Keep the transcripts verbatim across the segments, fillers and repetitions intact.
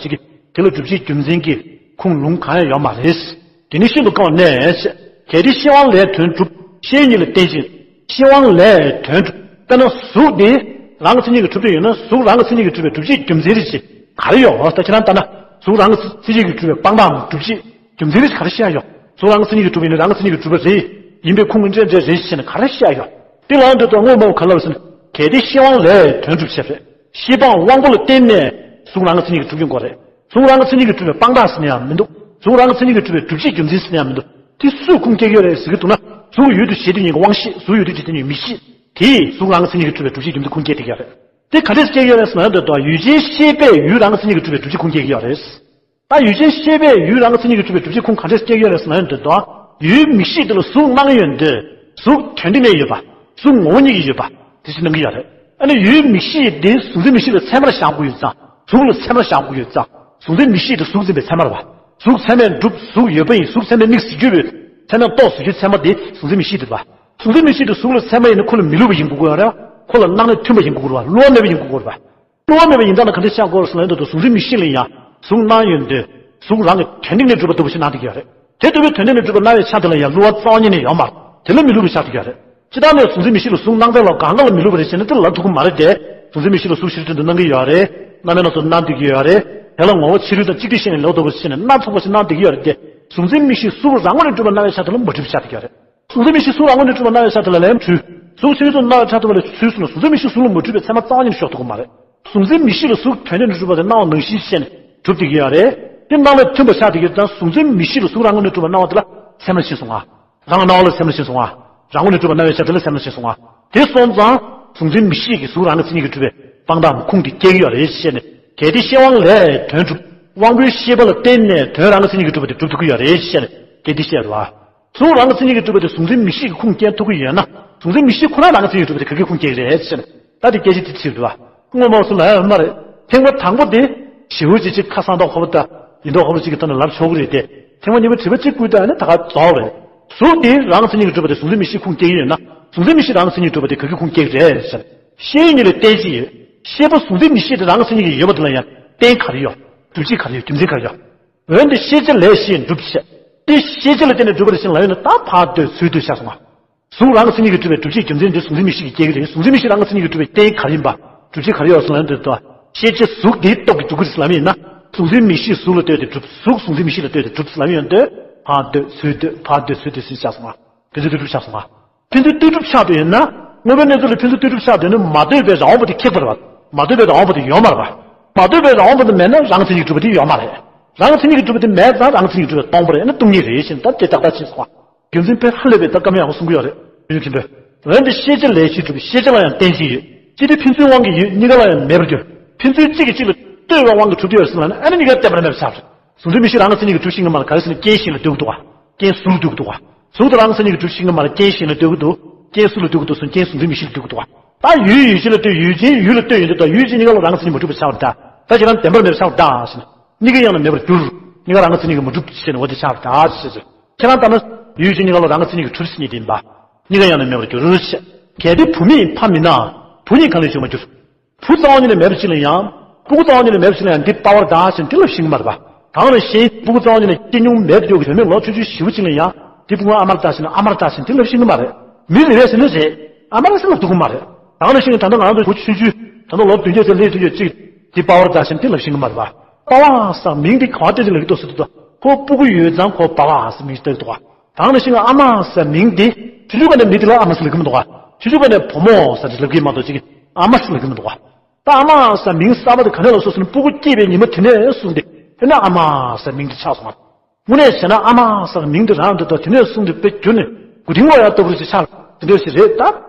ཅིག་གི་དེ་ལ་སྒྲུབ་བྱེད་རྒྱུ་མཚན་གྱི་ཁུངས་ལུང་གང་ཡང་ཡོད་མ་རེད། དེ་ནི་ཤིན་ཏུ་དཀའ་བ་གནས། གལ་ཏེ་ཤེས་དབང་ལས་དོན་གྲུབ། ཤེས་ཉིད་ལ་བརྟེན་ཅིང་ཤེས་དབང་ལས་དོན་གྲུབ། དཔེར་ན་གཟུགས་དེ་རང་གི་མཚན་ཉིད་ཀྱིས་གྲུབ་ཏུ་ཡོད་ན་གཟུགས་རང་གི་མཚན་ཉིད་ཀྱིས་གྲུབ་པའི་སྒྲུབ་བྱེད་རྒྱུ་མཚན་རེད་ཅེས་ག་རེ་ཡོད། ད་ཁྱེད་རང་ལྟ་ན་གཟུགས་རང་གི་མཚན་ཉིད་ཀྱིས་གྲུབ་པའི་དཔང་རྟགས་སྒྲུབ་བྱེད་རྒྱུ་མཚན་རེད་ག་རེ་བཤད་ཡོད། གཟུགས་རང་གི་མཚན་ཉིད་ཀྱིས་གྲུབ་པ་ཡིན་ན་རང་གི་མཚན་ཉིད་ཀྱིས་གྲུབ་པ་རེད། ཡིན་པའི་ཁུངས་འདྲེན་འདྲེན་རེད་ཅེས་ནས་ག་རེ་བཤད་ཡོད། དེ་ལ་འདོད་དོ་དངོས་མ་བུ་ག་ལ་བ་ཟེར་ན་གལ་ཏེ་ཤེས་དབང་ལས་དོན་གྲུབ་བྱས་པས་ཤེས་པའང་དབང་པོ་ལ་བརྟེན་ནས་གཟུགས་རང་གི་མཚན་ཉིད་ཀྱིས་གྲུབ་ཀྱི་འགོ་རེད། གཟུགས་རང་གི་མཚན་ཉིད་ཀྱིས་གྲུབ་པའི་དཔང་རྟགས་ཟེར་ན་ཡང་མི་འདུག་གཟུགས་རང་གི་མཚན་ཉིད་ཀྱིས་གྲུབ་པའི་སྒྲུབ་བྱེད་རྒྱུ་མཚན་ཟེར་ན་ཡང་མི་འདུག་དེ་སུས་ཁུངས་སྐྱེལ་གྱི་ཡོད་རེད་ཟེར་གྱི་འདུག་ན་གཟུགས་ཡོད་དུས་བྱས་དེ་ཉིད་ཀྱི་དབང་ཤེས། གཟུགས་ཡོད་དུས་བྱས་དེ་ཉིད་མིག་ཤེས། དེས་གཟུགས་རང་གི་མཚན་ཉིད་ཀྱིས་གྲུབ་པའི་སྒྲུབ་བྱེད་རྒྱུ་མཚན་ཁུངས་སྐྱེལ་ཐུབ་ཀྱི་ཡོད་རེད། དེ་ག་འདྲས་སྐྱེལ་གྱི་ཡོད་རེད་ཟེར་ན་ཡང་འདོད་དོ་ཡུལ་ཅན་ཤེས་པས་ཡུལ་རང་གི་མཚན་ཉིད་ཀྱིས་གྲུབ་པའི་སྒྲུབ་བྱེད་ཁུངས་སྐྱེལ་གྱི་ཡོད་རེད། ད་ཡུལ་ཅན་ཤེས་པས་ཡུལ་རང་གི་མཚན་ཉིད་ཀྱིས་གྲུབ་པའི་སྒྲུབ་བྱེད་ཁུངས་ག་འདྲས་སྐྱེལ་གྱི་ཡོད་རེད་ཟེར་ན་ཡང་འདོད་དོ། ཡུལ་མིག་ཤེས་དེ་ལ་གཟུགས་སྣང་ཡོད་དུས་གཟུགས་དོན་སྟེང་ན་ཡོད་པ། གཟུགས་ངོ་བོ་ཉིད་ཀྱིས་ཡོད་པ། དེ་ཞིག་སྣང་གི་ཡོད་རེད། ཨ་ནི་ཡུལ་མིག་ཤེས་དེ་གཟུགས་འཛིན་མིག་ཤེས་ལ་ཚད་མར་བཞག་དགོས་ཡོད་ཙང་། གཟུགས་ལ་ཚད་མར་བཞག་དགོས་ཡོད་ཙང་། གཟུགས་འཛིན་མིག་ཤེས་དེ་གཟུགས་འཛིན་པའི་ཚད་མ་རེད་བ། གཟུགས་ཚད་མས་གྲུབ། གཟུགས་ཡོད་པ་ཡིན། གཟུགས་ཚད་མས་མིག་ཟེར་རྒྱུ་བས། ཚད་མས་རྟོགས་ཟེར་རྒྱུའི་ཚད་མ་དེ་གཟུགས་འཛིན་མིག་ཤེས་དེ་རེད་བ། གཟུགས་འཛིན་མིག་ཤེས་དེ་གཟུགས་ལ་ཚད་མ་ཡིན་ན་ཁོ་ལ་མི་བསླུ་བ་ཡིན་དགོས་ཀྱི་ཡོད་རེད་བ། ཁོ་ལ་སྣང་ལས་མཐུན་པ་ཡིན་དགོས་ཀྱི་རེད་བ། བསླུ་བ་མེད་པ་ཡིན་དགོས་ཀྱི་རེད་བ། བསླུ་བ་མེད་པ་ཡིན་ཙང་ན་ག་འདྲ་ཆགས་དགོས་རེད་ཟེར་ན་ཡང་འདོད་དོ་གཟུགས་འཛིན་མིག་ཤེས་ལ་ཡང་གཟུགས་སྣང་ཡོད་དུས་གཟུགས་རང་གི་དོན་སྟེང་ནས་གྲུབ་པ་ལྟ་བུ་ཞིག་སྣང་བསྡད་ཀྱི་ཡོད་རེད། དེ་ལྟ་བུའི་དོན་སྟེང་ནས་གྲུབ་པ་སྣང་བའི་ཆ་དེ་ལ་ཡང་བསླུ་བ་རྩ་བ་ཉིད་ནས་ཡོད་མ་རེད། དེ་ལ་མི་བསླུ་བའི་ཆ་དེ་ཡོད་རེད། སྤྱིར་བཏང་ནས་གཟུགས་འཛིན་མིག་ཤེས་ལ་གཟུགས་སྣང་ཚད་ལ་གང་ག་ལ་མི་བསླུ་བ་རེད་ཟེར་ན་དེ་ལ་ཐུག་གི་མ་རེད་དེ། གཟུགས་འཛིན་མིག་ཤེས་ལ་གཟུགས་ཤེས་རིག་དོན་དུ་སྣང་གི་ཡོད་རེད། རྣམ་སྨིན་སྣ་ཚོགས་སྣང་བསྡད་ཀྱི་ཡོད་རེད། དེ་ལ་ངོ་བོ་ཕྱི་རོལ་དང་གཅིག་ཏུ་ཤེས་ནས་ལོག་ལྟ་བུ་ཤེས་ནས་སྣ་ཚོགས་པ་ཞིག་སྣང་བསྡད་ཀྱི་ཡོད་རེད་དེ། གཟུགས་འཛིན་མིག་ཤེས་གཟུགས་རང་ངོས་ནས་གྲུབ་པ་སྣང་བའི་ཆ་དེ་ལ་མ་གྲུབ་པའི་ཆ་དེ་ཡོད་རེད། གཟུགས་འཛིན་མིག་ཤེས་གཟུགས་རང་ངོས་ནས་གྲུབ་པ་སྣང་བའི་ཆ་དེ་ལ་ལན་འཕྲོས། གཟུགས་ཕྱི་རོལ་དུ་སྣང་བའི་ཆ་དེ་ལ་ཚུལ་སོང་ན་གཟུགས་འཛིན་མིག་ཤེས་གཟུགས་ལ་མ་གྲུབ་པའི་ཚད་མ་རྩ་བ་ཉིད་ནས་ཤོར་ཐུབ་ཀྱི་མ་རེད། གཟུགས་འཛིན་མིག་ཤེས་ལ་གཟུགས་དོན་སྟེང་དུ་གྲུབ་པ་དེ་སྣང་བ་ནང་བཞིན་ཤེས་ནས་གྲུབ་བསྡད་ཀྱི་ཡོད་རེད། དེ་སྣང་ལས་མཐུན་པ་ཆགས་བསྡད་ཀྱི་ཡོད་ཙང་གཟུགས་འཛིན་མིག་ཤེས་ལ་གཟུགས་རང་ངོས་ནས་གྲུབ་པ་སྣང་བ་དེ་ལ་ཚད་མར་ཕྱིན་སོང་ང་། རང་གི་སྣང་བ་ལ་ཚད་མར་ཕྱིན་སོང་ང་། རང་ངོས་ནས་གྲུབ་པ་སྣང་བའི་ཆ་དེ་ལ་ཚད་མར་ཕྱིན་སོང་ང་། དེ་སོང་ཙང་གཟུགས་འཛིན་མིག་ཤེས་ཀྱིས་གཟུགས་རང་གི་མཚན་ཉིད་ཀྱིས་གྲུབ་པའི་དཔང་རྟགས་ཁུངས་དེ་སྐྱེལ་གྱི་ཡོད་རེད་ཅེས་ནས་གལ་ཏེ་ཤེས་དབང་ལས་དོན་གྲུབ། དབང་པོའི་ཤེས་པ་ལ་བརྟེན་ནས་དོན་རང་གི་མཚན་ཉིད་ཀྱིས་གྲུབ་པ་དེ་གྲུབ་ཐུབ་ཀྱི་ཡོད་རེད་ཅེས་ནས་གལ་ཏེ་བཤད་རེད་བ། གཟུགས་རང་གི་མཚན་ཉིད་ཀྱིས་གྲུབ་པ་དེ་གཟུགས་འཛིན་མིག་ཤེས་ཀྱིས་ཁུངས་སྐྱེལ་ཐུབ་ཀྱི་ཡོད་ན་གཟུགས་འཛིན་མིག་ཤེས་ཁོ་ན་རང་གི་མཚན་ཉིད་ཀྱིས་གྲུབ་པ་དེ་ག་གིས་ཁུངས་སྐྱེལ་གྱི་རེད་ཟེར། ད་དེ་སྐད་ཆ་དེ་དྲིས་པ། དངོས་མ་སུ་ལ་ཡང་མ་རེད། ཐེངས་མ་དང་པོ་དེ་ཞེ་པོ་ཅིག་ཅིག་ཁ་སང་ཐོག་ཁོ་པ་ད་ཡིན་ཐོག་ཁོ་པ་ཅིག་གི་ཐོག་ནས་ལབ་ཆོག་གི་རེད་དེ། ཐེངས་མ་གཉིས་པ་དྲི་བ་གཅིག་བསྐུལ་ད་ནི་ད་ག་རྫོགས་རེད། གཟུགས་དེ་རང་གི་མཚན་ཉིད་ཀྱིས་གྲུབ་པ་དེ་གཟུགས་འཛིན་མིག་ཤེས་ཁུངས་སྐྱེལ་གྱི་ཡོད་ན་གཟུགས་འཛིན་མིག་ཤེས་རང་གི་མཚན་ཉིད་ཀྱིས་གྲུབ་པ་དེ་ག་གིས་ཁུངས་སྐྱེལ་གྱི་རེད་ཟེར། ཤེས་ཉིད་ལ་རྟེན་གྱི་ཡོད། ཤེས་པ་གཟུགས་འཛིན་མིག་ཤེས་དེ་རང་གི་མཚན་ཉིད་ཀྱིས་ཡོད་པ་དེ་ལ་ཡང་རྟེན་ག་རེ་ཡོད། སྒྲུབ་བྱེད་ག་རེ་ཡོད། རྒྱུ་མཚན་ག་རེ་ཡོད། འོན་ཏེ་ཤེས་བྱ་ལས་ཤེས་གྲུབ་བྱེད། དེ་ཤེས་བྱ་ལ་བརྟེན་ནས་གྲུབ་པ་དེ་བཞིན་ལ་ཡོད་ན་ད་ཕར་ལྟོས་ཚུར་ལྟོས་ཆགས་སོང་ང་། གཟུགས་རང་གི་མཚན་ཉིད་ཀྱིས་གྲུབ་པའི་སྒྲུབ་བྱེད་རྒྱུ་མཚན་དེ་གཟུགས་འཛིན་མིག་ཤེས་ཀྱིས་སྐྱེལ་གྱི་རེད། གཟུགས་འཛིན་མིག་ཤེས་རང་གི་མཚན་ཉིད་ཀྱིས་གྲུབ་པའི་རྟེན་ག་རེ་ཡིན་པ། སྒྲུབ་བྱེད་ག་རེ་ཡོད་ཟེར་ལབ་ཡོང་དུས་དང་། ཤེས་བྱེད་གཟུགས་དེའི་སྟོབས་ཀྱིས་གྲུབ་ཀྱི་རེད་ཟེར་ལབ་ཡིན་ན། གཟུགས་འཛིན་མིག་ཤེས་གཟུགས་ལ་ལྟོས་ཏེ་གྲུབ། གཟུགས་གཟུགས་འཛིན་མིག་ཤེས་ལ་ལྟོས་ཏེ་གྲུབ་ཟེར་ལབ་ཡོང་དུས། ཕར་ལྟོས་ཚུར་ལྟོས་ཕར་ལྟོས་ཚུར་ལྟོས་ཟེར་ཆགས་སོང་ང་། ཕན་ཚུན་ལྟོས་གྲུབ་ཆགས་སོང་ང་། ཕན་ཚུན་ལྟོས་གྲུབ་ཆགས་པ་ཡིན་ན། དངོས་པོའི་གནས་ཚུལ་ལ་ཕན་ཚུན་ལྟོས་གྲུབ་ཆགས་པ་ཡིན་ན་མ་ལྟོས་པའི་རང་དབང་པོ་དེ་ཁེགས་པ་རེད་བ། མ་ལྟོས་པའི་རང་དབང་པོ་དེ་ཡོད་མ་རེད་བ། མ་ལྟོས་པའི་རང་དབང་པོ་དེ་མེད་ན་རང་གི་མཚན་ཉིད་ཀྱིས་གྲུབ་པ་དེ་ཡོད་མ་རེད། རང་གི་མཚན་ཉིད་ཀྱིས་གྲུབ་པ་དེ་མེད་ཙང་རང་གི་མཚན་ཉིད་ཀྱིས་གྲུབ་པ་སྟོང་པ་རེད། ཨ་ནི་སྟོང་ཉིད་རེད་ཅེས་ད་དེ་ཏག་ཏག་ཕྱིན་སོང་བ། རྒྱུ་མཚན་དཔེ་ཧ་ལས་པའི་ད་སྐབས་ཡག་པོ་གསུང་གི་ཡོད་རེད། ཡོད་མཁན་པས། འོན་ཏེ་ཤེས་བྱ་ལས་ཤེས་གྲུབ། ཤེས་བྱ་ལ་ཡང་རྟེན་ཅིག་ཡོད། ཅི་སྟེ་ཕན་ཚུན་དབང་གིས་ཡོད། གཉིས་ཀ་ལ་ཡང་མེད་པར་འགྱུར། ཕན་ཚུན་གཅིག་གིས་གཅིག་ལ་ལྟོས་པའི་དབང་གིས་གྲུབ་ཀྱི་ཡོད་ཟེར་ལབ་ན་ཨ་ནི་གཉིས་ཀ་བརྟེན་པར་མེད་པ་ཆགས་པ་རེད། གཟུགས་འཛིན་མིག་ཤེས་རང་གི་མཚན་ཉིད་ཀྱིས་གྲུབ་ཤེས་ཀྱི་མ་རེད། ག་རེ་ཟེར་ན་རྐྱེན་གཞན་ལ་ལྟོས་ཀྱི་འདུག་བ། རྐྱེན་གཟུགས་ལ་ལྟོས་ཀྱི་འདུག་བ། གཟུགས་དེ་རང་གི་མཚན་ཉིད་ཀྱིས་གྲུབ་ཤེས་ཀྱི་མ་རེད། རྐྱེན་གཞན་ལ་ལྟོས་ཀྱི་འདུག་རྐྱེན་གཟུགས་ལ་ལྟོས་ཀྱི་འདུག་ཟེར་ན་རྐྱེན་གཟུགས་འཛིན་མིག་ཤེས་ལ་ལྟོས་ཀྱི་འདུག་བ། ད་ཡུལ་ཡུལ་ཅན་ལ་ལྟོས། ཡུལ་ཅན་ཡུལ་ལ་ལྟོས་ཡོང་དུས་ད་ཡུལ་ཅན་གཉིས་ཀ་ལ་རང་གི་མཚན་ཉིད་མ་གྲུབ་པ་ཆགས་པ་འདྲ། ད་ཁྱེད་རང་བདེན་པར་མེད་པ་ཆགས་པ་འདྲ་ཟེར་ན། གཉིས་ཀ་ཡང་ན་མེད་པར་འགྱུར། གཉིས་ཀ་རང་གི་མཚན་ཉིད་ཀྱིས་མ་གྲུབ་ཅེས་ནས་འོ་དེ་ཆགས་པ་འདྲ་ཞེས་ཟེར། ཁྱེད་རང་ལྟར་ན་ཡུལ་ཅན་གཉིས་ཀ་ལ་རང་གི་མཚན་ཉིད་ཀྱིས་གྲུབ་ཟེར་མཁན་དེ་ཡིན་པ། གཉིས་ཀ་ཡང་ན་མེད་པར་འགྱུར་ཞེས། གལ་ཏེ་བུ་མེད་ཕ་མེད་ན། བུ་ཉིད་གང་ལས་བྱུང་བར་འགྱུར། བུ་རྩ་བ་ཉིད་ནས་མེད་པ་ཅིག་ལ་ཡང་། སྤུ་གུ་རྩ་བ་ཉིད་ནས་མེད་པ་ཅིག་ལ་ཡང་འདི་པ་ཕར་འདྲ་ཞེས་འདི་ལ་ཤེས་ཀྱི་མ་རེད་པ། གང་ལ་ཤེས། སྤུ་གུ་རྩ་བ་ཉིད་ནས་སྐྱེ་མྱོང་མེད་པ་ཡོད་ཀྱི་ཡོད་མེད་ལོ་ཆུང་ཆུང་ཞེ་པོ་ཅིག་ལ་ཡང་འདི་སྤུ་གུ་ཨ་མར་འདྲ་ཞེས་ན་ཨ་མར་འདྲ་ཞེས་འདི་ལ་ཤེས་ཀྱི་མ་རེད། མི་རེ་རེ་ཟེར་ན་རེད། ཨ་མ་རེད་ཟེར་ལབ་ཐུབ་ཀྱི་མ་རེད། གང་ལ་ཤེས་ཀྱི། ད་ལྟ་ང་རང་ཚོ་བུ་ཆུང་ཆུང་ད་ལྟ་ལོ་བདུན་བརྒྱད་ཙམ་སླེབས་ཐུབ་ཡོད་ཅིག་འདི་པ་ཕར་འདྲ་ཞེས་འདི་ལ་ཤེས་ཀྱི་མ་རེད་པ། པ་ཕ་ཟེར་མིང་འདི་ག་བ་བཏགས་ཏེ་ལབ་ཀྱི་འདུག་ཟེར་དུས། ཁོ་སྤུ་གུ་ཡོད་ཙང་ཁོ་པ་ཕ་ཟེར་མིང་བཏགས་འདུག་ག་གང་ལ་ཤེས་ཀྱི། ཨ་མ་ཟེར་མིང་འདི་ཆུང་ཆུང་སྒང་ནས་མི་དེ་ལ་ཨ་མ་ཟེར་ལབ་ཀྱི་མི་འདུག་ག་ཆུང་ཆུང་སྒང་ནས་བུ་མོ་ཟེར་ལབ་ཀྱི་མ་གཏོགས་ཅིག་གིས་ཨ་མ་ཟེར་ལབ་ཀྱི་མི་འདུག་ག་ད་ཨ་མ་ཟེར་མིང་གསར་པ་དེ་ག་ནས་ལ་སོ་སོ་ནས་སྤུ་གུ་སྐྱེས་པའི་ཉི་མ་དེ་ནས་བཟུང་སྟེ་དེ་ནས་ཨ་མ་ཟེར་མིང་དེ་ཆགས་སོང་བ། དངོས་གནས་བྱས་ན་ཨ་མ་ཟེར་མིང་དེ་རང་དུ་དེ་ནས་བཟུང་སྟེ་དཔེ་ཁྱོན་ནས་མགོ་རྟིང་སློག་ཡག་ལྟ་བུ་ཞིག་ཆགས། དེ་འདྲ་ཞིག་རེད་ད།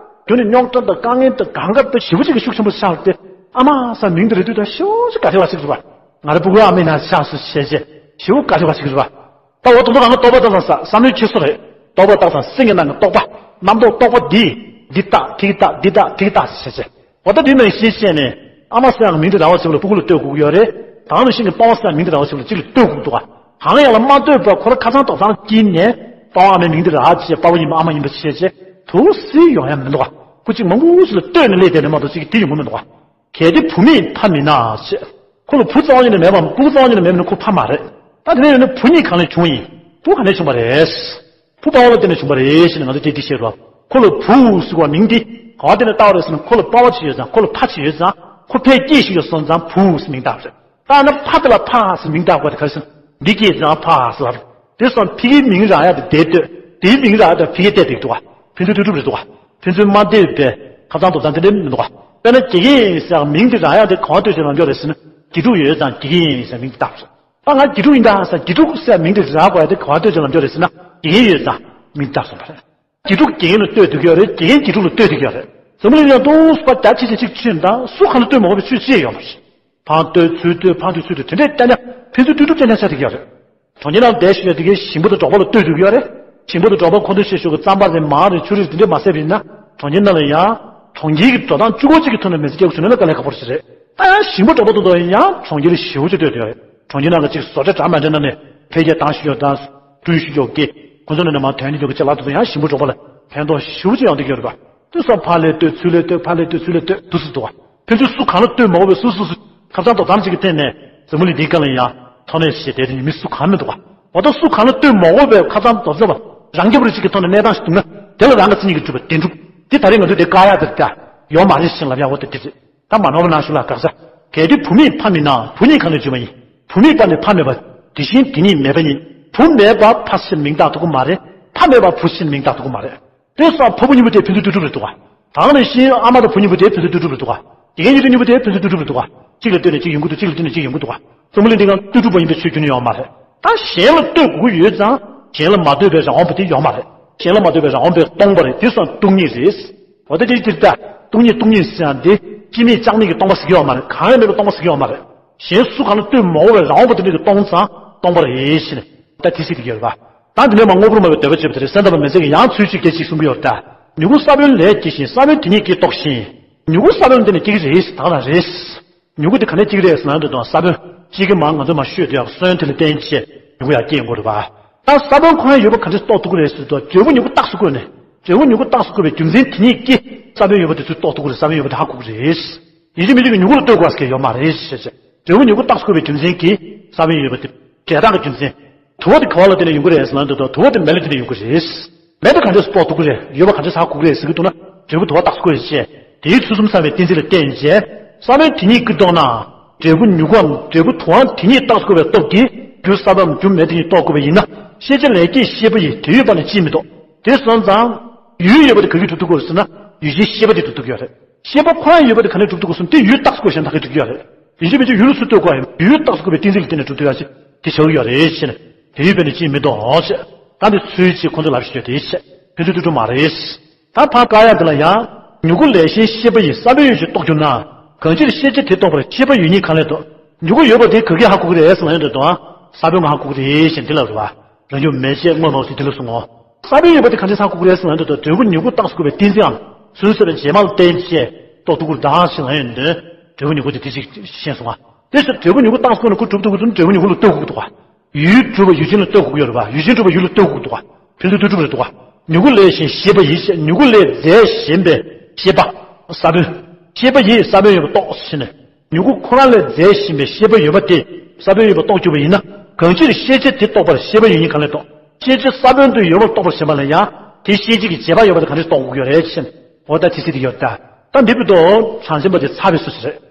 ཁྱོན་ནས་རྙོག་དྲ་དང་དཀའ་ངལ་དང་གང་ག་དང་ཞེ་པོ་ཅིག་གི་ཤུགས་ཆེན་པོ་ཆགས་ཏེ། ཨ་མ་ཟེར་མིང་དེ་རེད་དུས་ད་ཤོག་ཅིག་ག་ཐེ་བ་ཞིག་རེད་པ། ང་རའི་སྤུ་གུ་ཨ་མའི་ནང་ཆགས་སོང་ཞེས་བྱས་ཞེ་པོ་ག་ཐེ་བ་ཞིག་རེད་པ། ད་འོ་དེ་ཚོ་རང་གི་རྟོག་པ་ལྟ་ཙང་ས་བསམ་བློའི་འཁྱེར་སོ་རེད། རྟོག་པ་ལྟ་ཙང་སེམས་ཀྱི་ནང་གི་རྟོག་པ། རྣམ་རྟོག་རྟོག་པ་འདི། འདི་ལྟ་ཐིག་ལྟ་འདི་ལྟ་ཐིག་ལྟ་ཞེས་བྱས། འོ་ད་འདི་ནང་བཞིན་བཤད་ནས། ཨ་མ་ཟེར་ཡང་མིང་དེ་རག་པ་ཞིག་ལ་སྤུ་གུ་ལ་ལྟོས་དགོས་ཀྱི་ཡོད་རེད། ད་ནང་བཞིན་གྱི་པ་ཕ་ཟེར་ཡང་མིང་དེ་རག་པ་ཞིག་ལ་གཅིག་ལ་ལྟོས་དགོས་འདུག་ག་གང་ཡང་ལ་མ་ལྟོས་པར་ཁོ་རང་ཁ་སང་ཐོག་སང་དཀྱིལ་ནས་པ་ཕ་ཨ་མའི་མིང་དེ་རག་ཅེས་པ་ཕ་ཡིན་པ་ཨ་མ་ཡིན་པ་བྱས་བྱས་དུ་སྲིད་ཡོང་ཡ་མི་འདུག་ག་ཁོ་གཅིག་མང་པོ་ཞིག་ལ་ལྟོས་ནས་སླེབས་བསྡད་ནས་མ་གཏོགས་གཅིག་གིས་དེ་ཡོང་གི་མི་འདུག་ག་གལ་ཏེ་བུ་མེད་ཕ་མེད་ན་ཞེས། ཁོ་ལ་བུ་རྩ་བ་ཉིད་ནས་མེད་པ་སྤུ་གུ་རྩ་བ་ཉིད་ནས་མེད་ན་ཁོ་ཕ་མ་རེད། ད་དེ་ནས་ཡོད་ན་བུ་གཉིས་གང་ལས་བྱུང་ཡིན། བུ་གང་ལས་བྱུང་བ་རེད། བུ་དཔའ་བོ་ལ་བརྟེན་ནས་བྱུང་བ་རེད་ཞེས་ནས་ང་ཚོ་དེ་འདི་བཤད་རོགས། ཁོ་ལ་བུ་ཟེར་བ་མིང་འདི་ག་བ་བརྟེན་ནས་བཏགས་པ་རེད་ཟེར་ན། ཁོ་ལ་དཔའ་བོ་ཅིག་ཡོད་ཙང་། ཁོ་ལ་ཕ་ཅིག་ཡོད་ཙང་། ཁོ་ཕའི་སྐྱེས་ཤིག་ཡོད་སོང་ཙང་བུ་ཟེར་མིང་བཏགས་པ་རེད། ད་ན་ཕ་དེ་ལ་ཕ་ཟེར་མིང་བཏགས་པ་དེ་ག་རེ་ཟེར་ན། འདི་སྐྱེས་ཙང་ཕ་ཟེར་ལབ་རེད། དེ་སོང་ཕ་གིའི་མིང་རག་ཡག་དེ་དེ་ལྟོས། དེའི་མིང་རག་ཡག་དེ་ཕ་གིའི་ལྟོས་དེ་འདུག་ག་ཕན་ཚུན་ལྟོས་གྲུབ་རེད་འདུག་ག་ཕན་ཚུན་མ་ལྟོས་པའི་ཁ་ཚང་དོ་ཚང་དེ་འདྲ་མི་འདུག་ག་དཔེར་ན་དགེ་རྒན་ཟེར་ཡག་མིང་དེ་རག་ཡག་དེ་ག་བ་ལྟོས་བྱས་ལབ་རྒྱུ་རེད་ཟེར་ན། དགེ་ཕྲུག་ཡོད་ཙང་དགེ་རྒན་ཟེར་མིང་དེ་བཏགས་པ་རེད། ད་ང་དགེ་ཕྲུག་ཡིན་ད་ཟེར། དགེ་ཕྲུག་ཟེར་མིང་དེ་རག་དགོས་ཡག་དེ་ག་བ་ལྟོས་བྱས་ལབ་རྒྱུ་རེད་ཟེར་ན། དགེ་རྒན་ཡོད་ཙང་མིང་བཏགས་སོང་བ་རེད། དགེ་ཕྲུག་དགེ་རྒན་ལ་ལྟོས་སྡོད་ཀྱི་ཡོད་རེད། དགེ་རྒན་དགེ་ཕྲུག་ལ་ལྟོས་སྡོད་ཀྱི་ཡོད་རེད། འཛམ་བུ་གླིང་ཡང་ཏོག་ཙམ་རྒྱ་ཆེ་ཆེ་ཅིག་ཕྱིན་དང་སུ་གང་ལ་ལྟོས་མ་དགོས་པའི་ཆོས་ཅི་ཡང་ཡོད་མ་རེད། ཕར་ལྟོས་ཚུར་ལྟོས་ཕར་ལྟོས་ཚུར་ལྟོས་དེ་འདྲའི་བསྟན་ཡག་ཕན་ཚུན་ལྟོས་གྲུབ་བསྟན་ཡག་ཆགས་བསྡད་ཀྱི་ཡོད་རེད། གྲོང་ཁྱེར་ནང་བསྡད་བཞིན་ཡོད་དུས་ཀྱི་ཞིང་པ་དང་འབྲོག་པ་ལ་ལྟོས་སྡོད་ཀྱི་ཡོད་རེད། ཞིང་པ་དང་འབྲོག་པ་ཁོ་ཚོས་བཤད་ཤོག་གི་རྩམ་པ་རེད། མར་རེད། ཆུ་རེད། དེ་འདྲས་མ་ཟད་པ་ཡིན་ན། གྲོང་ཁྱེར་ནང་ལ་ཡང་གྲོང་ཁྱེར་གྱི་འགྲོ་སྟངས་གཅིག་པོ་གཅིག་གི་ཐོག་ནས་མི་ཚེ་སྐྱེལ་དགོས་བྱུང་ན་ལ་དཀའ་ལས་ཁག་པོ་ཞིག་རེད། ད་ཡང་ཞིང་པ་འབྲོག་པ་དེ་ཚོ་ཡང་གྲོང་ཁྱེར་ལ་ཞེ་པོ་ཅིག་ལྟོས་སྡོད་ཀྱི་ཡོད་རེད། གྲོང་ཁྱེར་ནང་ལ་ཅིག་བཟོ་གྲྭ་འདྲ་མི་འདྲ་ནང་ནས་འཕེལ་རྒྱས་བཏང་བཞིན་ཡོད་དང་། བསྐྲུན་བཞིན་ཡོད་ཀྱི། ཁོ་ཚོ་ནས་ནས་མར་ཐོན་གྱི་ཡོད་ཀྱི་ཅིག་ལབ་དུས་ཚོད་ཡང་ཞིང་པ་འབྲོག་པ་ལ་ཕན་ཐོགས་ཞེ་པོ་ཅིག་ཡོང་བསྡད་ཀྱི་ཡོད་རེད་པ། དེ་སོང་ཕར་ལ་ལྟོས་ཚུར་ལ་ལྟོས་ཕར་ལ་ལྟོས་ཚུར་ལ་ལྟོས་འདུག་སེ་འདུག་པ། ཕན་ཚུན་སུ་གང་ལ་ལྟོས་མ་དགོས་པའི་སུ་སུ་སུ་ཁ་སང་དོ་དམ་ཅིག་གི་སྟེང་ནས་འཛམ་བུ་གླིང་འདིའི་སྒང་ལ་ཡང་འཚོ་གནས་བྱེད་བསྡད་དེ་མི་སུ་གང་མི་འདུག་པ། འོ་ད་སུ་གང་ལ་ལྟོས་མ་དགོས་པའི་ཁ་སང་དོ་དམ་རང་རྐྱ་བུ་རེ་ཅིག་གི་ཐོག་ནས་གནས་སྟངས་ཤིག་འདུག་ན། དེ་ལ་རང་གི་མཚན་ཉིད་ཀྱིས་གྲུབ་པ་བདེན་གྲུབ། འདི་ད་རེས་ང་ཚོས་དེ་བཀག་ཡག་དེ་རེད་ད། ཡོད་མ་རེད་ཞེས་ལབ་ཡག་འོ་དེ་དེ་རེད། ད་མ་ནོར་བ་གནང་ཞུ་ལ་དགག་བྱ། གལ་ཏེ་བུ་མེད་ཕ་མེད་ན་བུ་གཉིས་གང་ནས་བྱུང་བ་ཡིན། བུ་མེད་པ་ནས་ཕ་མེད་པ། དེ་བཞིན་དེ་གཉིས་མེད་པ་ཡིན། བུ་མེད་པ་ཕ་ཞེས་མིང་བཏགས་ཐུབ་ཀྱི་མ་རེད། ཕ་མེད་པ་བུ་ཞེས་མིང་བཏགས་ཐུབ་ཀྱི་མ་རེད། དེ་སོང་ཕ་བུ་གཉིས་པོ་དེ་ཕན་ཚུན་ལྟོས་གྲུབ་རེད་འདུག་ག་དེ་ནང་བཞིན་ཨ་མ་དང་བུ་གཉིས་པོ་དེ་ཕན་ཚུན་ལྟོས་གྲུབ་རེད་འདུག་ག་དགེ་རྒན་གཉིས་པོ་དེ་ཕན་ཚུན་ལྟོས་གྲུབ་རེད་འདུག་ག་གཅིག་ལ་ལྟོས་ནས་གཅིག་ཡོང་གི་འདུག་གཅིག་ལ་ལྟོས་ནས་གཅིག་ཡོང་གི་འདུག་ག་འཛམ་བུ་གླིང་འདིའི་སྒང་ལ་ལྟོས་གྲུབ་པ་ཡིན་པའི་ཆོས་རྒྱུན་ནི་ཡོད་མ་རེད། ད་གཞན་ལ་ལྟོས་དགོས་ཀྱི་ཡོད་ཙང་གཞན་ལ་མ་ལྟོས་པའི་རང་དབང་པོ་དེ་ཡོད་མ་རེད། གཞན་ལ་མ་ལྟོས་པའི་རང་དབང་པོས་སྟོང་པ་རེད། དེ་སོང་སྟོང་ཉིད་རེད། འོ་ད་དེ་སྤྱིར་ད་སྟོང་ཉིད་སྟོང་ཉིད་ཟེར་ཡག་འདི་སྤྱི་མེད་ལྕགས་མེད་ཀྱི་སྟོང་པ་ཟེར་གྱི་ཡོད་མ་རེད། གང་ཡང་མེད་པའི་སྟོང་པ་ཟེར་གྱི་ཡོད་མ་རེད། གཞན་སུ་གང་ལ་ལྟོས་མ་དགོས་པའི་རང་དབང་པོ་དེ་འདྲ་གིས་སྟོང་ཙང་སྟོང་པ་རེད་ཟེར་ནས་ད་དེ་ཟེར་གྱི་ཡོད་རེད་པ། ད་འདི་ནས་མར་དངོས་པོར་སྨྲ་བའི་འདོད་པ་བྱེད་པ་དེ་རེད། སེམས་ཙམ་པ་མན་ཚེ་གིས་ཡང་ཚུལ་གཅིག་སྐད་ཅིག་གསུང་གི་ཡོད་རེད་ད། མྱུ་གུ་ས་བོན་ལས་སྐྱེས་ཤིང་། ས་བོན་དེ་ཉིད་ཀྱིས་རྟོགས་ཤིང་། མྱུ་གུ་ས་བོན་དེ་ནི་སྐྱེ་གི་རེད། ད་ག་རང་རེད། མྱུ་གུ་དེ་ག་ནས་སྐྱེ་གི་རེད་ཟེར་ན་འདི་དང་ས་བོན་གཅིག་གི་མར་ང་ཚོས་མར་བཤུས་དུས་ཡག་སོན་དེ་ལ་བརྟེན་བྱས་མྱུ་གུ་ཡར་སྐྱེ་དགོས་རེད་པ། ད་ས་བོན་ཁོ་རང་ཡོད་པ་ག་འདྲས་རྟོགས་ཐུབ་ཀྱི་རེད་ཟེར་དུས། འབྲས་བུ་མྱུ་གུ་རྟགས་སུ་བཀོད་ནས། འབྲས་བུ་མྱུ་གུ་རྟགས་སུ་བཀོད་པའི་རྒྱུ་མཚན་དེ་ཉིད་ཀྱིས་ས་བོན་ཡོད་པ་དེ་ཚོས་རྟོགས་ཐུབ་ཀྱི་རེད། ས་བོན་ཡོད་པ་དེ་ཧ་གོ་གི་རེད། ཡིན་གཅིག་མིན་གཅིག་གི་མྱུ་གུ་ལ་ལྟོས་དགོས་ཟེར་མཁན་ཡོད་མ་རེད་ཟེར་བྱས། འབྲས་བུ་མྱུ་གུ་རྟགས་སུ་བཀོད་པའི་རྒྱུ་མཚན་གྱིས་ས་བོན་ཡོད་པ་དེ་འབྲས་རྟགས་ཀྱི་རྒྱུ་མཚན། དུ་བ་དེ་ག་བ་ལ་བརྟེན་ནས་ཡོང་གི་རེད་ཟེར་ན་འདི་དང་དུ་བ་དེ་མེ་ལ་བརྟེན་ནས་ཡོང་གི་རེད། མེ་དེ་ག་འདྲས་སུ་རྟོགས་ཐུབ་ཀྱི་རེད། ཡོད་པ་ག་འདྲས་སུ་ཧ་གོ་གི་རེད་ཟེར་གྱི་འདུག་ན། འབྲས་བུ་དུ་བ་རྟགས་སུ་བཀོད་བྱས། དེའི་ཚུལ་གསུམ་ཚང་བའི་གཏན་ཚིགས་ལ་བརྟེན་བྱས། ས་བོན་དེ་ཉིད་ཀྱིས་རྟོགས་ན། འབྲས་བུ་མྱུ་གུའམ་འབྲས་བུ་དུ་བའང་དེ་ཉིད་རྟགས་སུ་བཀོད་པའི་སྟོབས་ཀྱིས་རྒྱུ་ས་བོན་རྒྱུ་མེ་དེ་ཉིད་རྟོགས་དགོས་པ་ཡིན་ན། ཤེས་བྱ་ལས་སྐྱེས་ཤེས་པ་ཡིས་དེ་ཡོད་པ་ནི་ཅིས་མི་རྟོགས། དེ་སོང་ཙང་། ཡུལ་ཡོད་པ་དེ་ག་གིས་གྲུབ་ཐུབ་ཀྱི་རེད་ཟེར་ན། ཡུལ་ཅན་ཤེས་པ་དེས་གྲུབ་ཐུབ་ཀྱི་ཡོད་རེད། ཤེས་པ་ཁོ་རང་ཡོད་པ་དེ་ག་ནས་གྲུབ་ཐུབ་ཀྱི་རེད་ཟེར་ན། དེ་ཡུལ་རྟགས་སུ་བཀོད་བྱས་ན་ད་གིན་གྲུབ་ཀྱི་ཡོད་རེད། ཡིན་གཅིག་མིན་གཅིག་ཡུལ་ལ་ཚུར་ལྟོས་དགོས་ཡ་ཡིན། ཡུལ་རྟགས་སུ་བཀོད་པའི་གཏན་ཚིགས་ལ་བརྟེན་ནས་གྲུབ་ཐུབ་ཡ་ཅིག་དེ་ཆགས་ཀྱི་ཡོད་རེད་ཟེར་ནས། དེ་ཡོད་པས་ནི་ཅིས་མི་རྟོགས་ཟེར། ད་འདི་ཚུལ་གཅིག་ཁོང་ཚོས་ལབ་བཞིན་ཡོད་དེ་ཟེར། ཕན་ཚུན་ལྟོས་གྲུབ་མ་རེད་ཟེར། ད་ཕར་བཀག་ཡ་འདི་ལ་ཡང་། མྱུ་གུ་ལས་གཞན་ཤེས་པ་ཡིས་ས་བོན་ཡོད་ཅེས་རྟོགས་གྱུར་ན། གང་ཕྱིར་ཤེས་བྱ་དེ་རྟོགས་པར་ཤེས་པ་ཡོད་ཉིད་གང་ལས་རྟོགས། མྱུ་གུ་ཡོད་པ་དེ་ག་གིས་ཧ་གོ་གི་རེད་ཟེར་ན་ཡོད་འདོད་དང་། ས་བོན་ང་ཧ་གོ་གི་རེད་ཟེར་འདི་ལབ་རེད་བ། རང་བྱུང་མེད་ཅེས་དངོས་མ་ཡིན་འདི་ལ་གསུངས་ངོ་། ས་བོན་ཡོད་པ་དེ་ག་འདྲས་ཧ་གོ་གི་རེད་ཟེར་ན་འདི་དང་འབྲས་བུ་མྱུ་གུ་རྟགས་སུ་བཀོད་པའི་གཏན་ཚིགས་ཨང་། སུན་གསོན་རྗེས་མ་ལ་བརྟེན་བྱས་རྟོགས་ཐུབ་ཀྱི་རེད་ད་ཞེས་ལབ་ཡོང་དུས། འབྲས་བུ་མྱུ་གུ་དེ་དེ་གཅིག་ཤེས་སོང་ང་། དེ་ཕྱིར་འབྲས་བུ་མྱུ་གུ་རྟགས་སུ་བཀོད་ནས་ཁོ་གྲུབ་ཐུབ་ཀྱི་འདུག་ན་འབྲས་བུ་མྱུ་གུ་ལ་ལྟོས་དགོས་ཀྱི་འདུག་ག་ཡུལ་གྲུབ་པ་ཡུལ་ཅན་ལ་ལྟོས་དགོས་ཀྱི་ཡོད་རེད་པ། ཡུལ་ཅན་གྲུབ་པ་ཡུལ་ལ་ལྟོས་དགོས་ཀྱི་འདུག་ག་ཕན་ཚུན་ལྟོས་གྲུབ་རེད་འདུག་ག་མྱུ་གུ་ལས་གཞན་ཤེས་པ་ཡིས་ཞེས། མྱུ་གུ་ལས་རྫས་གཞན་པའི་ཤེས་པ། ས་བོན། ཤེས་པ་ཡིས་ས་བོན་ཡོད་པ་རྟོགས་ཟེར་ནས། མྱུ་གུ་ཁོ་རང་ལས་རྫས་གཞན་པའི་ཤེས་པ་ཡོད་པ་དེས་ས་བོན་ཡོད་པ་རྟོགས་གྱུར་པ་ཡིན་ན། གང་ཕྱིར་ཤེས་བྱ་དེ་རྟོགས་པར་ཤེས་པ་ཡོད་ཉིད་གང་ལས་རྟོགས། ཤེས་བྱ་ས་བོན་དུ་ཡོད་པར་རྟོགས་པར་བྱེད་པ་ལ་ཡང་དེ་ཤེས་བྱེད་ཀྱི་བྱེད་པ་ཡོད་པ་དེ་གང་ལས་རྟོགས་དགོས་ཀྱི་ཡོད་རེད་ཟེར་ནས། འོ་ད་དེ་ཟེར་གྱི་ཡོད་ད། ད་འདི་བར་དུ་གྲངས་ཅན་པ་དེ་ཚར་བའི་སྲོལ་ཞིག་རེད།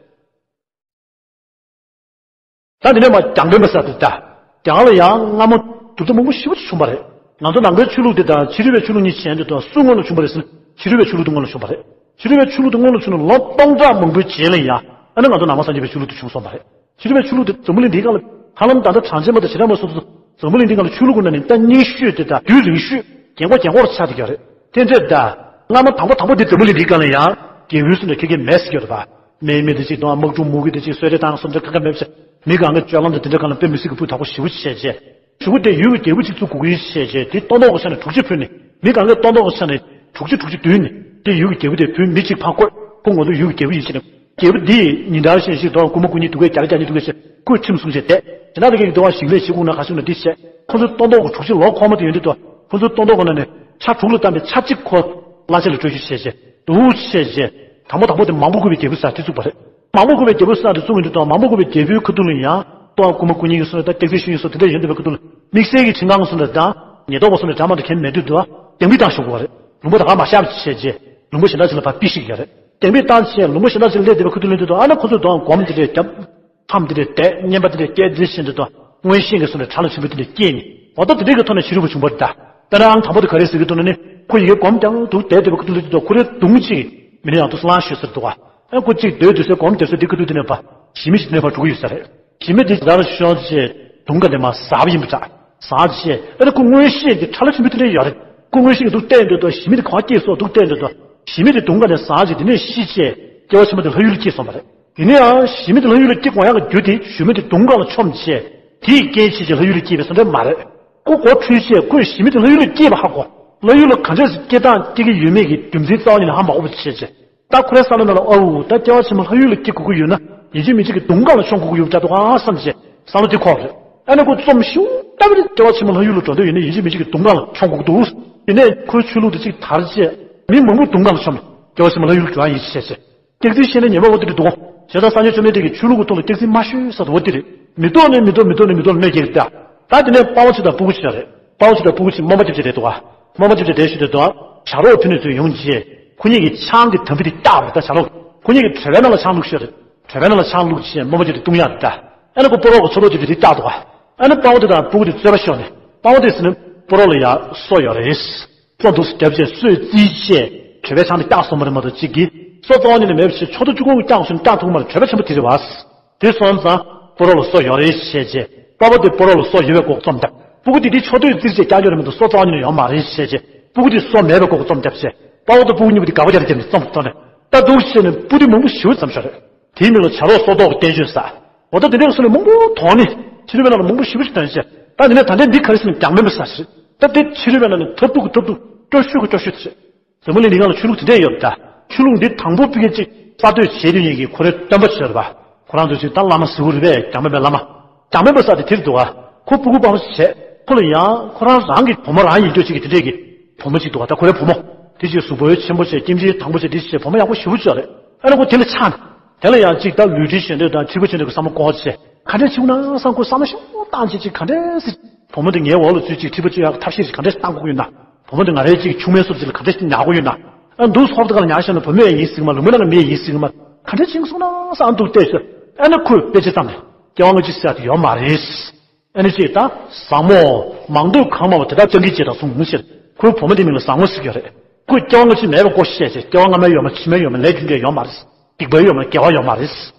ད་འདི་ནས་མར་རྒྱང་འཕེན་པ་ཟེར་དེ་ད། རྒྱང་ལ་ཡང་སྔ་མོ་གྲུབ་མཐའ་མང་པོ་ཞེ་པོ་ཅིག་བྱུང་བ་རེད། ང་ཚོ་ནང་པའི་ཆོས་ལུགས་དེ་དང་ཕྱི་རོལ་པའི་ཆོས་ལུགས་གཉིས་ཆེན་དེ་དང་སུ་སྔོན་ལ་བྱུང་བ་རེད་ཟེར་ན། ཕྱི་རོལ་པའི་ཆོས་ལུགས་དེ་སྔོན་ལ་བྱུང་བ་རེད། ཕྱི་རོལ་པའི་ཆོས་ལུགས་དེ་སྔོན་ལ་བྱུང་ནས་ལོ་སྟོང་ཕྲག་མང་པོའི་རྗེས་ལ་ཡང་ཨ་ནི་ང་ཚོ་ནང་པ་སངས་རྒྱས་པའི་ཆོས་ལུགས་དེ་བྱུང་སོང་བ་རེད། ཕྱི་རོལ་པའི་ཆོས་ལུགས་དེ་འཛམ་བུ་གླིང་འདིའི་སྒང་ལ་ཧ་ལམ་ད་ལྟ་གྲངས་ཅན་པ་དང་ཇི་འདྲ་མོ་སོ་སོ་འཛམ་བུ་གླིང་འདིའི་སྒང་ལ་ཆོས་ལུགས་ཀྱི་ནང་ནས་ད་རྙིང་ཤོས་དེ་དང་རྒྱུན་རིང་ཤོས་རྒན་གོག་རྒན་གོག་ཆགས་བསྡད་ཀྱི་ཡོད་རེད། དེ་འདྲ་ད། སྔ་མ་དང་པོ་དང་པོ་འདི་འཛམ་བུ་གླིང་འདིའི་སྒང་ལ་ཡང་རྒྱལ་པོའི་སྲིད་དུ་ཁྱེད་ཀྱིས་མེད་ཟེར་གྱི་ཡོད་རེད་པ། དམག་འཁྲུག་མུ་གེ་དེ་ཅིག་དང་དམག་འཁྲུག་གསུམ་ཆ་ཁ་ཁ་མེད་པ་བྱས། མི་གང་གའི་སྤྱོད་ལམ་དང་དེ་འདྲ་གང་ལ་དཔེ་མི་སྲིད་ཀྱི་སྤུས་དག་པོ་ཞེ་པོ་བྱས་བྱས། གཞུག་གུ་དེ་ཡུལ་གྱི་རྒྱལ་པོ་གཅིག་བཙུགས་དགོས་ཀྱི་ཡིན་བྱས་བྱས་དེ་སྟོན་ཐོག་གི་ཆ་ནས་དྲུག་ཅུ་ཕུལ་ནས། མི་གང་གའི་སྟོན་ཐོག་གི་ཆ་ནས་དྲུག་ཅུ་དྲུག་ཅུ་བསྡུས་ནས་དེ་ཡུལ་གྱི་རྒྱལ་པོ་དེ་ཕུལ། མི་གཅིག་ཕར་བསྐོས། ཁོ་ང་ཚོ་ཡུལ་གྱི་རྒྱལ་པོ་ཡིན་བྱས་ནས། རྒྱལ་པོ་འདིས་ཉིན་གྲངས་གཞན་ཞིག་དང་སྐུ་མ་སྐུ་གཉིས་འདུག་གས་བརྒྱ་རེ་བརྒྱ་གཉིས་འདུག་གས་བྱས་ཁོས་ཁྲིམས་བཟུང་བྱས་བསྡད། དེ་ནང་ལ་གི་འདུག་བ་ཞིང་ལས་བྱེད་དགོས་ན་ག་ཞིག་ན་འདི་བྱས། ཁོ་ཚོའི་སྟོན་ཐོག་གི་དྲུག་ཅུ་ལོ་འཁོར་མ་དེ་ཡོང་དུས་དུ་ཁོ་ཚོའི་སྟོན་ཐོག་གི་ནང་ནས་ཆ་དྲུག་ལ་བཏང་བའི་ཆ་གཅིག་ཁོ་གླ་ཆ་ལ་སྤྲོད་རྒྱུ་བྱས་བྱས་འདུག་བྱས་བྱས། དང་པོ་དང་པོ་དེ་མང་པོ་བཀུར་བའི་རྒྱལ་པོ་ཟེར་དེ་བཙུགས་པ་རེད། མང་པོ་དགོས་པའི་རྒྱལ་པོ་སྲིད་ཐང་དེ་བཙུགས་ཀྱི་འདུག་དང་། མང་པོ་དགོས་པའི་རྒྱལ་པོའི་ཁ་ཐུག་ལ་ཡང་ལྟོ་བ་རྐུན་མ་རྐུ་ཉེན་གྱི་སོང་ནས་ད་སྟེགས་གསེར་ཤིང་ཡིན་སོགས་དེ་འདྲ་ཡོང་བསྡད་པའི་ཁ་ཐུག་ལ། དམིགས་བསལ་གྱི་ཁྲིམས་ཁང་སོང་ནས་ད་ཉེན་རྟོག་པ་སོང་ནས་དྲ་དམག་དེ་གན་མེད་དུས་དུ་གདན་འདྲེན་བཏང་ཞུ་དགོས་པ་རེད། ལུང་པ་ད་ག་མ་བཞག་པ་བྱས་རྗེས་ལུང་པ་གཞན་དག་ཅིག་ལ་ཕར་ཕུད་ཤིག་ཡོད་རེད། གདན་འདྲེན་བཏང་བྱས་ལུང་པ་གཞན་དག་ཅིག་ལ་སླེབས་བསྡད་པའི་ཁ་ཐུག་ལ་འདུག་དུ། ཨ་ནི་ཁོ་ཚོས་དོ་དགོངས་དེ་འདྲས་བརྒྱབ། མཚམས་དེ་འདྲས་བསྡད། བརྙན་པར་དེ་འདྲས་བསྐྱལ། དེ་བཞིན་དུ་དོ། མངོན་ཤེས་ཀྱི་སོང་ནས་ཁྲ་ལ་ཆེན་པོ་དེ་འདྲས་བསྐྱལ་ནས། འོ་ད་དེ་འདྲས་ཀྱི་ཐོག་ནས་ཕྱི་རོལ་པ་བྱུང་བ་རེད་ད། དཔེར་ན་ཨང་དང་པོ་དེ་ག་རེ་ཟེར་གྱི་འདུག་ན་ནི། ཁོ་ཡི་གེ་སྒོམ་རྒྱག་འདུག་བསྡད་བསྡད་པའི་ཁ་ཐུག་ལ་འདུག་དུ། ཁོ་རའི་གདོང་གཅིག་མི་ནི་ཡང་དུ་སོང་ལངས་ཤོད་ཟེར་འདུག་ག་ཨ་ཁོ་གཅིག་སྡོད་དུས་སའི་སྒོམ་རྒྱབ་ས་དེ་ཁ་ཐུག་དེ་ནས་ཕར་ཞི་མི་ཞིག་དེ་ནས་ཕར་འགྲོ་གི་ཡོད་ས་རེད། ཞི་མི་དེ་ཟར་ཤོར་བྱས་དུང་ཁ་ནས་མར་ཟགས་པ་ཡིན་པ་འདྲ། ཟགས་བྱས་ཨ་ནི་ཁོ་མངོན་ཤེས་ཀྱི་ཁྲ་ལ་ཆེན་པོ་དེ་འདྲས་ཡོད་རེད། ཁོ་མངོན་ཤེས་ཀྱི་འདུག་བལྟས་འདུག་དུ། ཞི་མི་དེ་གང་སྐྱེས་སོགས་འདུག་བལྟས་འདུག་དུ། ཞི་མི་དེ་དུང་ཁ་ནས་ཟགས་བྱས་དེ་ནས་ཤི་བྱས་སྐྱེ་བ་ཆེན་པོ་དེ་ལྷ་ཡུལ་ལ་སྐྱེས་སོང་བ་རེད། དེ་ནས་ཡང་ཞི་མི་དེ་ལྷ་ཡུལ་ལ་སྐྱེ་དགོས་ཡག་གི་རྒྱུ་དེ་ཞི་མི་དེ་དུང་ཁ་ལ་མཆོངས་བྱས་དེའི་རྐྱེན་བྱས་ཀྱི་ལྷ་ཡུལ་ལ་སྐྱེས་པའི་བཟོ་འདྲ་མ་རེད། ཁོ་མགོ་འཁྲུད་བྱས་ཁོས་ཞི་མི་དེ་ལྷ་ཡུལ་ལ་སྐྱེས་པ་ཧ་གོ། ལྷ་ཡུལ་ལ་གང་འདྲས་སེ་སྐྱེ་སྟངས་སྐྱེ་གི་ཡོད་མེད་ཀྱི་རྒྱུ་མཚན་རྩ་བ་ཉིད་ནས་ཧ་མ་གོ་བ་བྱས་བྱས། ད་ཁོ་རའི་བསམ་བློ་ནང་ལ་ཨའུ་ད་སྐྱེ་བ་ཆེན་པོ་ལྷ་ཡུལ་ལ་སྐྱེ་དགོས་ཀྱི་ཡོད་ན་ཡིན་གཅིག་མིན་གཅིག་གི་དུང་ཁ་ལ་མཆོངས་དགོས་ཀྱི་ཡོད་འདྲ་འདུག་ཨ་བསམ་བྱས་བསམ་བློ་དེ་འཁོར་བ་རེད། ཨ་ནི་ཁོ་རྩོམ་ཤུགས་ལྟ་བུ་རེད། སྐྱེ་བ་ཆེན་པོ་ལྷ་ཡུལ་ལ་འགྲོ་འདོད་ཡོད་ན་ཡིན་གཅིག་མིན་གཅིག་གི་དུང་ཁ་ལ་མཆོངས་དགོས་ཀྱི་འདུག་དེ་ནས་ཁོའི་ཆོས་ལུགས་དེ་གཅིག་དར་བྱས་མི་མང་པོ་དུང་ཁ་ལ་མཆོངས་ནས་སྐྱེ་བ་ཆེན་པོ་ལྷ་ཡུལ་ལ་འགྲོ་ཡག་ཡིན་བྱས་བྱས། སྐྱག་རྫུན་བཤད་ན་ཉེས་པ་འོ་དེ་རེད་འདུག་གོ། བྱས་ཙང་སངས་རྒྱས་བཅོམ་ལྡན་འདས་ཀྱིས་ཆོས་ལུགས་ཀྱི་ཐོག་ལ་སྐྱག་རྫུན་མ་ཤོད་ཟེར་བ་འོ་དེ་རེད། མི་ཐོག་ནས་མི་ཐོག་མི་ཐོག་ནས་མི་ཐོག་ལ་སྨྲས་ཀྱི་རེད་ད། ད་དེ་ནས་དཔའ་བོ་ཆེ་དང་སྤུ་གུ་ཆེ་རེད། དཔའ་བོ་ཆེ་དང་སྤུ་གུ་ཆེ་རྨོངས་པ་རྒྱབ་བྱས་རེད་འདུག་ག་རྨོངས་པ་རྒྱབ་བྱས་བསྡད་ཤོད་དེ་འདུག་ཞྭ་རོགས་ཕུ་ནས་ཚུར་ཡོང་རྗེས་ཁོ་གཉིས་ཀྱིས་ཆང་གི་དམ་བི་དེ་བཀྱགས་པ་རེད་ད། ཞྭ་རོགས་ཁོ་གཉིས་ཀྱིས་གྲྭ་པའི་ནང་ལ་ཆང་བླུགས་ཤོད་རེད། གྲྭ་པའི་ནང་ལ་ཆང་བླུགས་རྗེས་རྨོངས་པ་རྒྱབ་བྱས་བཏུང་ཡག་རེད་ད། ཨ་ནི་ཁོ་སྤོ་རོགས་ཀྱིས་ཚོ་རོགས་རྒྱབ་བྱས་དེ་བཀྱགས་འདུག་ག་ཨ་ནི་དཔའ་བོ་དེ་དང་སྤུ་གུ་དེ་རྩོད་པ་ཤོར་ནས་དཔའ་བོ་དེས་ཟེར་ན་སྤོ་རོགས་ལ་ཡ་སོ་ཡོད་རེད། སོ་འདུག་སེ་རྒྱབ་བྱས་སོས་རྩིས་བྱས་གྲྭ་པའི་ཆང་དེ་བཀྱགས་སོང་བ་རེད་མ་གཏོགས་གཅིག་གིས་སོ་རྩ་བ་ཉིད་ནས་མེད་པ་བྱས་ཆོག་ཏུ་བཅུ་གོང་གི་བཀྱགས་སོང་བཀྱགས་ཐུབ་ཀྱི་མ་རེད། གྲྭ་པ་ཆེན་པོ་དེ་རེད་བ། དེ་སོང་ཙང་སྤོ་རོགས་ལ་སོ་ཡོད་རེད་བྱས་རྗེས་དཔའ་བོ་དེ་སྤོ་རོགས་ལ་སོ་ཡོད་པའི་སྐོར་རྩོམ་བརྒྱབ། སྤུ་གུ་དེ་དེ་ཆོག་ཏུ་རྩིས་བྱས་བཀྱགས་ཡོད་རེད་མ་གཏོགས་སོ་རྩ་བ་ཉིད་ནས་ཡོད་མ་རེད་བྱས་རྗེས་སྤུ་གུ་དེ་སོ་མེད་པའི་སྐོར་རྩོམ་བརྒྱབ་བྱས་དཔའ་བོ་དང་སྤུ་གུ་གཉིས་པོ་དེ་དགག་པ་རྒྱག་རེ་བརྒྱབ་ནས་རྩོམ་བཏོན་ནས་ད་འདུག་བྱས་ནས་སྤུ་དེ་མང་པོ་ཞེ་པོ་ཙམ་ཤོར་རེད། དེའི་མིང་ལ་བྱ་རོག་སོ་ཏོག་གི་བསྟན་བཅོས་ཟེར། འོ་ད་དེ་འདྲའི་སོ་ནས་མང་པོ་དོང་ནས་ཕྱི་རོལ་པའི་ནང་ལ་མང་པོ་ཞེ་པོ་ཞིག་དོན་བྱས། ད་དེ་ནས་ད་ལྟའི་འདི་ག་རེ་ཟེར་ན་རྒྱང་འཕེན་པ་ཟེར་ཞིག་ད་དེ་ཕྱི་རོལ་པའི་ནང་ནས་ཐབས་སྡུག་གི་ཐབས་སྡུག་སྐྱོ་ཤོས་ཀྱི་སྐྱོ་ཤོས་དེ་རེད། འཛམ་བུ་གླིང་འདི་སྒང་ལ་ཆོས་ལུགས་དེ་འདྲས་ཡོད་རེད་ད། ཆོས་ལུགས་འདི་དང་པོ་ཕ་གི་གཅིག་གསར་གཏོད་བྱེད་དུས་ཉིད་ཀྱི་ཁོ་རའི་སྟོན་པ་ཞིག་ཡོད་རེད་པ། ཁོ་རང་ཚོ་གཅིག་ད་བླ་མ་ཟེར་གྱི་རེད་པས། རྒྱང་འཕེན་པའི་བླ་མ། རྒྱང་འཕེན་པ་ཟེར་དེ་དེ་རེད་འདུག་ག་ཁོ་སྤུ་གུ་པ་ཕ་བྱས། ཁོ་ལ་ཡང་ཁོ་རང་རང་གི་བུ་མོ་རང་ཡིན་འདོད་ཅིག་གི་དེ་འདྲས་ཀྱི་བུ་མོ་ཅིག་འདུག་ག་ད་ཁོ་རའི་བུ་མོ་དེ་ཅིག་གཟུགས་པོ་ཆེན་པོ་བྱས། སྐྱེ་འཇིག་དང་པོ་བྱས། དེ་བྱས་བུ་མོ་ཡག་པོ་ཞེ་པོ་ཅིག་ཡོད་རེད། ཨ་ནི་ཁོ་དེ་ལ་ཆགས་ནས། དེ་ལ་ཡང་ཅིག་ད་ལུས་འབྲེལ་བྱེད་འདོད་དང་འཁྲིག་པ་བྱེད་འདོད་ཀྱི་བསམ་བློ་འཁོར་བྱས། ག་འདྲས་བྱུང་ན་བསམ། ཁོ་བསམ་བློ་ཞིབ་པོ་བཏང་བྱས་ཅིག་ག་འདྲས་སེ། བུ་མོ་དེ་ངའི་འོག་ལ་ཚུད་ཅིག་འཁྲིག་པ་བྱེད་ཡག་གི་ཐབས་ཤེས་ཅིག་ག་འདྲས་བཏང་དགོས་ཀྱི་ཡོད་ན། བུ་མོ་དེ་ང་རའི་ཅིག་ཆུང་མའི་བཟོ་ཅིག་ལ་ག་འདྲས་ཉར་དགོས་ཡོད་ན། ཨ་འདུག་ཧོབ་ཏེ་ག་ལ་ཉར་བཞག་ན་བུ་མོ་ཡང་ཡིན་སྲིད་ཀྱི་མ་རེད། ལུང་པའི་ནང་གི་མི་ཡང་ཡིན་སྲིད་ཀྱི་མ་རེད། ག་འདྲས་བྱུང་སོང་ན་བསམ་འདུག་བལྟས་ཤག་ཨ་ནི་ཁོས་དཔེ་ཆ་བརྩམས་ནས་སྐྱེ་བ་སྔ་ཕྱི་ཟེར་ཡག་དེ་ཡོད་མ་རེད། ཨ་ནི་ཅིག་ད་བཟང་མོ་མང་སྟོབས་གང་མང་བ་དེ་དག་སྤྱང་ཀིའི་རྗེས་དང་མཚུངས་ཟེར། ཁོའི་བུ་མོ་དེའི་མིང་ལ་བཟང་མོ་ཟེར་གྱི་ཡོད་རེད། ཁོས་སྐྱེ་བ་སྔ་ཕྱི་མེད་པའི་སྐོར་བཤད་བྱས། སྐྱེ་བ་སྔ་མའི་ཡོད་མ་རེད། ཕྱི་མའི་ཡོད་མ་རེད། ལས་རྒྱུ་འབྲས་ཡོད་མ་རེད། སྡིག་པའི་ཡོད་མ་རེད། དགེ་བ་ཡོད་མ་རེད།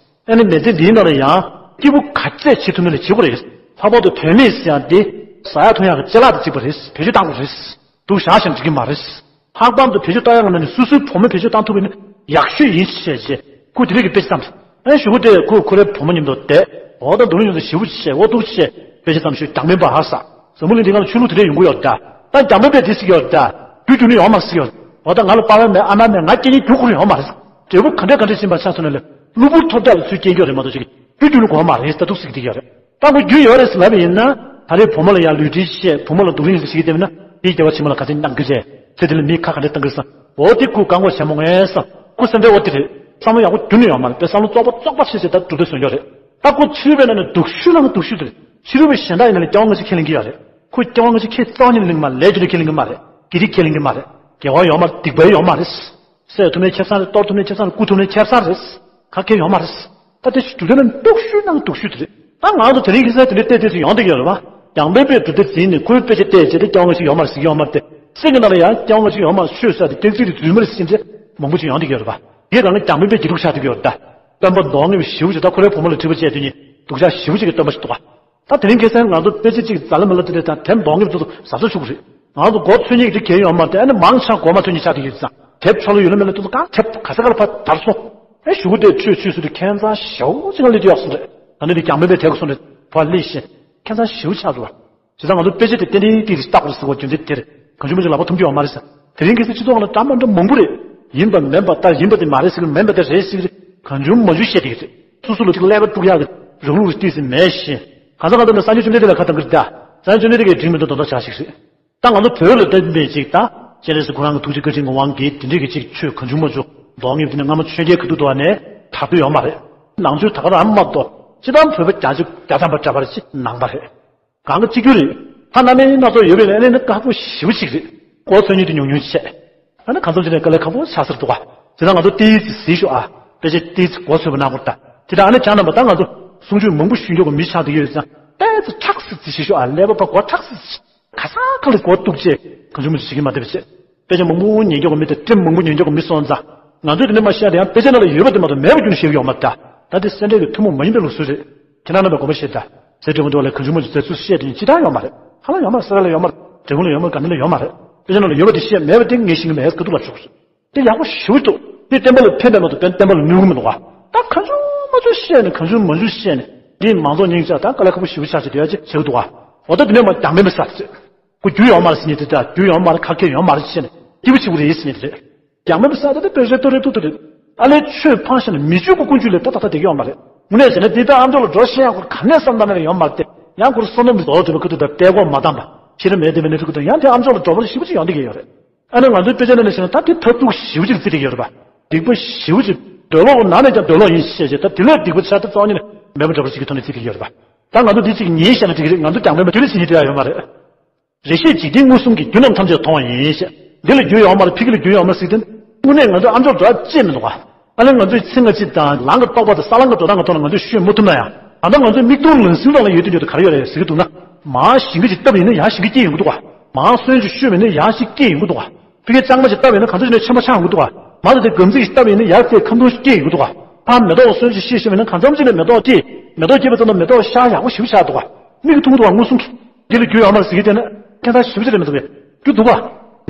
ཨ་ནི་མི་ཚེ་འདིའི་ནང་ལ་ཡང་སྐྱིད་པོ་ག་ཚད་བྱེད་ཐུབ་ན་ལས་བྱེད་དགོས་རེད། ལྷག་པར་དུ་བུད་མེད་ཟེར་ཡག་འདི་ཟ་ཡག་འཐུང་ཡག་གི་ཅ་ལག་དང་གཅིག་པ་རེད། བེད་སྤྱོད་བཏང་དགོས་རེད། སྡུག་བཞག་བཞག་འགྲིག་གི་མ་རེད། ལྷག་པར་དུ་བེད་སྤྱོད་བཏང་ཡག་ནང་ནས་སོ་སོའི་བུ་མོ་བེད་སྤྱོད་བཏང་ཐུབ་པ་ཡིན་ན་ཡག་ཤོས་ཡིན་ཞེས་བྱས། ཁོས་དེ་རིགས་ཀྱི་དཔེ་ཆ་བརྩམས། ཨ་ནི་གཞུག་གུ་དེར་ཁོས་ཁོ་རའི་བུ་མོ་མཉམ་དུ་བསྡད། འོ་ད་འདུག་ལུགས་ཡོང་ས་ཞེ་པོ་ཆེ། འོ་འདུག་ཆེ། དཔེ་ཆ་བརྩམས་ཤོས་རྒྱང་འཕེན་པ་ཧ་ས། འཛམ་བུ་གླིང་འདི་སྒང་ལ་ཆོས་ལུགས་དེ་འདྲས་ཡོང་གི་ཡོད་ད། ད་རྒྱང་འཕེན་པས་དེ་ཟེར་གྱི་ཡོད་ད། རྒྱུ་རྒྱུ་ནི་ཡོང་མ་ཟེར་གྱི་ཡོད། འོ་ད་ང་ལ་པ་ཕ་མེད། ཨ་མ་མེད། ང་སྐྱེ་ཉེན་རྒྱུ་ཁོ་རང་ཡོང་མ་རེད། འབྲས་བུ་ག་འདྲས་ག་འདྲས་ཕྱིན་པ་ཆ་མཚོན་ན་ལས། གློ་བུར་ཐོབ་རྒྱག་ལ་ཚུར་སྐྱེ་རྒྱུ་རེད་མ་གཏོགས་ཅིག་རྒྱུ་རྒྱུ་ནི་གོ་མ་རེད། ད་འདུག་ཟེར་གྱི་ཡོད་རེད། ད་ཁོ་རྒྱུ་ཡོད་རེད་ཟེར་ལབ་པ་ཡིན་ན། ད་རེས་བུ་མོ་ལ་ཡང་ལུས་འབྲེལ་བྱས། བུ་མོ་ལ་སྡུག་རུས་ཡིན་ཟེར་བྱེད་ཀྱི་བསྡད་པ་ན། དེའི་སྐྱེ་བ་ཕྱི་མ་ལ་ག་ཚད་གནང་གི་རེད། ཚེ་འདི་ལ་མིས་ཁ་ག་འདྲས་བཏང་གི་རེད་བསམ། འོ་དེ་ཁོས་བཀག་འགོག་བྱེད་མ་དགོས་བསམ། ཁོ་སེམས་ཁྲལ་འོ་དེ་རེད། བསམ་བློ་ཡག་པོ་རྒྱུན་ནས་ཡོད་མ་རེད། དཔེ་བསམ་བློ་བཙོག་པ་བཙོག་པ་བྱས་བྱས་ད་གྲུབ་འབྲས་སོན་རྒྱུ་རེད། ད་ཁོ་ཕྱི་རོལ་པའི་ནང་ནས་སྡུག་ཤོས་ནང་གི་སྡུག་ཤོས་དེ་རེད། ཕྱི་རོལ་པ་གཞན་དག་ཡིན་ན་ལས་སྐྱེ་བ་སྔ་ཕྱི་ཁས་ལེན་གྱི་ཡོད་རེད། ཁོས་སྐྱེ་བ་སྔ་ཕྱི་ཁས་རྩ་བ་ཉིད་ནས་ལེན་གྱི་མ་རེད། ལས་རྒྱུ་འབྲས་ཁས་ལེན་གྱི་མ་རེད། དགེ་སྡིག་ཁས་ལེན་གྱི་མ་རེད། དགེ་བ་ཡོད་མ་རེད། སྡིག་པ་ཡོད་མ་རེད། བསད་ཐུབ་ནའི་ཁེ་བཟང་རེད། གཏོར་ཐུབ་ནའི་ཁེ་བཟང་རེད། རྐུ་ཐུབ་ནའི་ཁེ་བཟང་རེད། ག་གེ་ཡོད་མ་རེད། ད་དེ་གྲུབ་འབྲས་ནི་སྡུག་ཤོས་ནང་སྡུག་ཤོས་དེ་རེད། ད་ང་ཚོ་དེ་རིང་ཁ་སང་དེ་འདྲའི་བལྟས་བལྟས་སུ་ཡོང་བསྡད་ཀྱི་ཡོད་རེད་བ། རྒྱང་འཕེན་པས་གྲུབ་འབྲས་འཛིན་ནས་ཁོའི་དཔེ་ཆ་བལྟས་བྱས་ཏེ་སྐྱེ་བ་སྔ་ཕྱི་ཡོད་མ་རེད་ཟེར་གྱི་ཡོད་མ་རེད་དེ། སེམས་ཀྱི་ནང་ལ་ཡང་སྐྱེ་བ་སྔ་ཕྱི་ཡོད་མ་རེད་ཤོད་ས་དེ་སྐྱེ་ཚིག་དེ་རྫུན་མ་རེད་ཟེར་འདྲ་མང་པོ་ཅིག་ཡོང་བསྡད་ཀྱི་ཡོད་རེད་བ། དེ་རང་རྒྱང་འཕེན་པའི་སྒྱིད་ལུག་ཆགས་བསྡད་ཀྱི་ཡོད་རེད་ད། སྟོན་པ་མདོ་སྔགས་པ་ཞེ་པོ་ཅིག་ད་ཁོ་རའི་བུ་མོ་ལ་འཁྲིག་པ་བྱས་དུས་ནི་སྡུག་ཅག་ཞེ་པོ་ཅིག་གི་སྟོན་པ་ཞིག་འདུག་བ། ད་དེ་རིང་ཁ་སང་ང་ཚོ་དཔེ་ཆ་གཅིག་ཛ་ལ་མ་ལ་དེ་འདྲ་དང་དེབ་མདོ་སྔགས་པ་དེ་ཚོ་གཟབ་གཟབ་ཞུ་དགོས་རེད། ང་ཚོ་མགོ་ཚོད་ཉིད་ཀྱི་དེ་གལ་ཡོད་མ་རེད། ཨ་ནི་མང་ཆེ་མགོ་མ་ཚོད་ཉིད་ཆགས་བསྡད་ཡོད་ཙང་དེབ་འཕྲོ་བརླག་ཡོད་ན་མེད་ན་དེ་ཚོ་གང་དེབ་ག་ས་ག་ལ་ཕར་དར་སོང་། ཨེ་གཞུག་གུ་དེ་ཆོས་ཆོས་སུ་དེ་ཁྱད་མཚར་ཞེ་པོ་ཅིག་ལ་སླེབས་ཡོད་སོང་རེད། ད་ནི་དེ་རྒྱང་འཕེན་པའི་དེ་ག་སོང་རེད། ཕར་སླེབས་ཤིང་ཁྱད་མཚར་ཞེ་པོ་ཆགས་འདུག་བ། བྱས་ཙང་ང་ཚོ་དཔེ་ཆ་དེ་ཏན་ཏན་ཏིག་ཏིག་ལྟ་དགོས་ཟེར་བ་རྒྱུ་མཚན་དེ་རེད། གང་བྱུང་མང་བྱུང་ལག་པ་འཐོམ་རྒྱུ་ཡོད་མ་རེད་ཟེར། དེ་རིང་ཁ་སང་སྤྱི་ཚོགས་ནང་འདྲ་མི་འདྲ་མང་པོ་རེད། ཡིན་པ་མིན་པ་ལྟར་ཡིན་པ་དེ་མ་རེད་ཟེར་གི་རེད། མིན་པ་དེ་རེད་ཟེར་གི་རེད། གང་བྱུང་མང་བྱུང་བཤད་བསྡད་ཀྱི་རེད། སོ་སོ་ལ་ཅིག་ཀླད་པ་དཀྲུག་ཡག་གི་རང་ལུགས་རེ་ཏོག་ཙམ་མེད་བཞིན། གང་ཟག་གང་ལྟར་ན་སངས་རྒྱས་བཅོམ་ལྡན་འདས་ལ་ཁ་གཏང་གི་རེད་ད། སངས་རྒྱས་བཅོམ་ལྡན་འདས་ཀྱིས་འགྲིག་མི་འདུག་དོན་དག་ཆགས་ཤིག་རེད། ད་ང་ཚོ་བོད་ལ་ལྟ་བུའི་ཅིག་ད་སྤྱན་རས་གཟིགས་ཁོ་རང་གི་ཐུགས་རྗེ་བཀའ་དྲིན་གྱི་དབང་གིས་དེ་འདྲའི་གི་ཅིག་ཆོས་གང་བྱུང་མང་བྱུང་མདོ་སྔགས་དེ་ནི་སྔ་མ་ཆོས་རྒྱལ་ཁ་ཐུག་ཏུ་བ་ནས་དར་དུ་ཡོད་མ་རེད། ནང་ཆོས་ད་ག་རང་མ་གཏོགས་སྤྱིར་བཏང་བོད་པ་བརྒྱ་ཆ་བརྒྱ་ཐམ་པ་འདྲ་པར་ཅིག་ནང་པ་རེད། གང་ག་གཅིག་གྱུར་རེད། ཐ་ན་མེད་སྣ་ཚོགས་ཡོད་པའི་ཨ་ནི་ནི་དཀར་པོ་ཞེ་པོ་ཅིག་རེད། གོ་ཚོད་ཉིད་དུ་ཉུང་ཉུང་བྱས། ཨ་ནི་གང་འཚམ་ཅིག་ནས་དཀའ་ལས་ཁག་པོ་ཆགས་ཟེར་འདུག་ག་དེ་ལ་ང་ཚོ་ཏིས་ཟིག་ཤོག་ཨ། དཔེ་ཆ་ཏིས་གོ་ཚོད་པ་ནང་པོར་ལྟ། དེ་ལྟར་ཨ་ནི་ཁྱང་རྣམ་པ་ད་ང་ཚོ་གསུང་ཆོས་མང་པོ་ཞུ་མཁན་གྱི་མི་ཆགས་བསྡད་ཡོད་ཙང་ཏོག་ཙམ་ཁྲག་སིག་ཙི་ཞིག་ཤོག་ཨ། ཀླད་པ་ཕར་གོ་ཁྲག་སིག་ཙི། ག་ས་ག་ལ་གོ་གཏུག་བྱས་གང་བྱུང་མི་བྱུང་བྱེད་ཀྱི་མ་བསྡད་པ་བྱས། དཔེ་ཆ་མང་པོ་ཉན་རྒྱུ་གི་མི་དང་དེབ་མང་པོ་ཉན་རྒྱུ་གི་མི་སོང་ཙང་། ང་ཚོས་དེ་འདྲ་མ་བཤད་ན་ཡང་དཔེ་ཆ་ནང་ལ་ཡོད་པ་དེ་མ་གཏོགས་མེད་པ་ཁྱོན་ནས་བཤད་ཀྱི་ཡོད་མ་རེད་ད། ད་དེ་སེ་འབྲས་ཀྱི་ཐུན་མོང་མ་ཡིན་པའི་ལུགས་སྲོལ་རེད། ཁྱེད་རང་རྣམ་པས་དགོངས་པ་བཞེས་ད། ཟས་བྲེ་བོ་འདི་བ་ལས་གང་བྱུང་མ་བྱུང་ཟས་ཚུལ་བཤད་དེ་ཡིན་ཅི་ལྟར་ཡོད་མ་རེད། ཧ་ལམ་ཡོད་མ་རེད། ས་ར་ལ་ཡོད་མ་རེད། འབྲས་སྤུངས་ལ་ཡོད་མ་རེད། ག་ནས་ལ་ཡོད་མ་རེད། དཔེ་ཆ་ནང་ལ་ཡོད་པ་དེ་བཤད་མེད་པ་དེ་ངས་ཤེས་ཀྱི་མེད། ཁ་ཐུག་ལ་ཆོག་གི་རེད། དེ་ཡག་པོ་ཞེ་པོ་འདུག་དེ་བསྟན་པ་ལ་ཕན་པའི་མ་གཏོགས་བསྟན་པ་ལ་གནོད་ཀྱི་མི་འདུག་ག་ད་གང་བྱུང་མ་བྱུང་བཤད་ནས་གང་བྱུང་མ་བྱུང་བཤད་ནས་འདིས་མང་ཚོགས་སྙིང་རྗེ་ད་དཀའ་ལས་ཁག་པོ་ཞེ་པོ་ཆགས་བྱས་བསྡད་ཡ་ཅིག་བྱེད་ཀྱི་འདུག་ག་འོ་ད་དེ་ནས་མ་རྒྱང་མེད་མི་ཟ་ཟེར། ཁོ་རྒྱུ་ཡོད་མ་རེད་ཟེར་མཁན་དེ་འདྲ། རྒྱུ་ཡོད་མ་རེད། ཁ་སྐད་ཡོད་མ་རེད་ཟེར་ནས་སྐྱིད་པོ་བྱེད་དགོས་རེད་ཟེར་མཁན་དེ་རེད། རྒྱང་མེད་པ་ཟེར་ད་ལྟ་དཔེ་རེ་ཏོ་རེ་ཏོ་ཏོ་རེད། ཨ་ལས་ཆོས་ཕངས་ཤ་ནས་མི་ཆོས་ཀྱི་ཀུན་སྤྱོད་ལས་ཏག་ཏག་བསྡད་ཀྱི་ཡོད་མ་རེད། དངོས་གནས་བྱས་ན་འདི་ལྟར་ཨ་མཆོག་ལ་འགྲོ་ཤེས་ཡག་ཁོ་ག་ནས་བསམ་བཏང་ན་ཡང་ཡོད་མ་རེད་དེ། ཡང་ཁོར་བསམ་བློ་མི་རྫོགས་འགྲོ་བའི་ཁུ་ཐུག་དང་ལྟས་སྐོར་མ་བཏང་པ། ཤེས་རབ་མེད་བདེན་པའི་གནས་ཚུལ་ཁུ་ཐུག་ཡང་དེ་ཨ་མཆོག་ལ་འགྲོ་བར་ཞིབ་པོ་ཅིག་ཡོང་བསྡད་ཀྱི་ཡོད་རེད། ཨ་ནི་ང་ཚོའི་དཔེ་ཆ་ནང་ལ་བཤད་ན་ད་དེ་ཐབས་སྡུག་ཞེ་པོ་ཅིག་བརྩི་བསྡད་ཀྱི་ཡོད་རེད་པ། སྡིག་པ་ཞེ་པོ་ཅིག་འདོད་ལོག་ནང་ནས་ཀྱང་འདོད་ལོག་ཡིན་ཞེས་བྱས་ད་དེ་ལས་སྡིག་པ་ཆེ་ད་རྩ་བ་ཉིད་ནས་མེད་པ་འདྲ་པོ་ཞིག་གི་ཐོག་ནས་བརྩི་བསྡད་ཀྱི་ཡོད་རེད་པ། ད་ང་ཚོ་འདི་གཅིག་ཉིན་བཤད་ན་འགྲིག་གི་རེད། ང་ཚོ་རྒྱང་མེད་པ་དུས་ལ་ཕྱིན་ཉིན་དེ་ཡང་ཡོད་མ་རེད། རེ་ཞིག་འཇིག་རྟེན་མངོན་སུམ་གྱི། རྒྱུ་རྣམས་ཐམས་ཅད་མཐོང་བ་ཡིན་ཞེས། འདི་ལ་རྒྱུ་ཡོད་མ་རེད། ཕ་གི་ལ་རྒྱུ་ཡོད་མ་རེད་ཟེར་དུས། དངོས་གནས་ང་ཚོས་ཨ་མཆོག་འགྲོ་བ་ཅེས་མི་འདུག་ག་ཨ་ནི་ང་ཚོས་ཚེ་སྔ་ཕྱི་དང་ལམ་གྱི་རྟོགས་པ་དང་ས་ལམ་གྱི་འགྲོ་སྟངས་ཀྱི་ཐོག་ནས་ང་ཚོས་ཤོད་མ་ཐུབ་ན་ཡང་། ད་ལྟ་ང་ཚོའི་མིག་མཐོང་ལག་ཟིན་སྟེང་ལ་ཡོད་དུས་ཡོད་དུ་ག་རེ་ཡོད་རེད་ཟེར་གྱི་འདུག་ན། མར་ཞིང་ཁ་ཅིག་བཏབ་ཡིན་ན་ཡར་ཞིང་ཁ་སྐྱེས་ཡོང་གི་འདུག་ག་མར་སོན་ཅིག་བཤུས་པ་ཡིན་ན་ཡར་ཞིང་སྐྱེས་ཡོང་གི་འདུག་ག་ཕ་གིའི་གཙང་མ་ཅིག་བཏབ་ཡིན་ན་གང་འདྲ་ཞིག་ནས་ཆེན་པོ་ཆགས་ཡོང་གི་འདུག་ག་མར་དེ་སྒམ་ཚིག་ཅིག་བཏབ་ཡིན་ན་ཡར་དེ་ཁམ་དུང་ཞིག་སྐྱེས་ཡོང་གི་འདུག་ག་ཕར་མེ་ཏོག་སོན་ཅིག་བཤུས་བཤུས་པ་ཡིན་ན་གང་འཚམ་ཅིག་ནས་མེ་ཏོག་སྐྱེས། མེ་ཏོག་སྐྱེས་པ་ཙམ་དུ་མེ་ཏོག་ཤར་ཡག་པོ་ཞེ་པོ་ཆགས་འདུག་ག་མིག་གིས་མཐོང་གི་འདུག་ག་མངོན་སུམ་གྱིས། དེ་ལ་རྒྱུ་ཡོད་མ་རེད་ཟེར་གྱི་བསྡད་ན་ཁྱད་མཚར་ཞེ་པོ་ཅིག་རེད་མི་འདུག་གས། རྒྱུ་འདུག་ག་